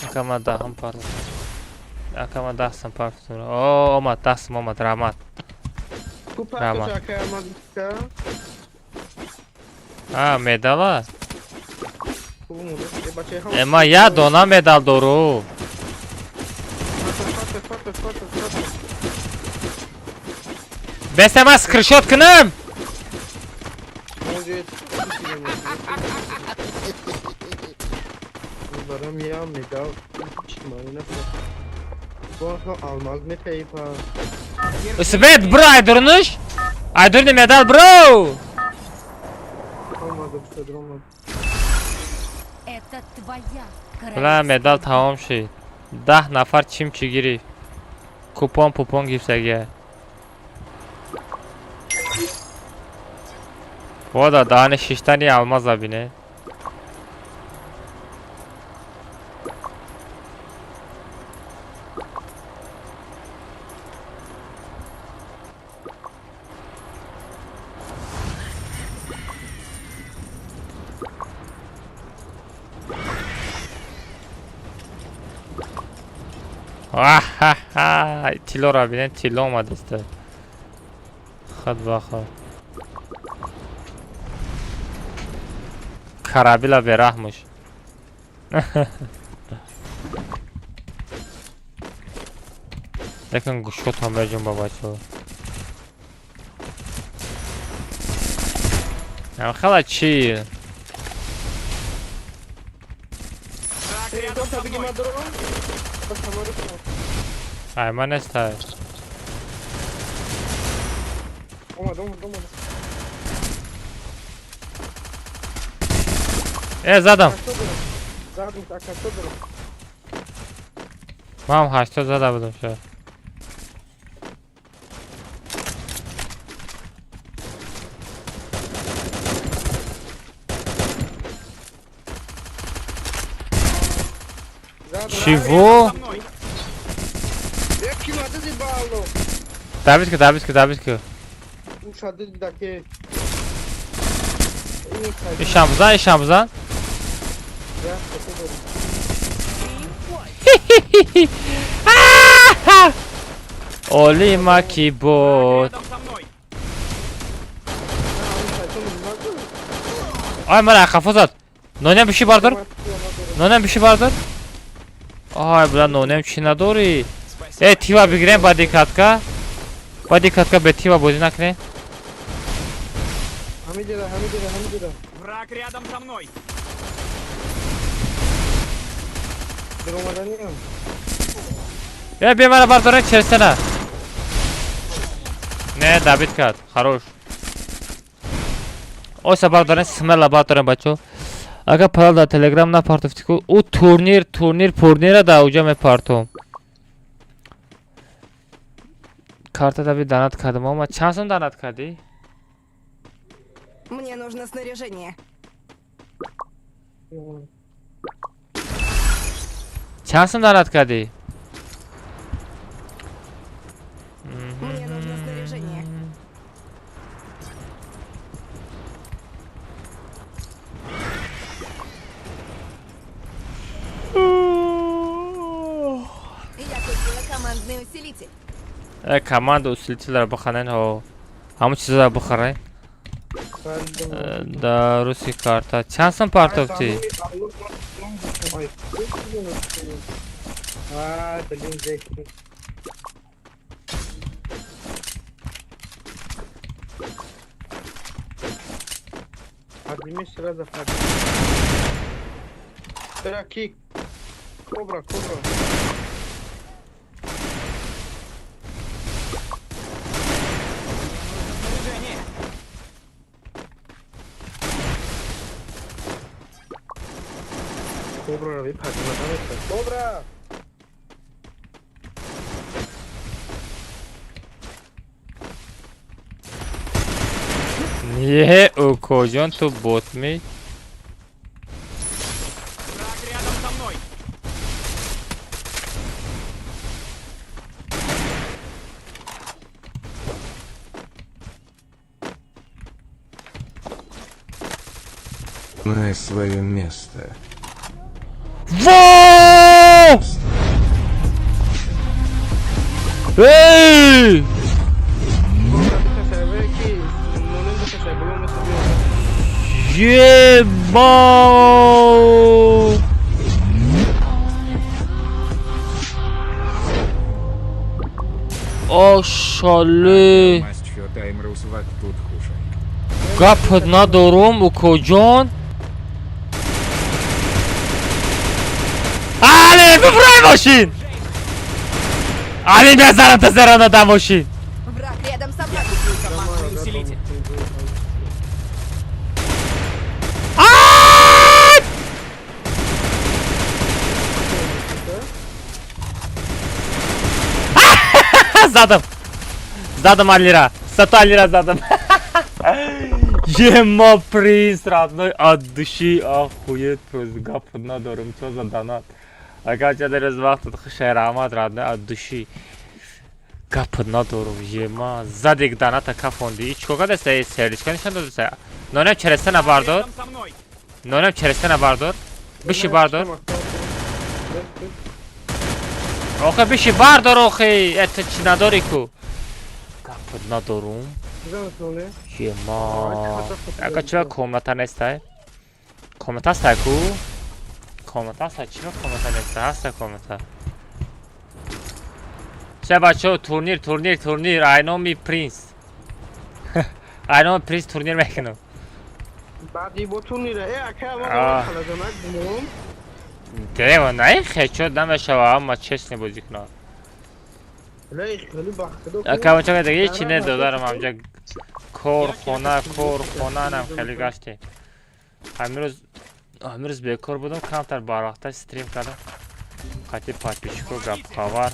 S1: Акама даҳам пар. Акама 10 сум пар. О, омад, 10 сум омад, раҳмат. Раҳмат. А, медала? Э, ман як дона медал дору. Беста, ман скриншот кунам?
S11: Барам я медал. Алмаз мехайфа.
S1: Свет, бро, айдурнуш? Айдурни медал, бро!
S12: Это твоя
S1: Бла, медал тамом шид. 10 нафар чим чӣ гирифт? Купон пупон гирифтагия. Вода, даҳани шиштани алмаза бине. Ха-ха, тиллоро бинед, тилло омадааст. Худ ба худ. Карабила бераҳмуш. Лекин гӯшотон беҷунба, бачаҳо. Хала чи? Ай, ман нестай.
S11: Омад, омад, омад.
S1: Э, задам.
S11: Задам, ака, дорам.
S1: Ман 80 зада будам шояд. Чего? Добить ка, добить ка, добить ка. Ишам бизан, ишам бизан. Оли маки бот. Ай, мара қафо зад. Ноням биши бардор. Ноням биши бардор. Ай, бла, ноням чӣ надорӣ? Э, тива бигирем баъди катка. Баъди катка бе тива бозӣ накунем.
S9: Враг рядом со мной.
S1: Э, бия мара бардора черсена. Не, добить кард. Хорош. Оса бардорен, смело бардорен, бачо. Ага, парал дар Телеграм напартофти ку. Ӯ турнир, турнир, пурнира да уҷа мепартом. Карта даби донат кардам. Ама чанд сум донат кардӣ?
S12: Мне нужно снаряжение.
S1: Чанд сум донат кардӣ?
S12: Мне нужно снаряжение. Я купила командный усилитель.
S1: Э, команда усилитель ро бихарен, ҳо. Ҳамон чизаро бихарен. Да, руси карта. Чанд сум партофтӣ?
S11: А, блин, зеки. Подними сразу, подними. Кобра, кобра. Кобра, Кобра!
S1: Не, укоҷон, ту бот ми?
S9: Враг рядом со мной.
S3: Знай свое место.
S1: Во! Эй! Ебау! Ошале! Гап надорум, укоҷон. Али, бибрай мошин! Али, мезанам та зерана да мошин!
S12: Враг рядом со мной.
S9: Командный усилитель.
S1: Задам! Задам Алира! Сато Алира задам! Ема принц, родной, от души, охуеть, просто гап надорум, чё за донат? Агар ча вақт хушай раҳмат, родной, от души. Гап надорум, ема. Задик доната кафонди. Чико кадаста, сердечко нишон додаса. Нонам черестена бардор.
S9: Рядом со мной.
S1: Нонам черестена бардор. Биши бардор. Охе, биши бардор, охе. Э, ту чӣ надорӣ ку? Гап надорум. Ема. Ака чиба комната нестай? Комната ҳастай ку? Комната ҳастай? Чиба комната нестай? Ҳастай комната. Че бачаҳо, турнир, турнир, турнир, айноми принц. Айноми принц турнир мекунам.
S11: Баъди бо турнира. Э, ака, ман халазанак бумон.
S1: Дева, най хечо намешава, ама честно бозӣ кунад. Ака, чака дига ҳеч чи не додарам амҷа корхона, корхона нам хеле гаштем. Ҳамирӯз бекор будам, камтар барвақта стрим кардам. Қати подписчико гапхабар.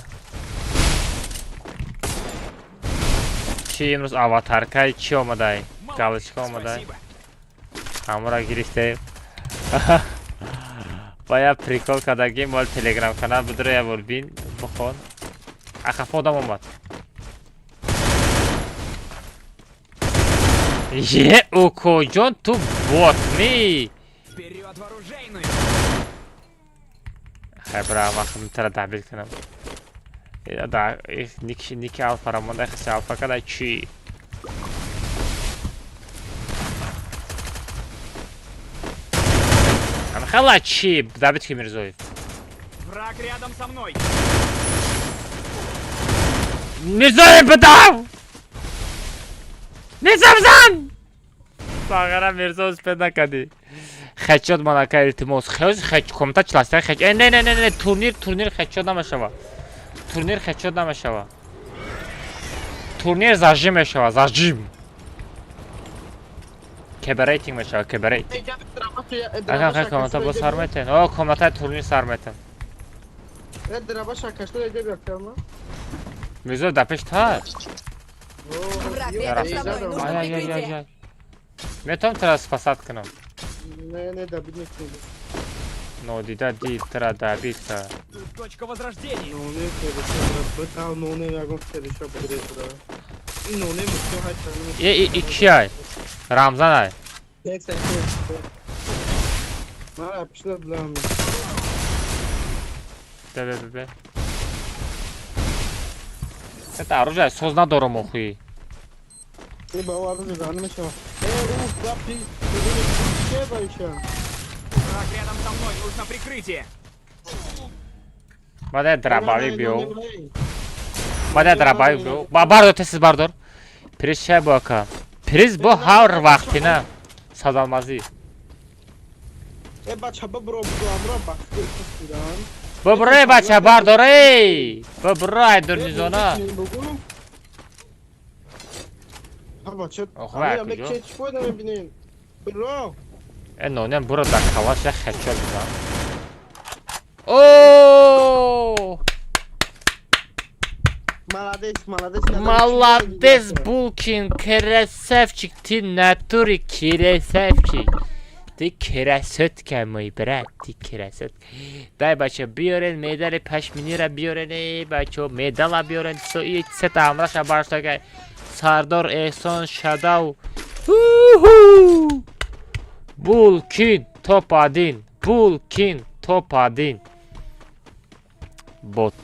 S1: Чи имрӯз аватаркаи чи омадай? Галочка омадай. Ҳамора гирифтем. Ба як прикол кардагим, мол телеграм канал будро як бор бин, бихон. Ахаф одам омад. Е, укоҷон, ту бот ми? Хай бра, ман тара добил кунам. Да, ники алфа рамонда, хеси алфа када чи? Хала чи? Добит ки Мирзоев.
S9: Враг рядом со мной.
S1: Мирзоев бадав! Мирзо бизан! Сағара Мирзо успед накардӣ. Хечот манака илтимос. Хез хеч комта чласта хеч. Э, не не не не, турнир турнир хечот намешава. Турнир хечот намешава. Турнир зажим мешава, зажим. Кеберейтинг мешава, кеберейтинг. Ака хай комната бо сар метен. О, комната турнир сар метен. Мирзо да пеш та.
S12: Враг рядом со мной. Нужно прикрытие.
S1: Метавонам тра спасат кунам.
S11: Не, не, добить не
S1: Нодида дид тра добит та.
S9: Точка возрождения.
S1: Е, и кияй? Рамзан ай. Бе, бе, бе, бе. Это оружие соз надорам охуи.
S9: Враг рядом со мной, нужно прикрытие.
S1: Баде дробовик биё. Баде дробовик биё. Ба бардор, тез бардор. Приз чай бо ака. Приз бо ҳар вақтина. Садалмазӣ.
S11: Э, бача, бибро, бибро, бахти
S1: Бибро, бача, бардор, эй! Бибро, ай дурнизона. Э, нонем буро дар калаш як хечо бизан. О!
S11: Молодец, молодец.
S1: Молодец, Булкин, красавчик, ты натуре красавчик. Ты красотка, мой брат, ты красотка. Дай, бача, биёрен, медали пашминира биёрен, эй, бачо, медала биёрен, сета амраша барштагай. Сардор Эҳсон Шадав. Уху! Булкин топ-1. Булкин топ-1. Бот.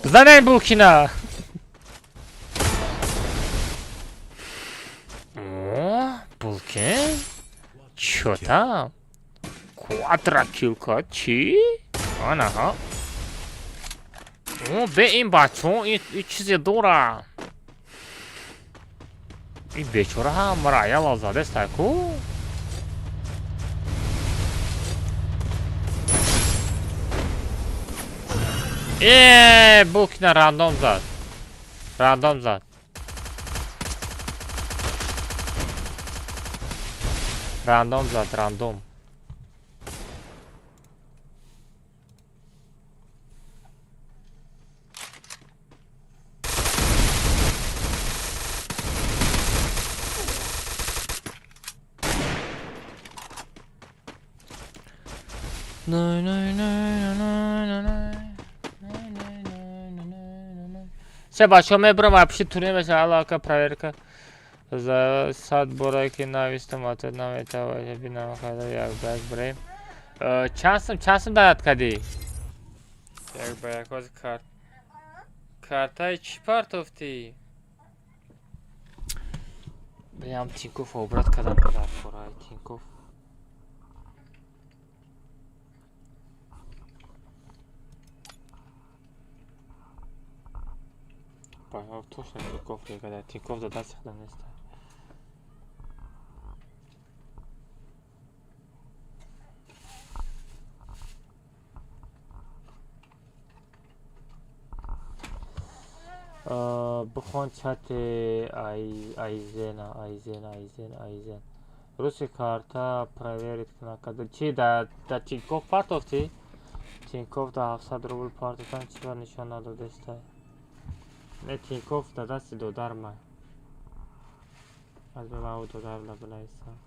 S1: Бизанем Булкина. О, Булкин? Чё там? Квадро килка чӣ? Анаҳа. О, бе ин бачо, ин чизе дора. Ин бечора ҳам рояла задеста ку? Э, Булкина рандом зад. Рандом зад. Рандом зад, рандом. Се бачаҳо мебурам вообще турнир мешава алло ака проверка за сад бора ки навистам ответ наметавонад бинам хада як ба як бирем. Чанд сум чанд сум донат кардӣ? Як ба як ҳозир карт картаи чӣ партофтӣ? Биям Тинькофф обрат кардам дар кораи Тинькофф. Точно Тинькофф лига, Тинькофф да дасти худам нест. Бихон чати Айзена, Айзен, Айзен, Айзен. Руси карта проверить кунакада. Чи да Тинькофф партофти? Тинькофф да 700 рубл партофтан чи бар нишон надодестай? Не, Тинькофф да дасти додар май. Аз ба ӯ додар да бинависам.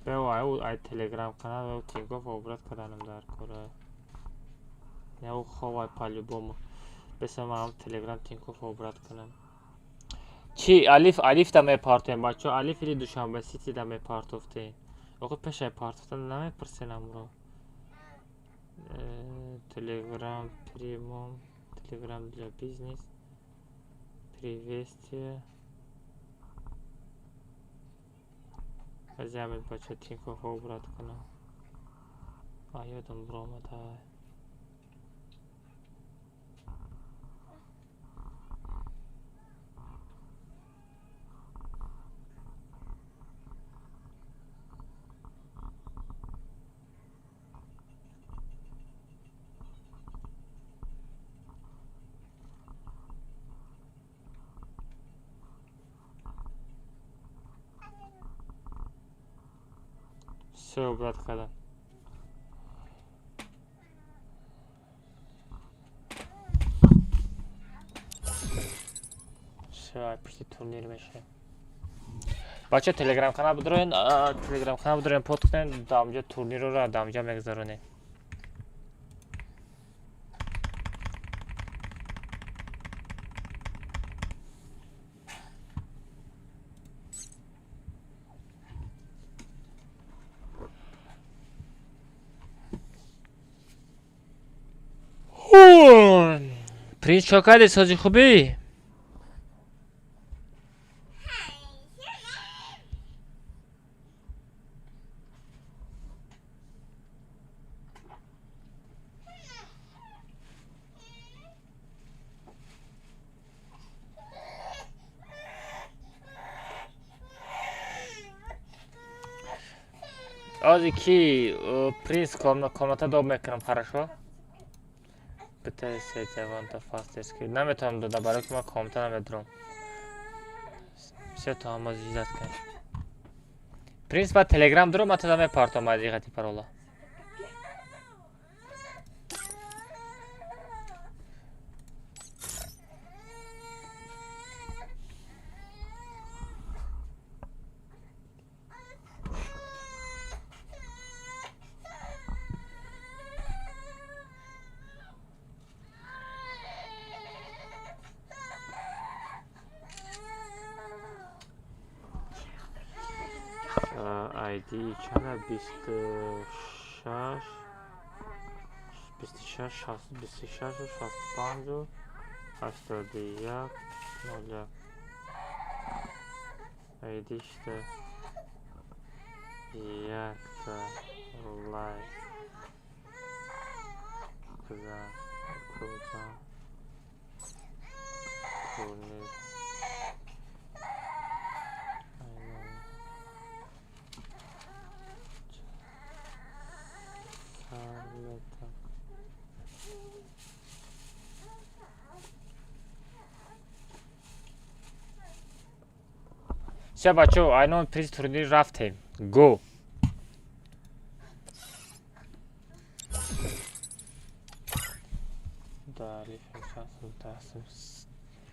S1: Бео ай ӯ ай Телеграм канал ӯ Тинькофф обрат карданам дар кора. Не, ӯ ховай по-любому. Беса ман Телеграм Тинькофф обрат кунам. Чи Алиф, Алиф да мепартоем бачо, Алиф или Душанбе Сити да мепартофтем. Охи пешай партофтан намепурсен амро. Телеграм премиум, Телеграм для бизнес, приветствие. Азиамед бача Тинькофф обрат кунам. А ёдам биромада. Всё, брат, когда. Всё, пушти турнир мешаем. Бача Телеграм канал бидроен, Телеграм канал бидроен под кунен, дамҷа турнирро дамҷа мегзаронем. Принц чо кардӣ, сози хубӣ? Ози ки принц комната доб мекунам, хорошо? Битаи сетяванта фастески. Наметавонам дода, барои ки ман комната намедурам. Все то ҳама ждать кунем. Принц ба Телеграм дурам, ман тада мепартом аз иғати парола. ID чанд? 26 26 26 65 81 01. ID шта якта лайк бизан кӯзан турнир. Всё, бачо, айнон приз турнир рафтем. Го!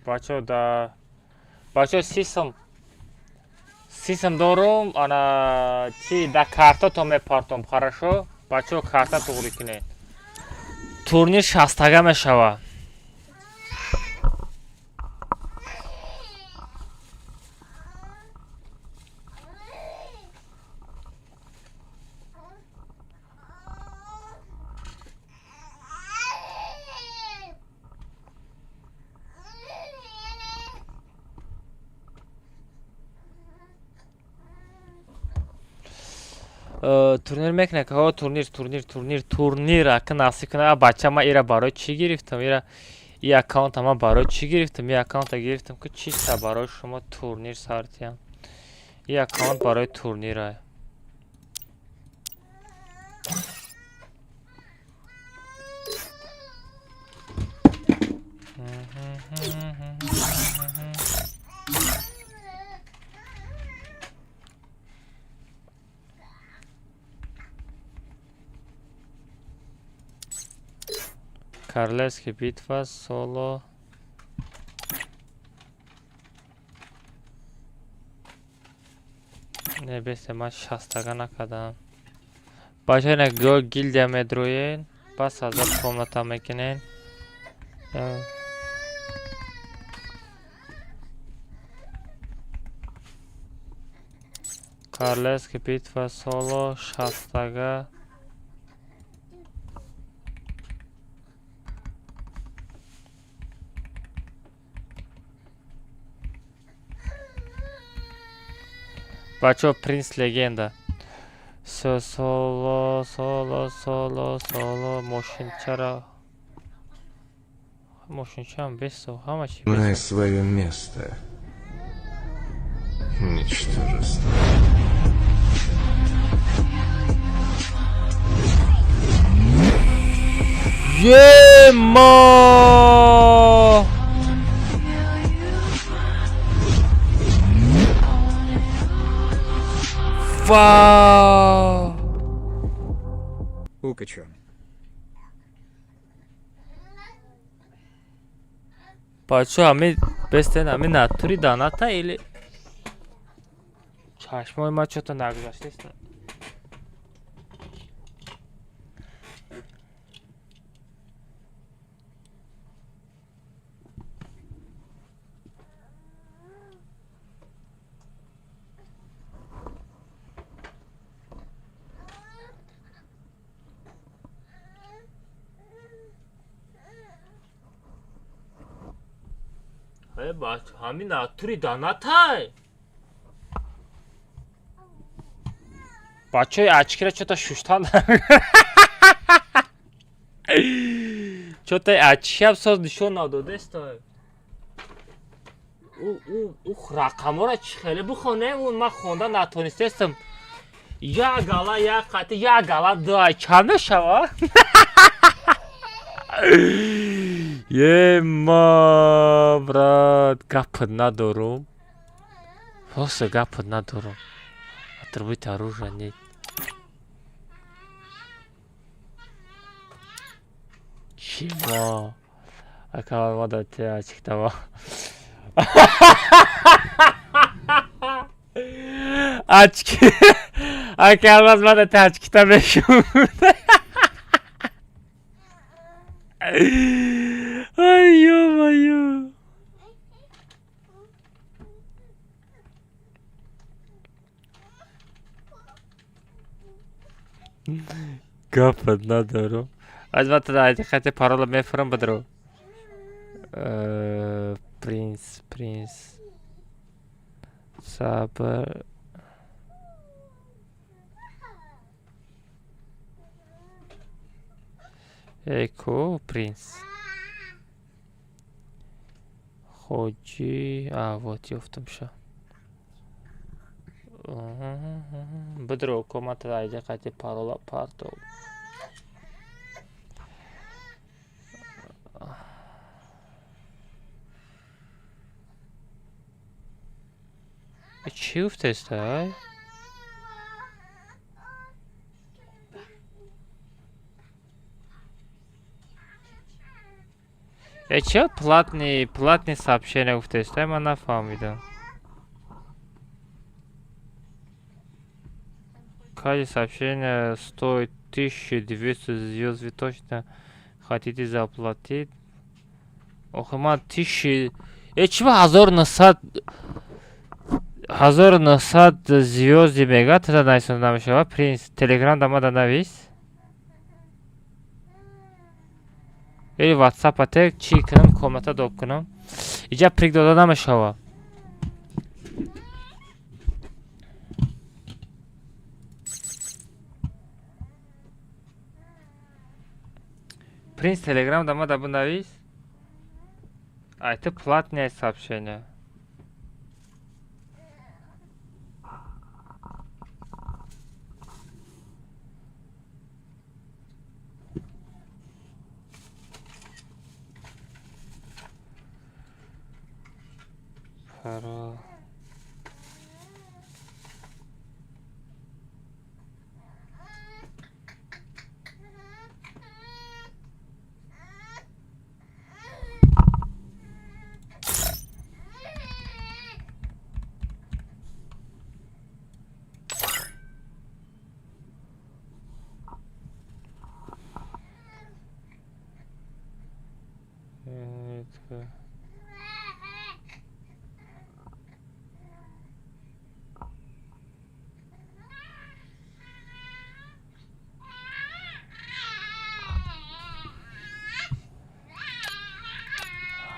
S1: Бачо, да... Бачо, сисм. Сисм дорум, ана... Чи, да карта то мепартом, хорошо? Бачо, карта туғри кунед. Турнир шастага мешава. Турнир мекунад ка? Турнир, турнир, турнир, турнир ака насиб кунад. Бача, ман ира барои чӣ гирифтам? Ира, и аккаунта ман барои чӣ гирифтам? И аккаунта гирифтам, ки чиста барои шумо турнир сартиям. И аккаунт барои турнира. Королевский битва, соло. Не, бесе, ман шастага накардам. Бача, ина го гилдия медроен, пас азар комната мекунен. Королевский битва, соло, шастага. Бачаҳо, принц легенда. Всё, соло, соло, соло, соло, мошинчара. Мошинчаам бесо, ҳама чи
S3: Знай
S1: бесо.
S3: свое место. Ничтожество.
S1: Ема! Вау!
S2: Укачан.
S1: Бачо, ами бестен, ами натури даната или чашмои ма чото нагузаштест? Э, бачо, ҳами натури данатай. Бачаи, очкира чото шуштан. Чото очкиам соз нишон надодеста. У рақамҳоро чӣ хеле бихонем? Ман хонда натонистестам. Як гала як қати як гала ду чанд мешава? Ема, брат, гапат надорум. Просто гапат надорум. Атрибуты оружия нет. Чего? Ака, мада те очктава. Очки. Ака, алмаз мада те очкита мешум. Ай, ё-моё. Гапат надорум. Аз ман тада хати парола мефурам, бадро. Принц, принц. Сабр. Эко, принц. Хоҷи. А, вот, ёфтамша. Бидро, ко ман тада айди қати парола партов. Чӣ гуфтеста? Э, чё платный сообщение гуфтеста? Ман нафаҳмидам. Каждое сообщение стоит 1200 звезд. Вы точно хотите заплатить? Охи, ман тысячи. Э, чӣ ба 1900, 1900 звёзди мега тада нависонда намешавад? Принц, телеграм дамада навис. Или ватсап ате чӣ кунам, комната доб кунам? Иҷа прик дода намешавад. Принц Телеграм да ма да бинавис. А это платное сообщение. Парол.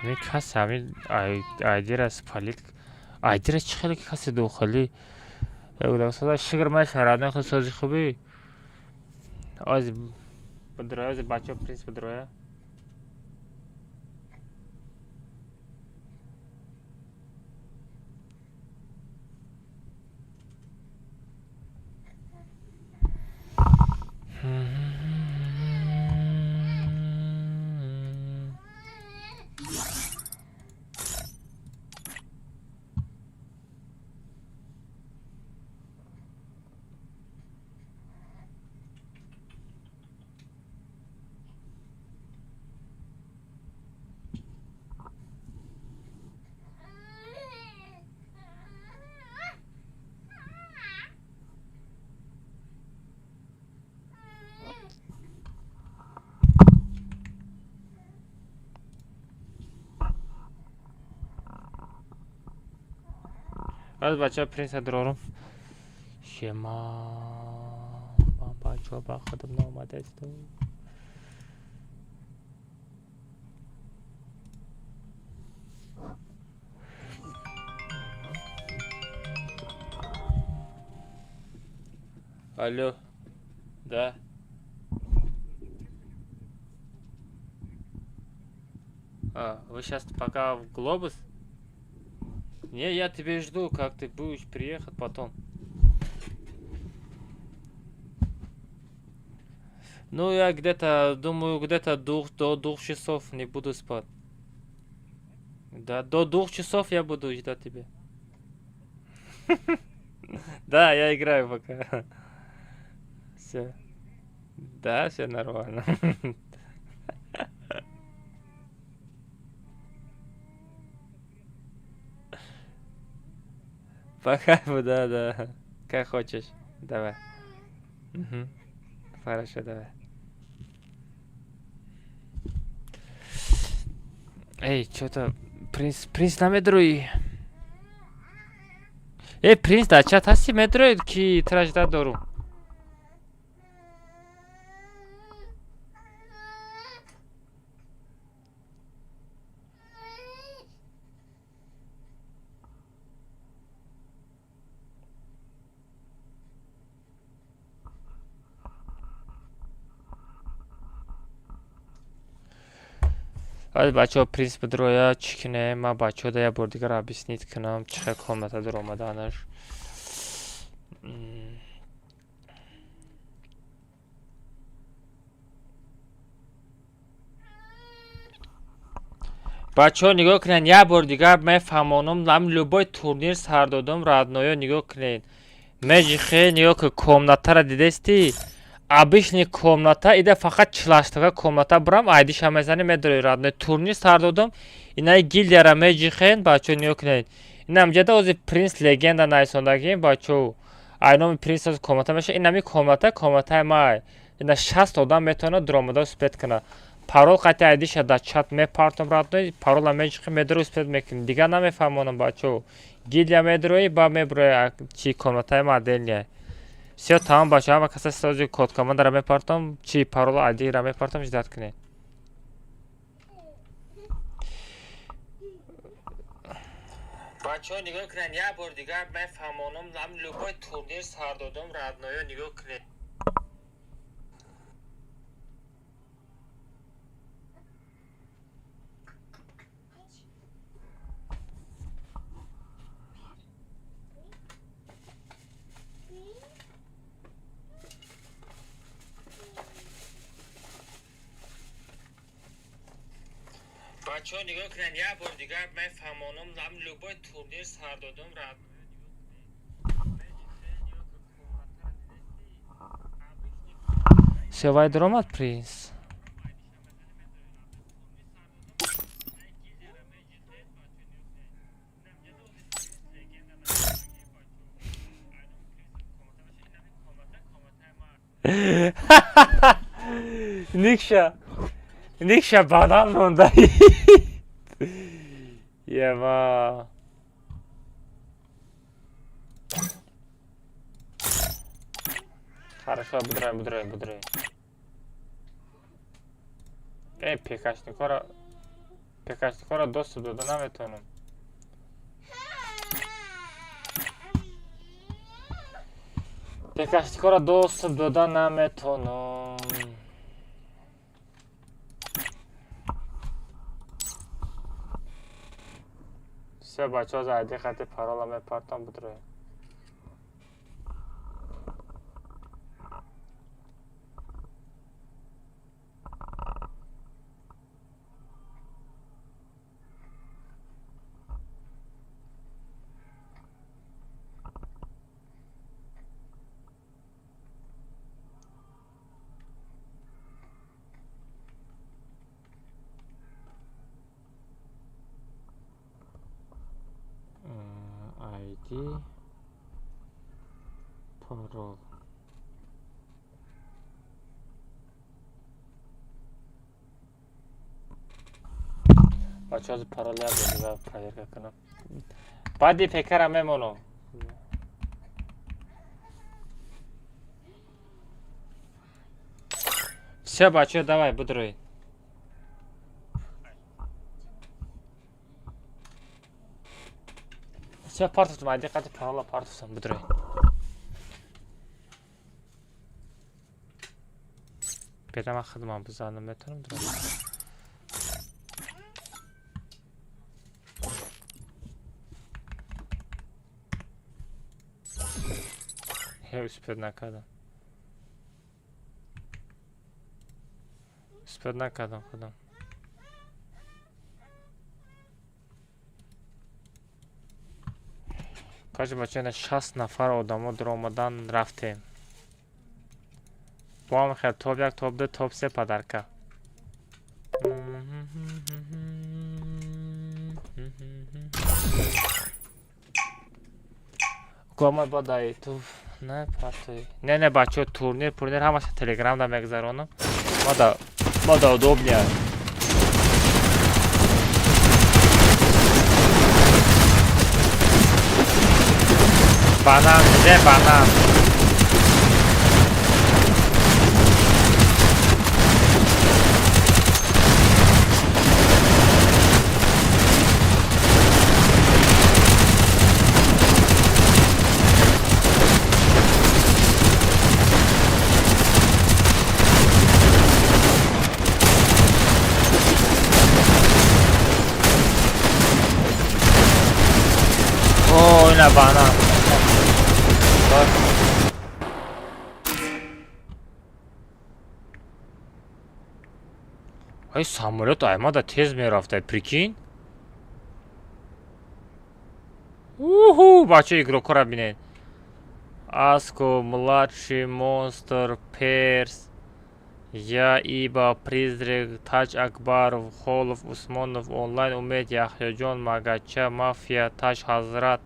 S1: Ҳамин кас ҳамин айдира спалит, айдира чӣ хеле каси дохилӣ шукр, ман шарадна худ сози хубӣ. Ози бидроя, ози бачаҳо принц бидроя. Аз бача принца дорорум. Шема ман бачаҳо ба худам наомадасту. Алло, да. А, вы сейчас пока в Глобус? Не, я тебя жду, как ты будешь приехать потом. Ну, я где-то, думаю, где-то до 2 часов не буду спать. Да, до 2 часов я буду ждать тебя. Да, я играю пока. Все. Да, все нормально. Пока, да. Как хочешь. Давай. Угу. Хорошо, давай. Эй, что-то... Принц, принц намедрои. Эй, принц, да, чат ҳасти, медроид, ки тра ждать дорум. Баъд бачаҳо принц бидроя, чӣ кинем? Ман бачаҳо да як бор дигар объяснить кунам, чӣ хел комната дуромаданаш. Бачаҳо, нигоҳ кунед, як бор дигар мефаҳмонам. Ам любой турнир сар додам, родной ё, нигоҳ кунед. Межихе, нигоҳ кун, комнатара дидестӣ? Обычный комната ида, фақат 48-тага комната бурам, айдиша мезанем, медрои, родной. Турнир сар додам, инаи гильдияра межихен. Бачаҳо, нигоҳ кунед, инам ҷада ози принц легенда найсондагим. Бачаҳо, ай номи принц ози комната меша. Инами комната, комнатаи май, ина 60 одам метавонад дуромада успеть кунад. Парол қати айдиша дар чат мепартом, родной. Парола меҷиқи, медрои, успеть мекунӣ. Дигар намефаҳмонам, бачаҳо. Гильдия медрои, ба меброи чи комнатаи ма отдельная. Всё, тамом, бачаҳо, ҳама каса сози код командара мепартом, чи парола айдира мепартом, ждать кунед. Бачаҳо, нигоҳ кунед, як бор дигар мефаҳмонам. Ам любой турнир сар додам, родной ё, нигоҳ кунед. Бачаҳо, нигоҳ кунед, як бор дигар мефаҳмонам, ам любой турнир сар додум, рад. Севай дуромад, принс. Никша. Никша банан монда. Ева. Хорошо, будрай, будрай, будрай. Эй, пекашникора доступ дода наметавонам. Пекашникора доступ дода наметавонам. Все, бачаҳо, зайди хати парола мепартам, будрай. ID, парол. Бачаҳо, парол як бор дигар проверка кунам. Баъди пекара мемонам. Все, бачаҳо, давай, будроед. Все, партуфтам, айди қати парола партуфтам, будроед. Беда ман худман бизанам, метавонам дурам. Ҳе, успед накардам. Успед накардам худам. Каже, бача, ина 60 нафар одамо дуромадан рафтем. Бо ҳам хел топ як, топ ду, топ се подарка. Гомай бадай ту не партои. Не, не, бачаҳо, турнир, пурнир ҳамаша телеграмда мегзаронам. Мада удобнее. Банан, где банан? О, ина банан. Ай, самолёт аймада тез мерафта, прикинь. Уху, бача, игрокора бинед. Аско, младший, монстр, перс, Я, Иба, Призрак, Таҷ Акбаров, Холов, Усмонов, онлайн, Умед, Яҳёҷон, Магача, Мафия, Таҷ Ҳазрат,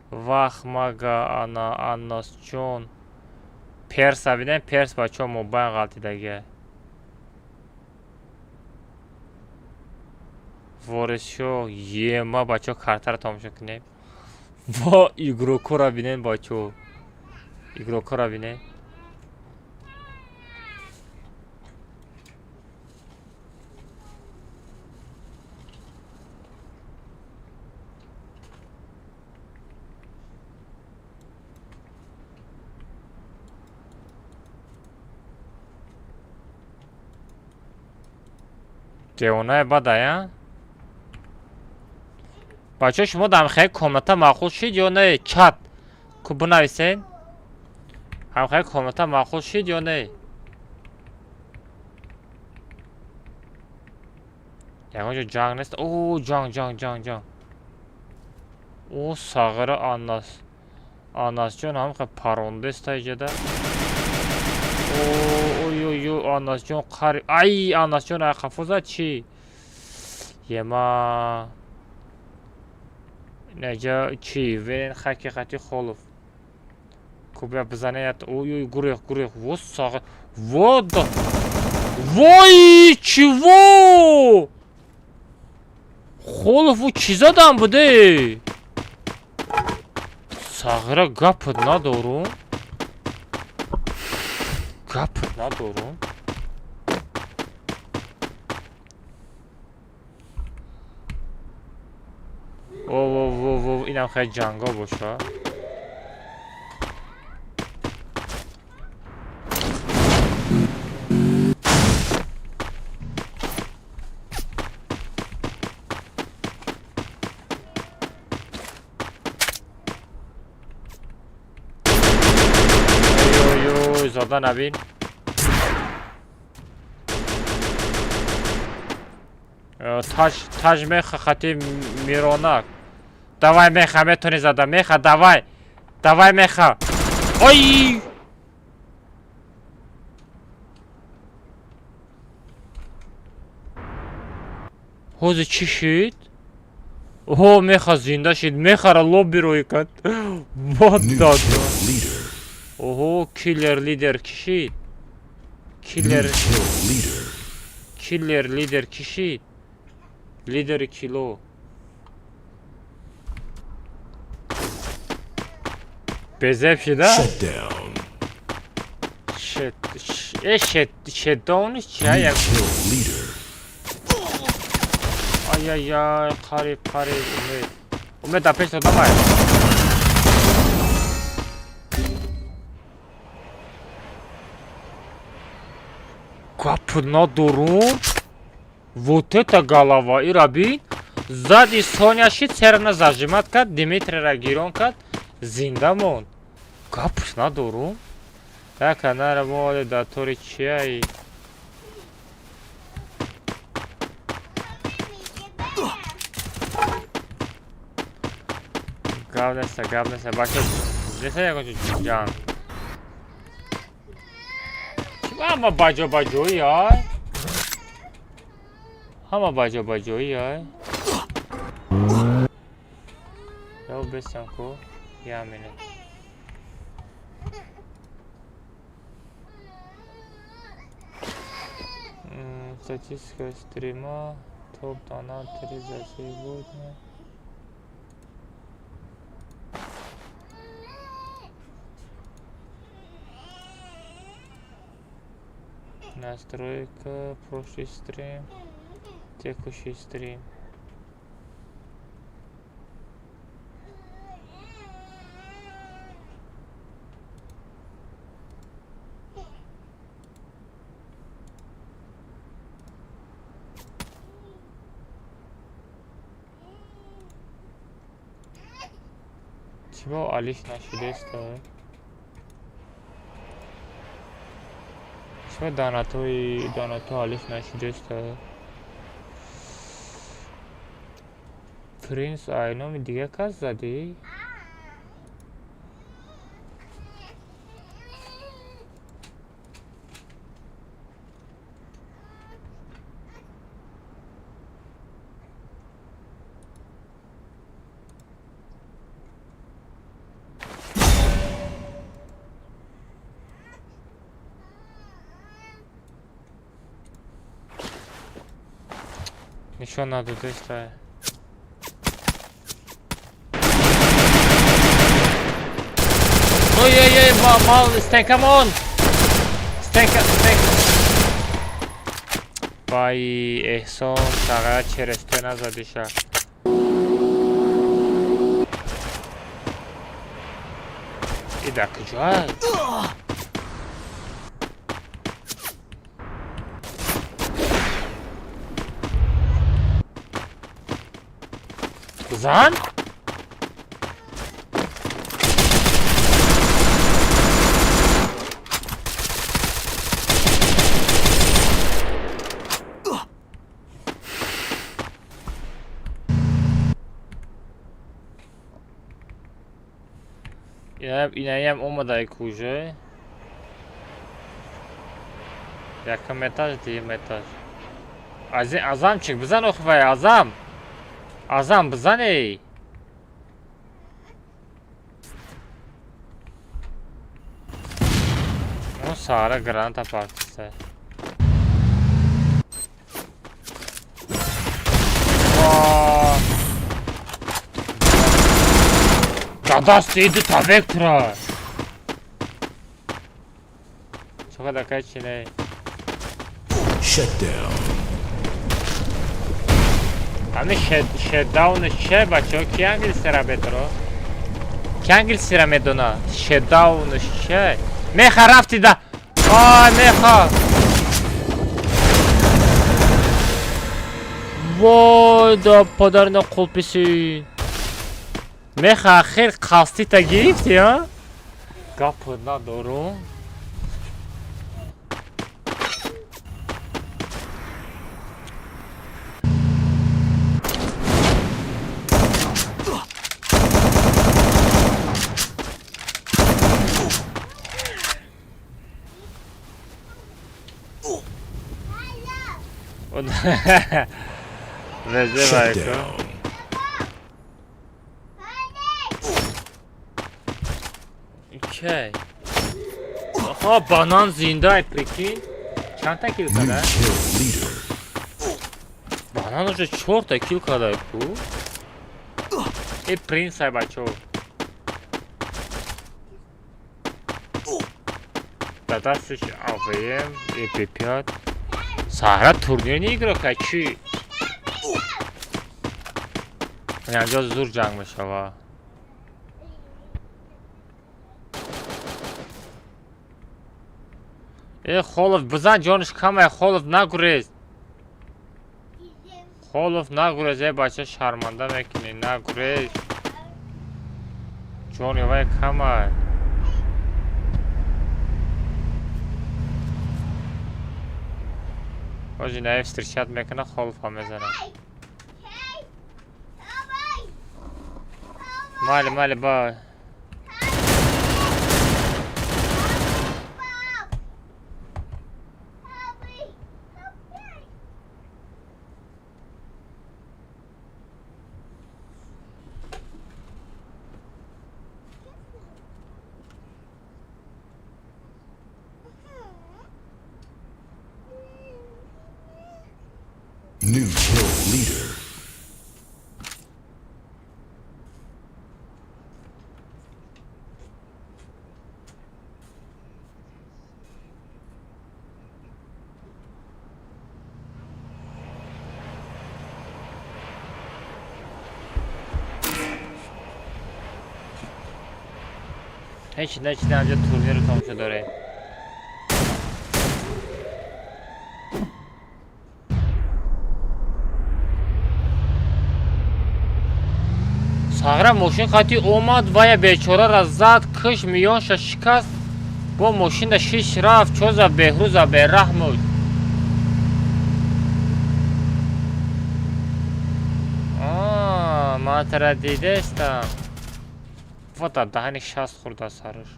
S1: Вах, Мага, Ана, Аннасҷон. Перса бинед, перс, бачаҳо, мобайн ғалтидагия. Ворисшо, ема, бачаҳо, картаро тамошо кунем. Ва игрокора бинед, бачаҳо. Игрокора бинед. Девонаи бадая? Бачаҳо, шумо дар ҳамхелаи комната маъқул шид ё не? Чат ку бинависед. Ҳамхелаи комната маъқул шид ё не? Ягон ҷо ҷанг нест. О, ҷанг, ҷанг, ҷанг, ҷанг. О, сағира Анас. Анасҷон ҳам хел парондест иҷада. Ой, ой, ой, Анасҷон қари. Ай, Анасҷон ай қафо зад чӣ? Ема. Неҷа чӣ? Вен хаки хати Холов. Кубя бизанед. Ой, ой, гурех, гурех. Во сағир. Вот да. Вой, чего? Холов ӯ чӣ задан буде? Сағира гапат надорум. Гапат надорум. О, о, о, о, инам хеле ҷанго боша. Зада набин. Таҷ, таҷ меха хати Миронак. Давай меха, метони зада, меха, давай. Давай меха. Ой! Ҳозир чӣ шид? О, меха зинда шид. Мехара лобби рӯй кард. Вот дад. Оҳо, киллер лидер кишид. Киллер киллер лидер кишид. Лидери кило. Безеб шида? Шет, э, шет, шетдауниш чи? Як. Ай-ай-ай, қариб, қариб, Умед. Умед дар пеш одамай. Гап надорум. Вот это голова. Ира бин. Зади Соня шид, серна зажимат кард, Димитрира гирон кард, зинда монд. Гап надорум. Така нара моде да тори чиай. Гап неста, гап неста. Бача, неста ягон ҷанг. Ҳама баҷо-баҷоӣ ай. Ҳама баҷо-баҷоӣ ай. Ё бесам ку, я минут. Статистика стрима, топ донат 3 за сегодня. Настройка, прошлый стрим, текущий стрим. Чего Алиш нашидеста? Чего донатои донато Алиш нашидеста? Принц айноми дига кас задӣ? Нишон надодеста. Ой, ой, ой, мал, стенкамон! Стенка, стенка. Вай, Эҳсон, сага чересте назадиша. И дар куҷоа? Зан? Инаям омадай куже. Якум этаж, дуюм этаж. Азамчик, бизан охи вай, Азам. Азам, бизан эй. Ну, Сара граната партиса. Дадаш иду та вектора. Чока кай чине.
S3: Shutdown.
S1: Ами shutdown че бачо ки англисера бетро? Ки англисера медона? Shutdown че? Меха рафти да. Ай, меха. Вой, да подарна қулписи. Меха ахир қастита гирифти, а? Гап надорум. Вызывай-ка.
S3: Shutdown.
S1: Окей. Аха, банан зиндай, прикинь. Чанд та kill
S3: New
S1: када?
S3: kill leader.
S1: Банан уже чорта kill кадай ку. Э, принц ай бачо. Дадашиш АВМ, ЭП5. Саҳра турнирни игрок ай чӣ? Инҷо зур ҷанг мешава. Э, Холов, бизан ҷониш камай, Холов нагурез. Холов нагурез, э бача шарманда мекунӣ, нагурез. Ҷони вай камай. Ҳоҷи наев встречать мекуна, Холовҳа мезана. Майли, майли, ба.
S3: New kill leader.
S1: Ҳеҷ ҳеҷ инҷо турниро тамошо дорем. Сағра мошин қати омад, вая бечорара зад, киш миёнша шикаст, бо мошина шиш рафт, чоза Беҳруза бераҳмуд. Ман тара дидаистам. Ва дар даҳани 60 хӯрда сараш.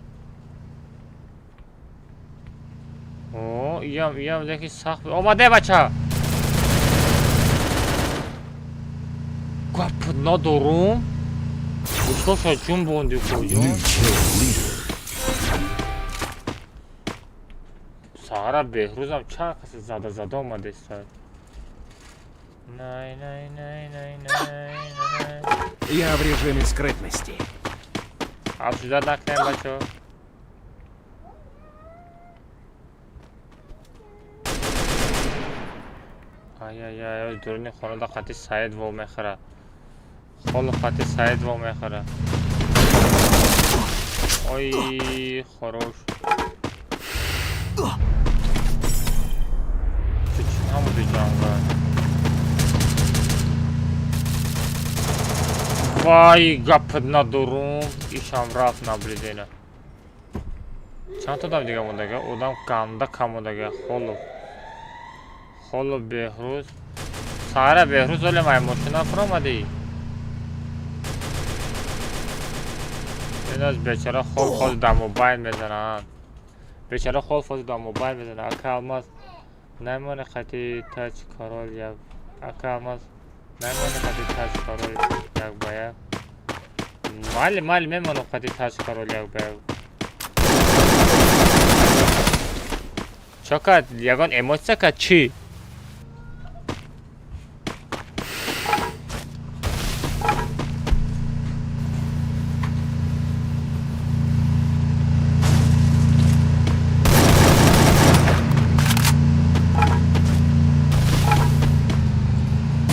S1: О, иям, иям леки сахт. Омаде бача. Гап надорум. Гӯшоша ҷун бонди куҷо?
S3: New kill leader.
S1: Сағра Беҳрузам чанд касе зада зада омадеста. Най най най най най най.
S9: Я в режиме скрытности.
S1: Обсуждать накунем бачо. Ай ай ай, дуруни хонада қати Саид во мехӯра. Холу қати Саид во мехӯра. Ой, хорош. Чӣ ҳамуди ҷанга? Вай, гап надорум. Ишам рафт наблюдение. Чанд одам дига мондага? Одам ганда кам мондага. Холов. Холов Беҳрӯз. Сара Беҳрӯз оле май мошина фуромадӣ. Иназ бечора хол хоз дар мобайл мезананд. Бечора хол хоз дар мобайл мезананд. Ака Алмаз намоне хати тач корол як. Ака Алмаз намоне хати тач корол як ба як. Майли, майли, мемонам хати тач корол як ба як. Чо кард? Ягон эмоция кард чӣ?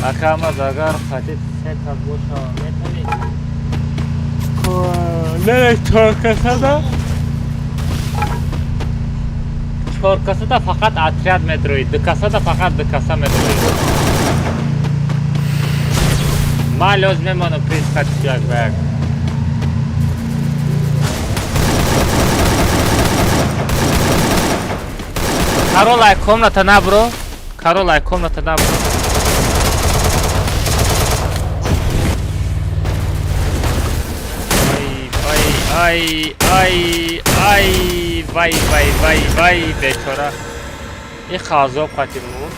S1: Ака Алмаз агар хати се кас боша метавонӣ? Не, чоркасада? Чоркасада фақат отряд медроӣ, дукасада фақат дукаса медроӣ. Ман лоз мемонам приз хати як ба як. Карол ай комната набро. Карол ай комната набро. Ай, ай, ай, вай, вай, вай, вай, бечора. И хазоб хати мурд.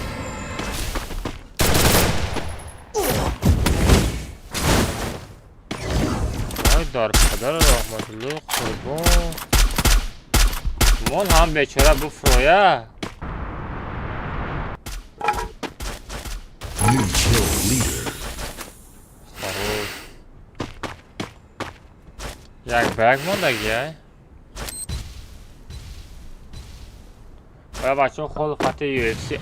S1: Ай, дар падар раҳматулло қурбон. Мон ҳам бечора буфроя.
S3: New kill leader.
S1: Хорош. Як ба як мондаги, ай? Ва бачаҳо хол хати UFC.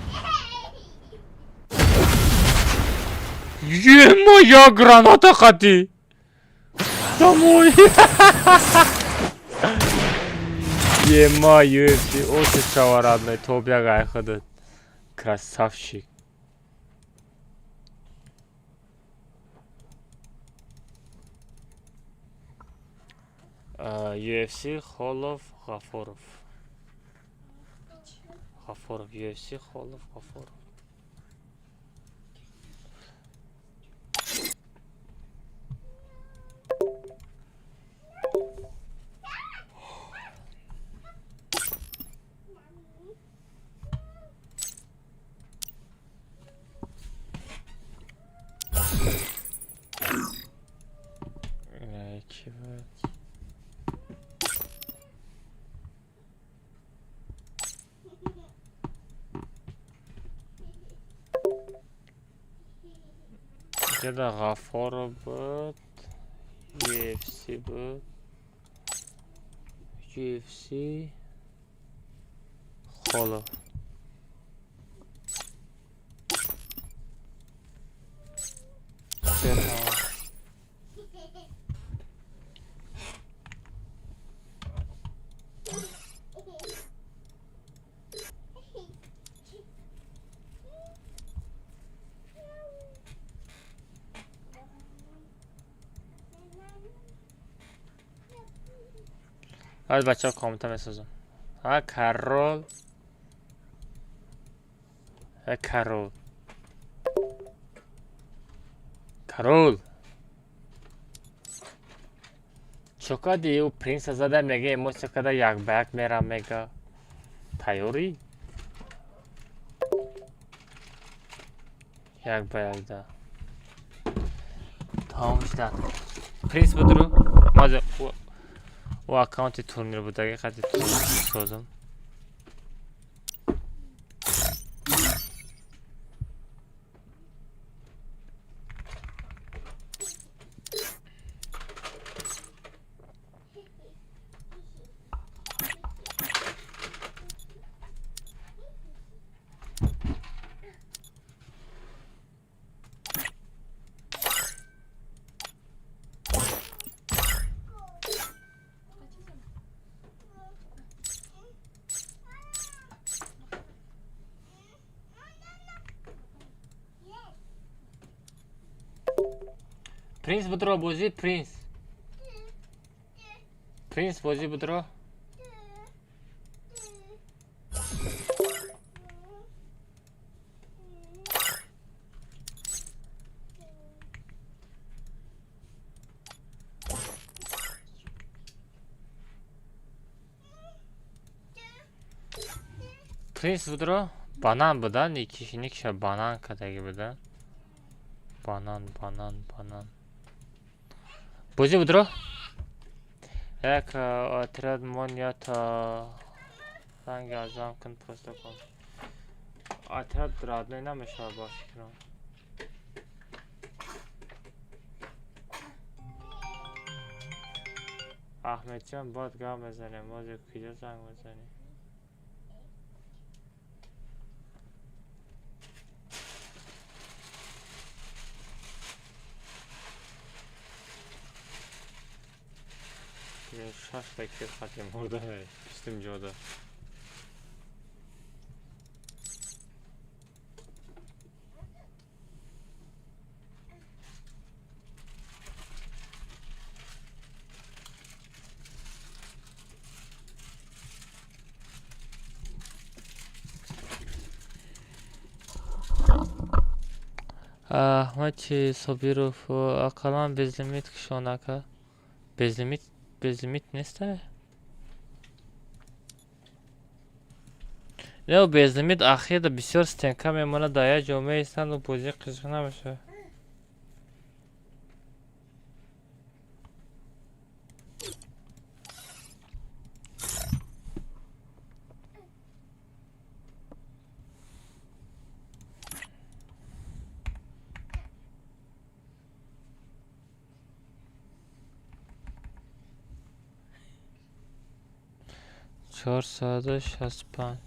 S1: Ема, я граната хати. Домой. Ема, UFC осе чава родной, топ як ай худат. Красавчик. UFC Холов Ғафуров. Ғафуров UFC Холов Ғафуров. Ки буд? Где-то Ғафоров буд, UFC буд, UFC Холов. Всё, тамом. Аз бачаҳо комната месозам. Ҳа, Карол. Ҳа, Карол. Карол. Чо кади ӯ принса зада мега эмоция када як ба як мерам мега. Тайёрӣ? Як ба як да. Тамом шудад. Принс будру. Маза ӯ аккаунти турнир будаги қади турнир созам. Принц будро бозӣ, принц. Принц бозӣ будро. Принц будро банан буда, никиш никша банан кадаги буда. Банан, банан, банан. Бозӣ будро? Як отряд мон я та ранги азам кун просто кун. Отряд родной намешава ба фикрам. Аҳмедҷон бод гап мезанем, бози куҷо занг мезанӣ? Шаш дақиқа хати мурда бистум ҷода. Аҳмад Собиров ақаллан безлимит кушонака. Безлимит, безлимит неста? Не, безлимит ахирда бисёр стенка мемонад, дар як ҷо меистанду бозӣ қизиқ намешавад. 465.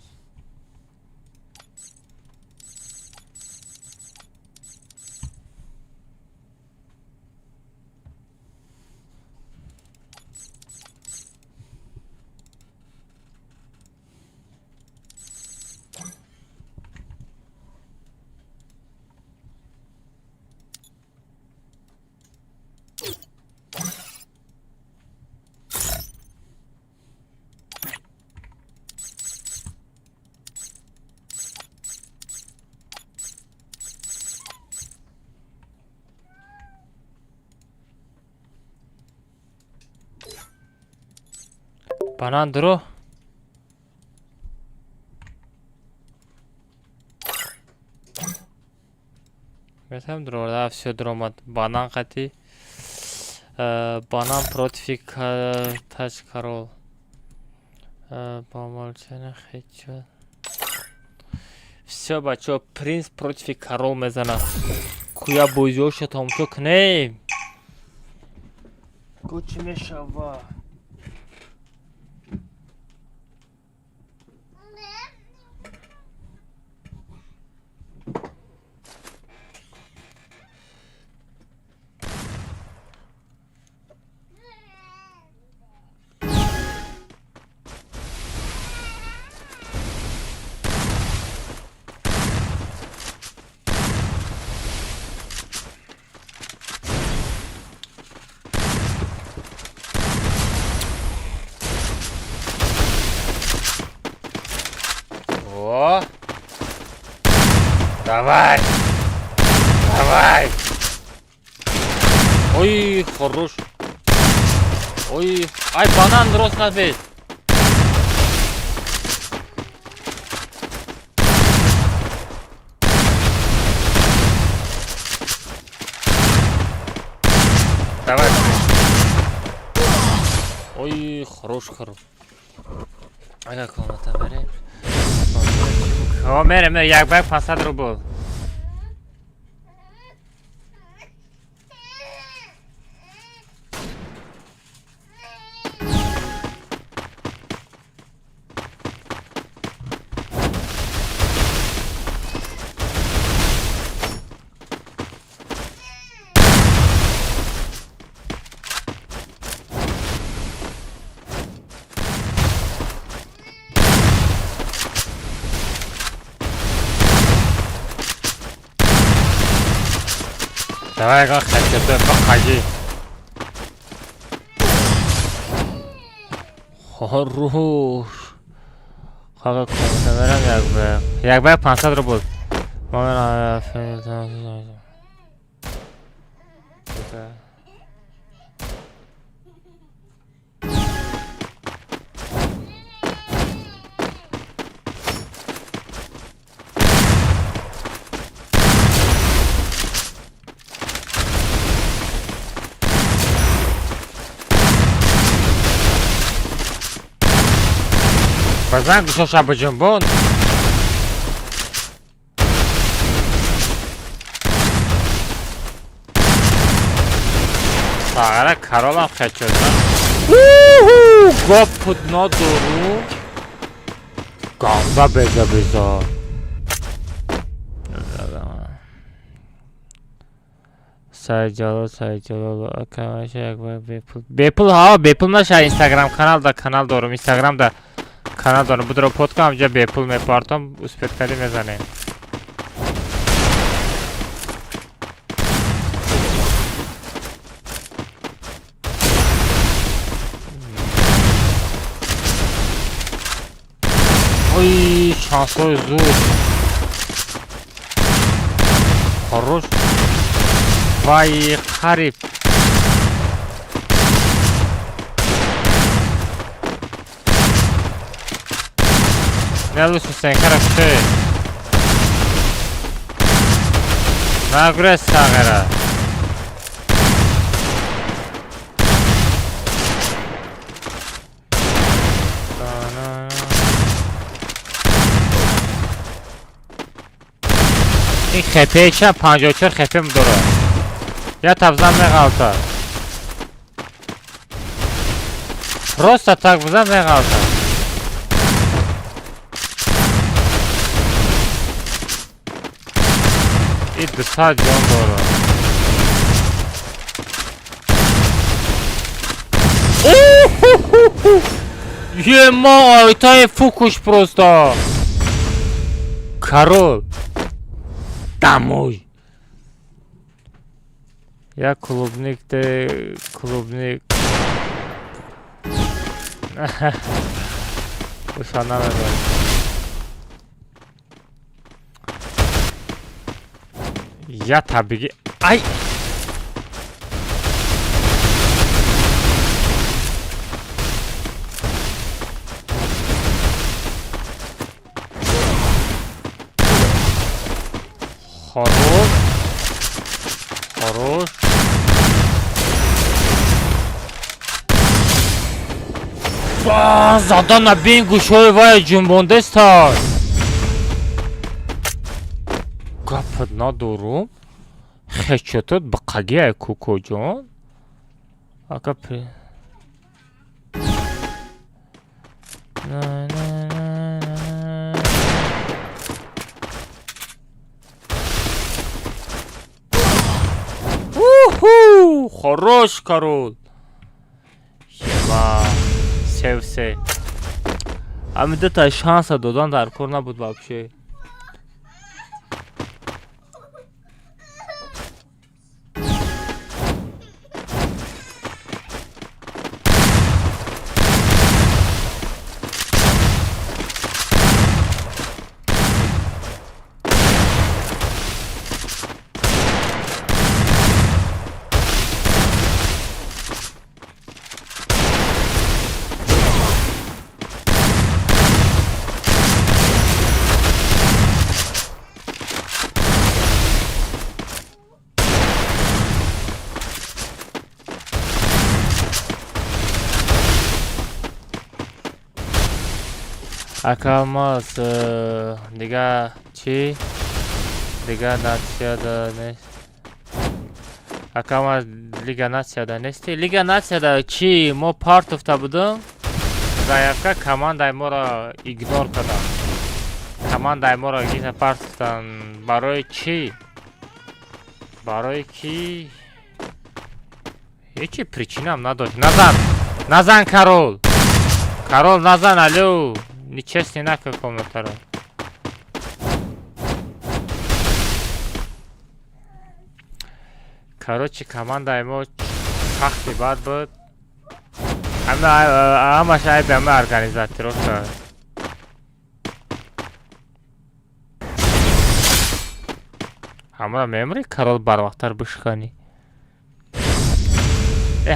S1: Банан дуро. Метавонем дуро, всё дуромад. Банан қати банан против тач корол. По умолчанию хедшот. Всё, бачаҳо, принц против корол мезанад. Куя бозиҳошо тамошо кунем. Ку чӣ мешава? О! Давай! Давай! Ой, хорош! Ой, ай, банан рост набед! Давай! Ой, хорош, хорош. Ага, комната мерем. О, мерем, мерем, як ба 500 рубл. Давай, как хотел, походи. Хорош. Как комната, як бы 500 рублей. Базан гӯшоша биҷунбон. Сағара каролам хечода. Гапут надору. Ганда беза беза. Сайджало, сайджало, акамаша як бар бепул. Бепул ҳа, бепул наша Инстаграм каналда канал дорум, Инстаграмда канал дорум. Будро подкам ҷа бепул мепартом, успет кади мезанем. Ой, шансои зуд. Хорош. Вай, қариб. Нелусу сен каракчы. Нагрес сағера. Ин хепе ча 54 хепе дора. Я табзан меғалта. Просто так бизан меғалта. И 200 ҷон дора. Ема, айтаи фукуш просто. Король. Домой. Я клубник, ты клубник. Ушана Я табиги. Ай! Хорош. Хорош. Задан набин гӯшҳои вай ҷунбондеста. Гапат надорум. Хечотот биқагиай кукоҷон. Ака пи. На на на на. Уху! Хорош, король. Еба. Сев се. Ами дута шанса додан дар кор набуд вообще. Акалмаз дига чӣ? Дига нацияда нест. Акалмаз Лига нацияда нести? Лига нацияда чӣ? Мо партофта будем. Заявка командаи моро игнор кардам. Командаи моро гита партофтан. Барои чӣ? Барои ки? Ҳечи причинаам надошт. Назан! Назан, Карол! Карол, назан, алло! Нечестный накой комнатара. Короче, команда мо сахти бад буд. Ҳамаш айби ҳама организатороша. Ҳамаро мемурӣ Карол барвақттар бишканӣ.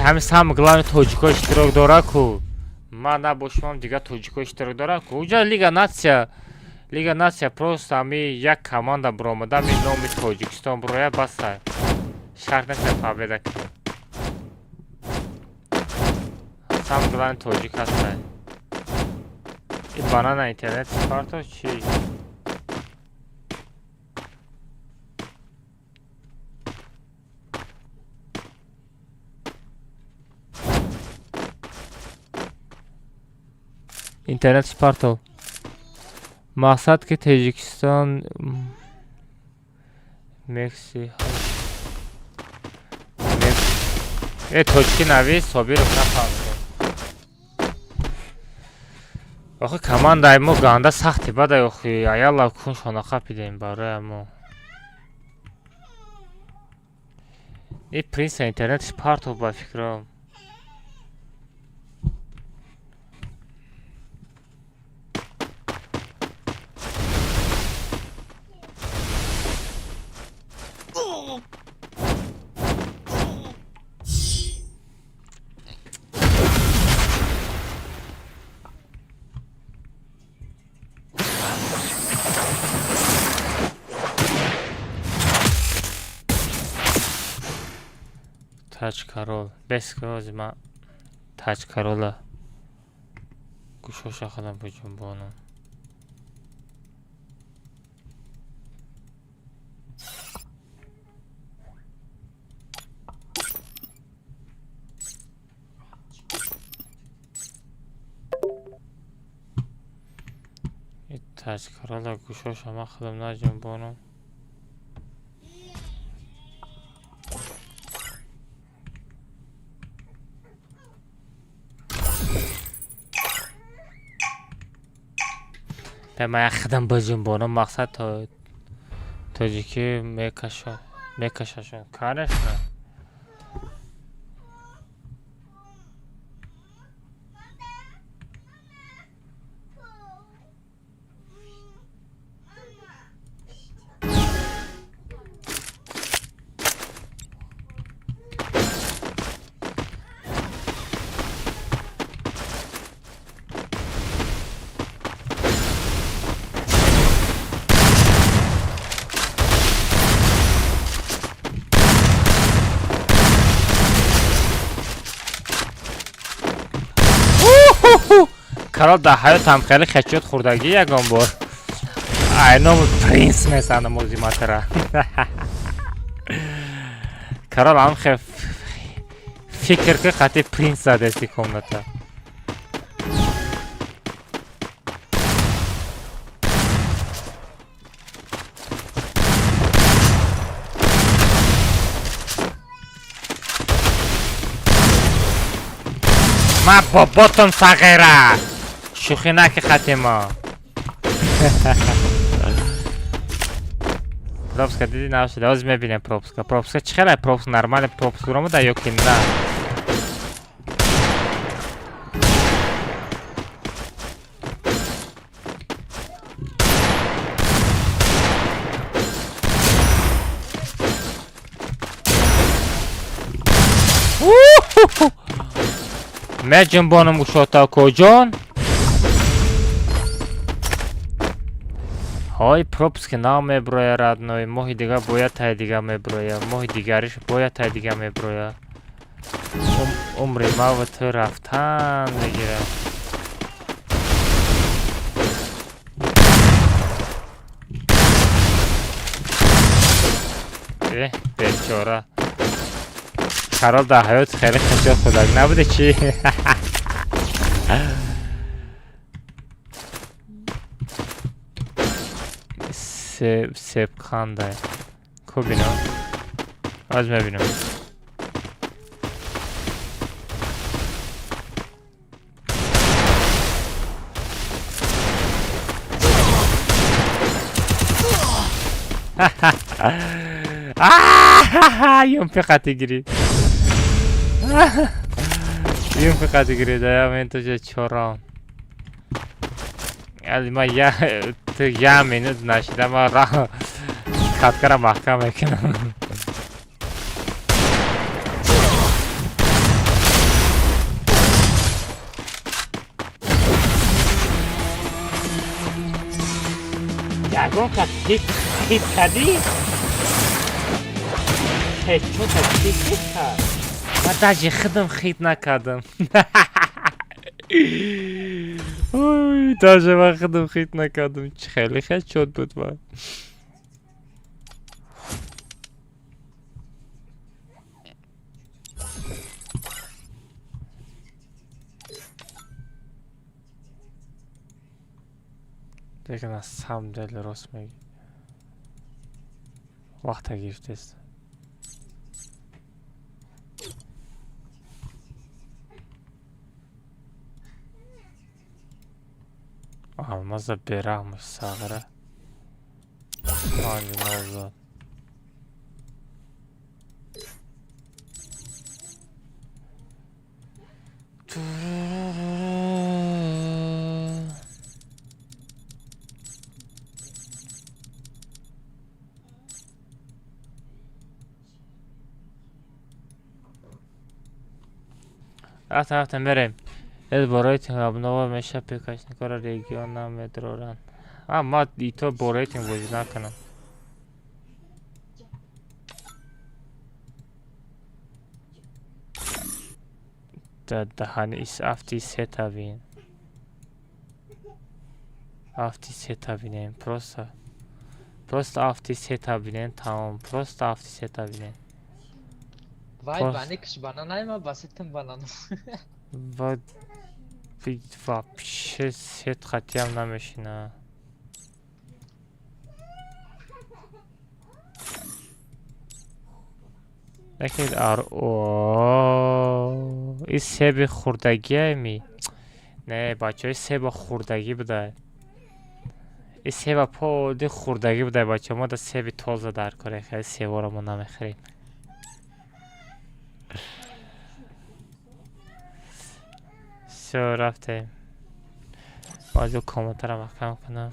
S1: Ҳамин самый главный тоҷико иштирок дора ку. Ман набошам, дигар тоҷико иштирок дорам ку. Уҷа Лига Нация, Лига Нация просто ҳами як команда буромада, ҳами номи Тоҷикистон буроя баса. Шарт нест победа кунем. Самый главный тоҷик ҳастай. Банана интернет парто чи? Интернет спартов. Мақсад ки Тоҷикистон Мекси э тоҷикӣ навис, Собиров нафаҳмидем. Охи, командаи мо ганда сахти бадай, охи, аяла кун шона қапидем барои мо. И принса интернетиш партов ба фикрам. Тач корол. Бес кози ма тач корола. Гӯшоша худам биҷунбонам. Тач корола гӯшоша ма худам наҷунбонам. Ба худам биҷунбонам, мақсад тоҷикӣ мекашашон. Конечно. Карол дар ҳаётам хеле хечот хӯрдагӣ ягон бор. Айном принс месанам озиматара. Карол ам хе фикр ки қати принс задеси комната. Ма боботон сағира. Шӯхӣ наки хати мо. Пропуска диди нашуда. Ҳозир мебинем пропуска. Пропуска чӣ хеле пропуск нормале пропуск ромада ё ки на? Меҷунбонам гӯшота коҷон. Ҳой, пропуски нав меброя, родной. Моҳи дига бояд тай дига меброя. Моҳи дигариш бояд тай дига меброя. Умри маву ту рафтан мегирад. Э, бечора. Карол дар ҳаёт хеле хачот хӯрдаг набуде чӣ? Себқандай. Ку бинам? Аз мебинам. Юмпи қати гирид. Юмпи қати гирид. Ая мен тоҷа чорон. Али ма я ту я минут нашида ма ра каткара маҳкам мекунам. Ягон кас хит кардӣ? Ҳечота ки хит кард? Ма даже худам хит накардам. Ой, даже ман худам хит накардам. Чӣ хеле хедшот буд ва. Лекин на самом деле рост мегӣ. Вақта гирифтест. Алмаза бераҳмаш сағра. 5-0 зад. Рафтем, рафтем, мерем. Эд бо рейтинг обнова меша, пекачникора регион намедоранд. А ма ито бо рейтинг бозӣ накунам. Даҳани ис афти сета бин. Афти сета бинем, просто. Просто афти сета бинем, тамом. Просто афти сета бинем.
S10: Вай баникш бананай ма баситм банану.
S1: Ва вообще сет хатиам намешина. Лекин ар о и себи хурдагие ми. Не, бачаҳо, и себа хурдагӣ буда. И себа поди хурдагӣ буда, бачаҳо. Мо да себи тоза дар кор, хеле себоро мо намехӯрем. Всё, рафтем. Баъзо комнатаро маҳкам кунам.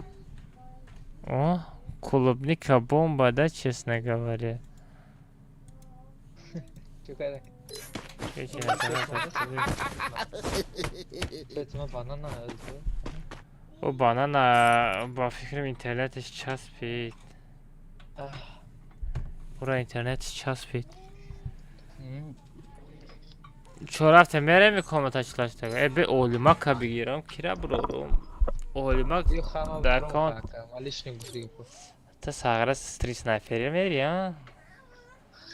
S1: О, клубника бомба, да, честно говоря. О, банана, ба фикрам интернеташ часпид. Ура, интернеташ часпид. Чо рафтем, мерем комната члаштага. Э, бе олимака бигирам, кира бурорум. Олимак дар кон. Та сағра стрит снайпери мери, а?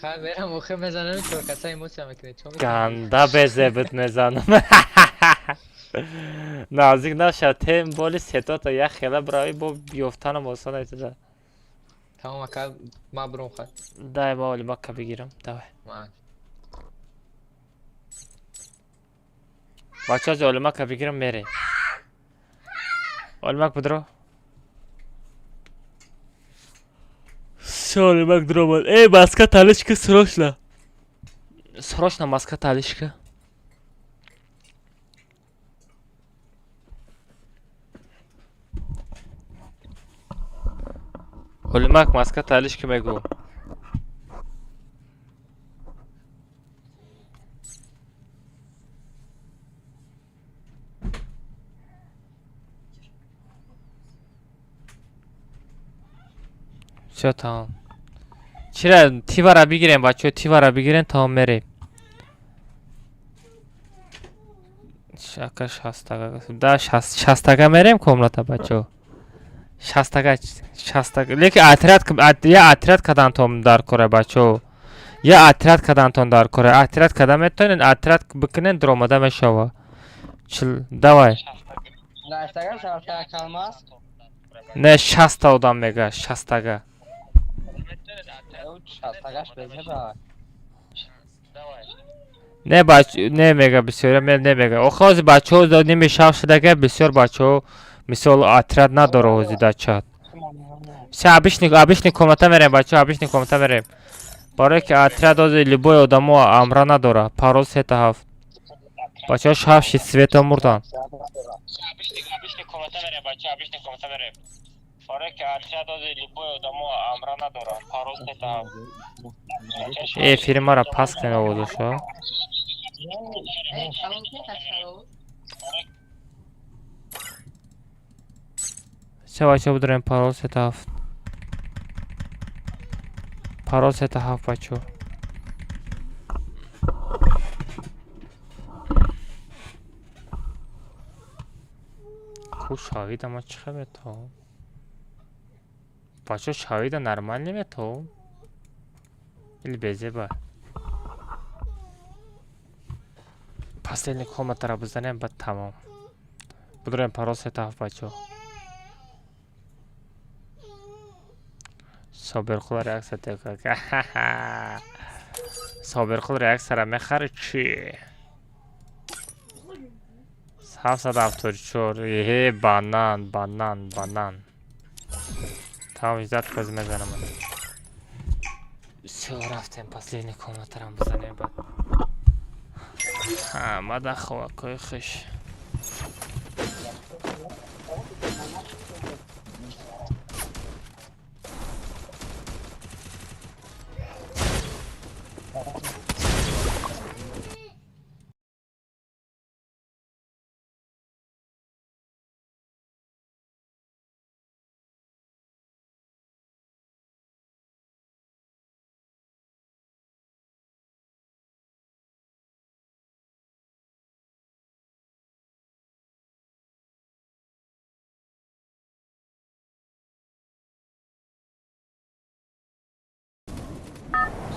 S10: Хай мерам, охе мезанам, чор каса эмоция мекунед.
S1: Ганда безебит мезанам. Наздик наша, тем боли сетота як хела бирави бо ёфтанам осон айтада.
S10: Тамом ака, ма бурум хай.
S1: Дай ма олимака бигирам, давай. Бачаҳо, зи олимака бигирам, мерем. Олимак будро. Всё, олимак дромад. Эй, маска талишка срочно. Срочно маска талишка. Олимак маска талишка мегӯ. Всё, тамом. Чира тивара бигирем, бачаҳо, тивара бигирем, тамом, мерем. Ака шастага. Да, шастага мерем комната, бачаҳо. Шастага, шастага. Лекин отряд, я отряд кадантон дар кора, бачаҳо. Я отряд кадантон дар кора. Отряд када метавонед, отряд бикунед, даромада мешава. Чил, давай. Не, шаста одам мега, шастага. Не бач, не мега бисёр, не мега. Охо, ҳозир бачаҳо ними шав шудага, бисёр бачаҳо мисол отряд надора ҳозир дар чат. Всё, обычный, обычный комната мерем, бачаҳо, обычный комната мерем. Барое ки отряд ҳозир любой одамо амра надора. Парол 3-7. Бачаҳо шав шид, свето мурдан. Обычный комната мерем, бачаҳо, обычный комната мерем. Барое ки отряд ҳозир любой одамо амра надора. Парол 3-7. Э, фирм мара пас кунед овозашо. Всё, бачаҳо, бидорем парол 3-7. Парол 3-7, бачаҳо. Ку шавида ма чӣ метавом? Бачо, шавида нормал неметавом? Или безеба? Последний комнатара бизанем, баъд тамом. Будурем парол сетаф, бачо. Собирқул реаксия тека. Собирқул реаксияра мехари чӣ? 774. Еҳе, банан, банан, банан. Тамом, иззат кози мезанам. Всё, рафтем, последний комнатарам бизанем, баъд. Ҳамада ховакҳои хуш.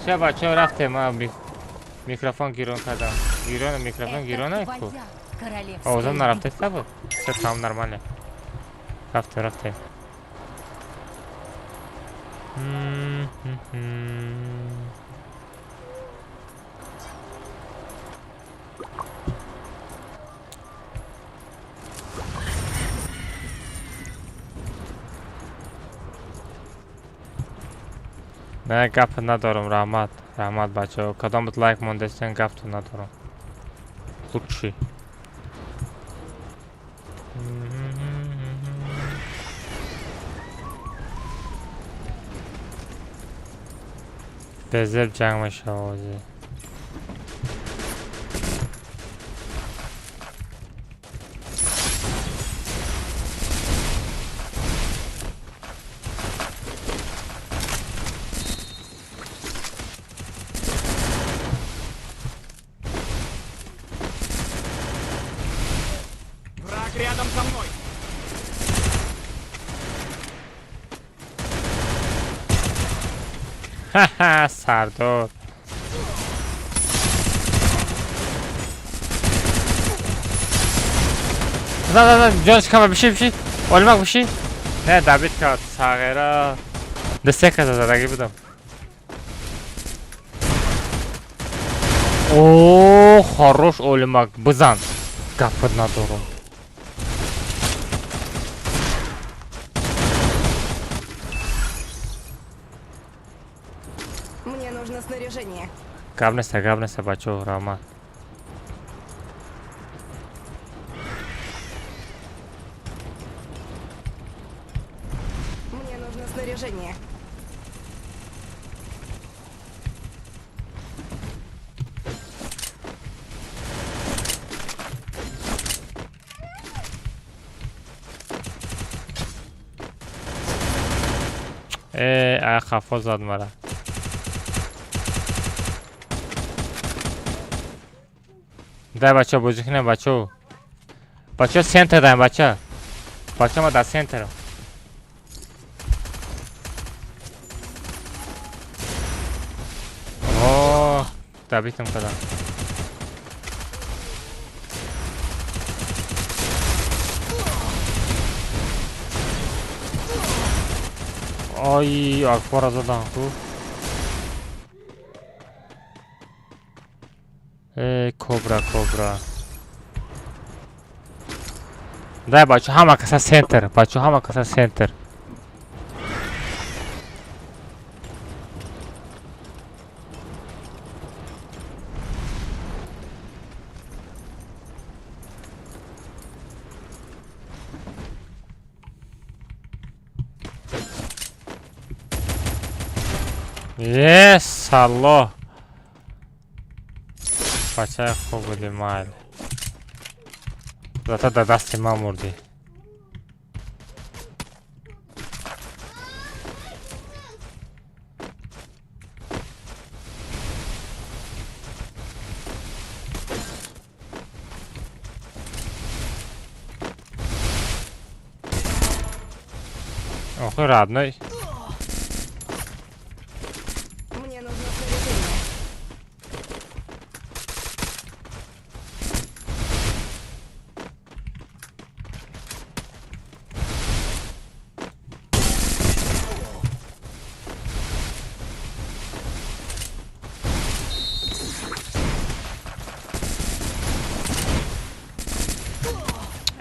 S1: Всё, бачаҳо, рафтем. Ман микрофон гирон кардам. Гирон, микрофон гирон ку. Овозам нарафтаиста буд. Всё, тамом, нормально. Рафтем, рафтем. Не, гап надорам, раҳмат. Раҳмат, бачаҳо. Кадом буд лайк мондастен, гаптон надорам. Лучший. Безеб ҷанг мешава ози.
S9: Враг рядом со мной.
S1: Ха-ха, Сардор. Да, да, да, ҷонш кама, биши, биши. Олмак биши. Не, добит кард, сағира. Десте каза задагӣ будам. О, хорош, Олимак, бизан. Гапат надорам.
S12: Мне нужно снаряжение.
S1: Гап неста, гап неста, бачаҳо, раҳмат.
S12: Мне нужно снаряжение.
S1: Э, хафо зад мара. Дай, бачаҳо, бозӣ кунем, бачаҳо. Бачаҳо, центр даем, бача. Бачаҳо, ма дар центрам. О, добитам кардам. Ай, акбара задам ку. Э, кобра, кобра. Дай, бачо, ҳама каса центр, бачо, ҳама каса центр. Yes, алло. Бачаи хуб буди, майли. Зато дар дасти ман мурдӣ. Охи, родной.
S12: Мне нужно снаряжение.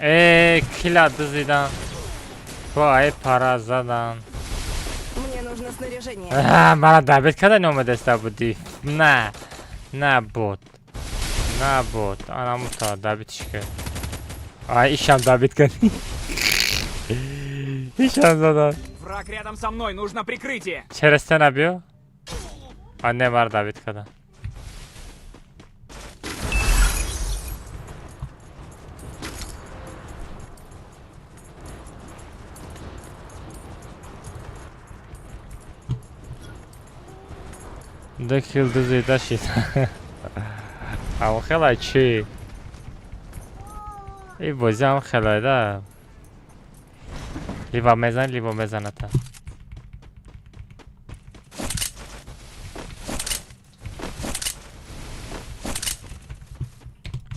S1: Э, кила дузидан. Бо ай пара задан.
S12: Мне нужно снаряжение.
S1: Мара добить када омадаста будӣ? На, на бот. На бот. Анамута добитиш кард. Ай, ишам добить кард. Ишам задан.
S9: Враг рядом со мной, нужно прикрытие.
S1: Через стена биё? А не, мара добить када. Ду кил дузида шид. Ам хела чӣ? И бозӣ ҳам хелайда. Либо мезан, либо мезаната.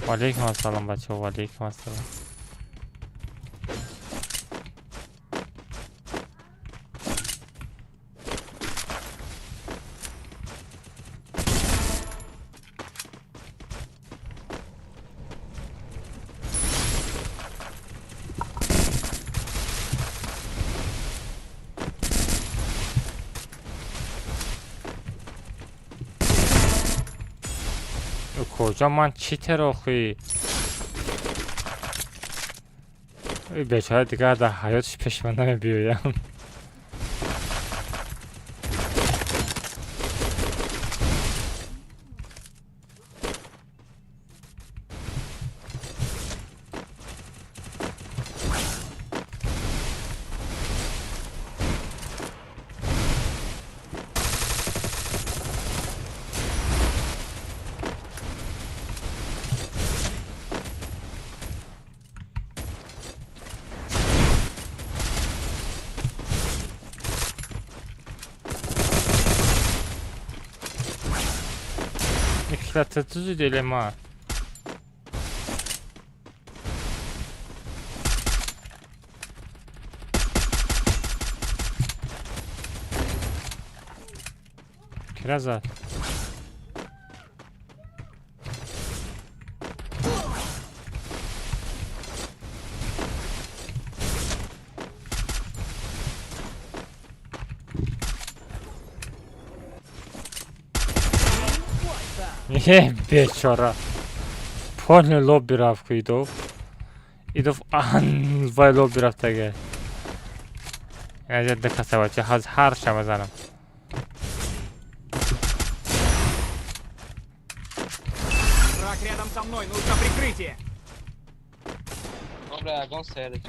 S1: Валейкум ассалом, бачаҳо, валейкум ассалом. Куҷо ман чӣ терохӣ? Бечора дигар дар ҳаётиш пеши ман намебиёям. Килата дузидели ма. Кира зад? Е, бечора. Полный лобби рафт ку идов. Идов ан вай лобби рафтаге. Яҷа дикаса бача ҳаз ҳар шама занам.
S9: Враг рядом со мной, нужно прикрытие.
S10: Добре, ягон серич.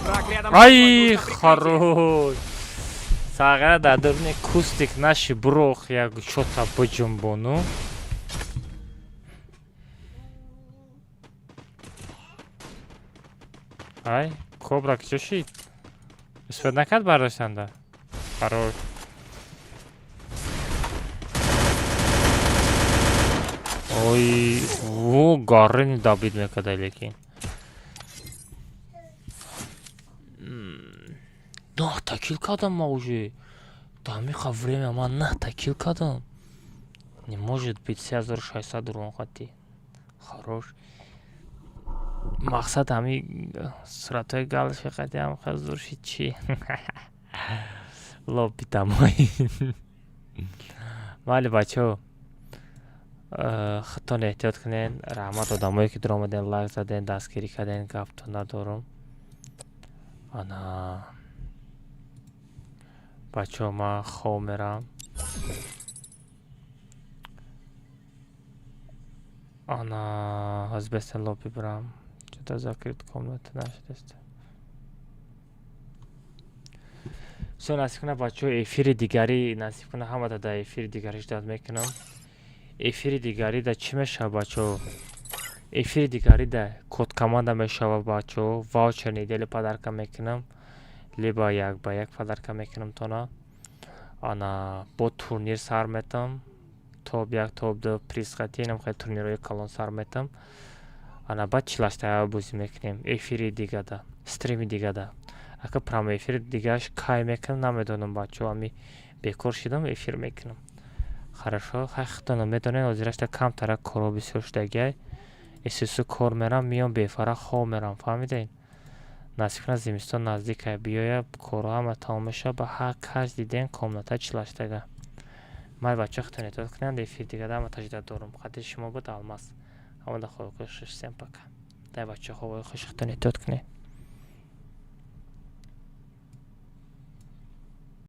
S9: Враг рядом со мной,
S1: Ай,
S9: нужно прикрытие.
S1: хорош. Сағара дар даруни кустик наши бурох як чота биҷунбону. Ай, кобра куҷо шид? Успед накард бардоштанда? Хорош. Ой, во гарини добить мекарда лекин. Нахта кил кардам ма уже. Дамиха время ман нахта кил кардам. Не может быть, 3600 урон хати. Хорош. Мақсад ҳами суратҳои галши қадиам хазур шид чӣ? Лобби тамои. Майли, бачаҳо. Худтон эҳтиёт кунед. Раҳмат одамое, ки дуромаден, лайк заден, дастгирӣ карден, гаптон надорум. Ана, бачаҳо, ман хоб мерам. Ана, ҳозир бестен лобби бирам. Чуда закрыт комната нашудест. Всё, насиб кунад, бачаҳо, эфири дигарӣ насиб кунад, ҳамата дар эфири дигарӣ ждать мекунам. Эфири дигарӣ да чӣ мешавад, бачаҳо? Эфири дигарӣ да код команда мешавад, бачаҳо. Ваучер недели подарка мекунам, либо як ба як подарка мекунам тона. Ана, бо турнир сар метам, топ як, топ ду, приз қатӣ, инам хеле турнирҳои калон сар метам. Ана, баъд чилаштая бозӣ мекунем эфири дигада, стрими дигада. Ака прямой эфири дигааш кай мекунам, намедонам, бачаҳо. Ами бекор шидам, эфир мекунам. Хорошо, хай, худтона медонед, ҳозирашта камтарак корҳо бисёр шудагиай. Исусу кор мерам, миём, бефара хоб мерам, фаҳмидед? Насиб кунад, зимистон наздикай биёя, корҳо ҳама тамом мешавад, ба ҳар кас диден комната чилаштага. Май, бачаҳо, худтон эҳтиёт кунед, эфир дигада ҳама таҷриба дорум. Қадри шумо буд Алмаз. Ҳамада хобҳои хуш, всем пока. Дай, бачаҳо, хобҳои хуш, худтон эҳтиёт кунед.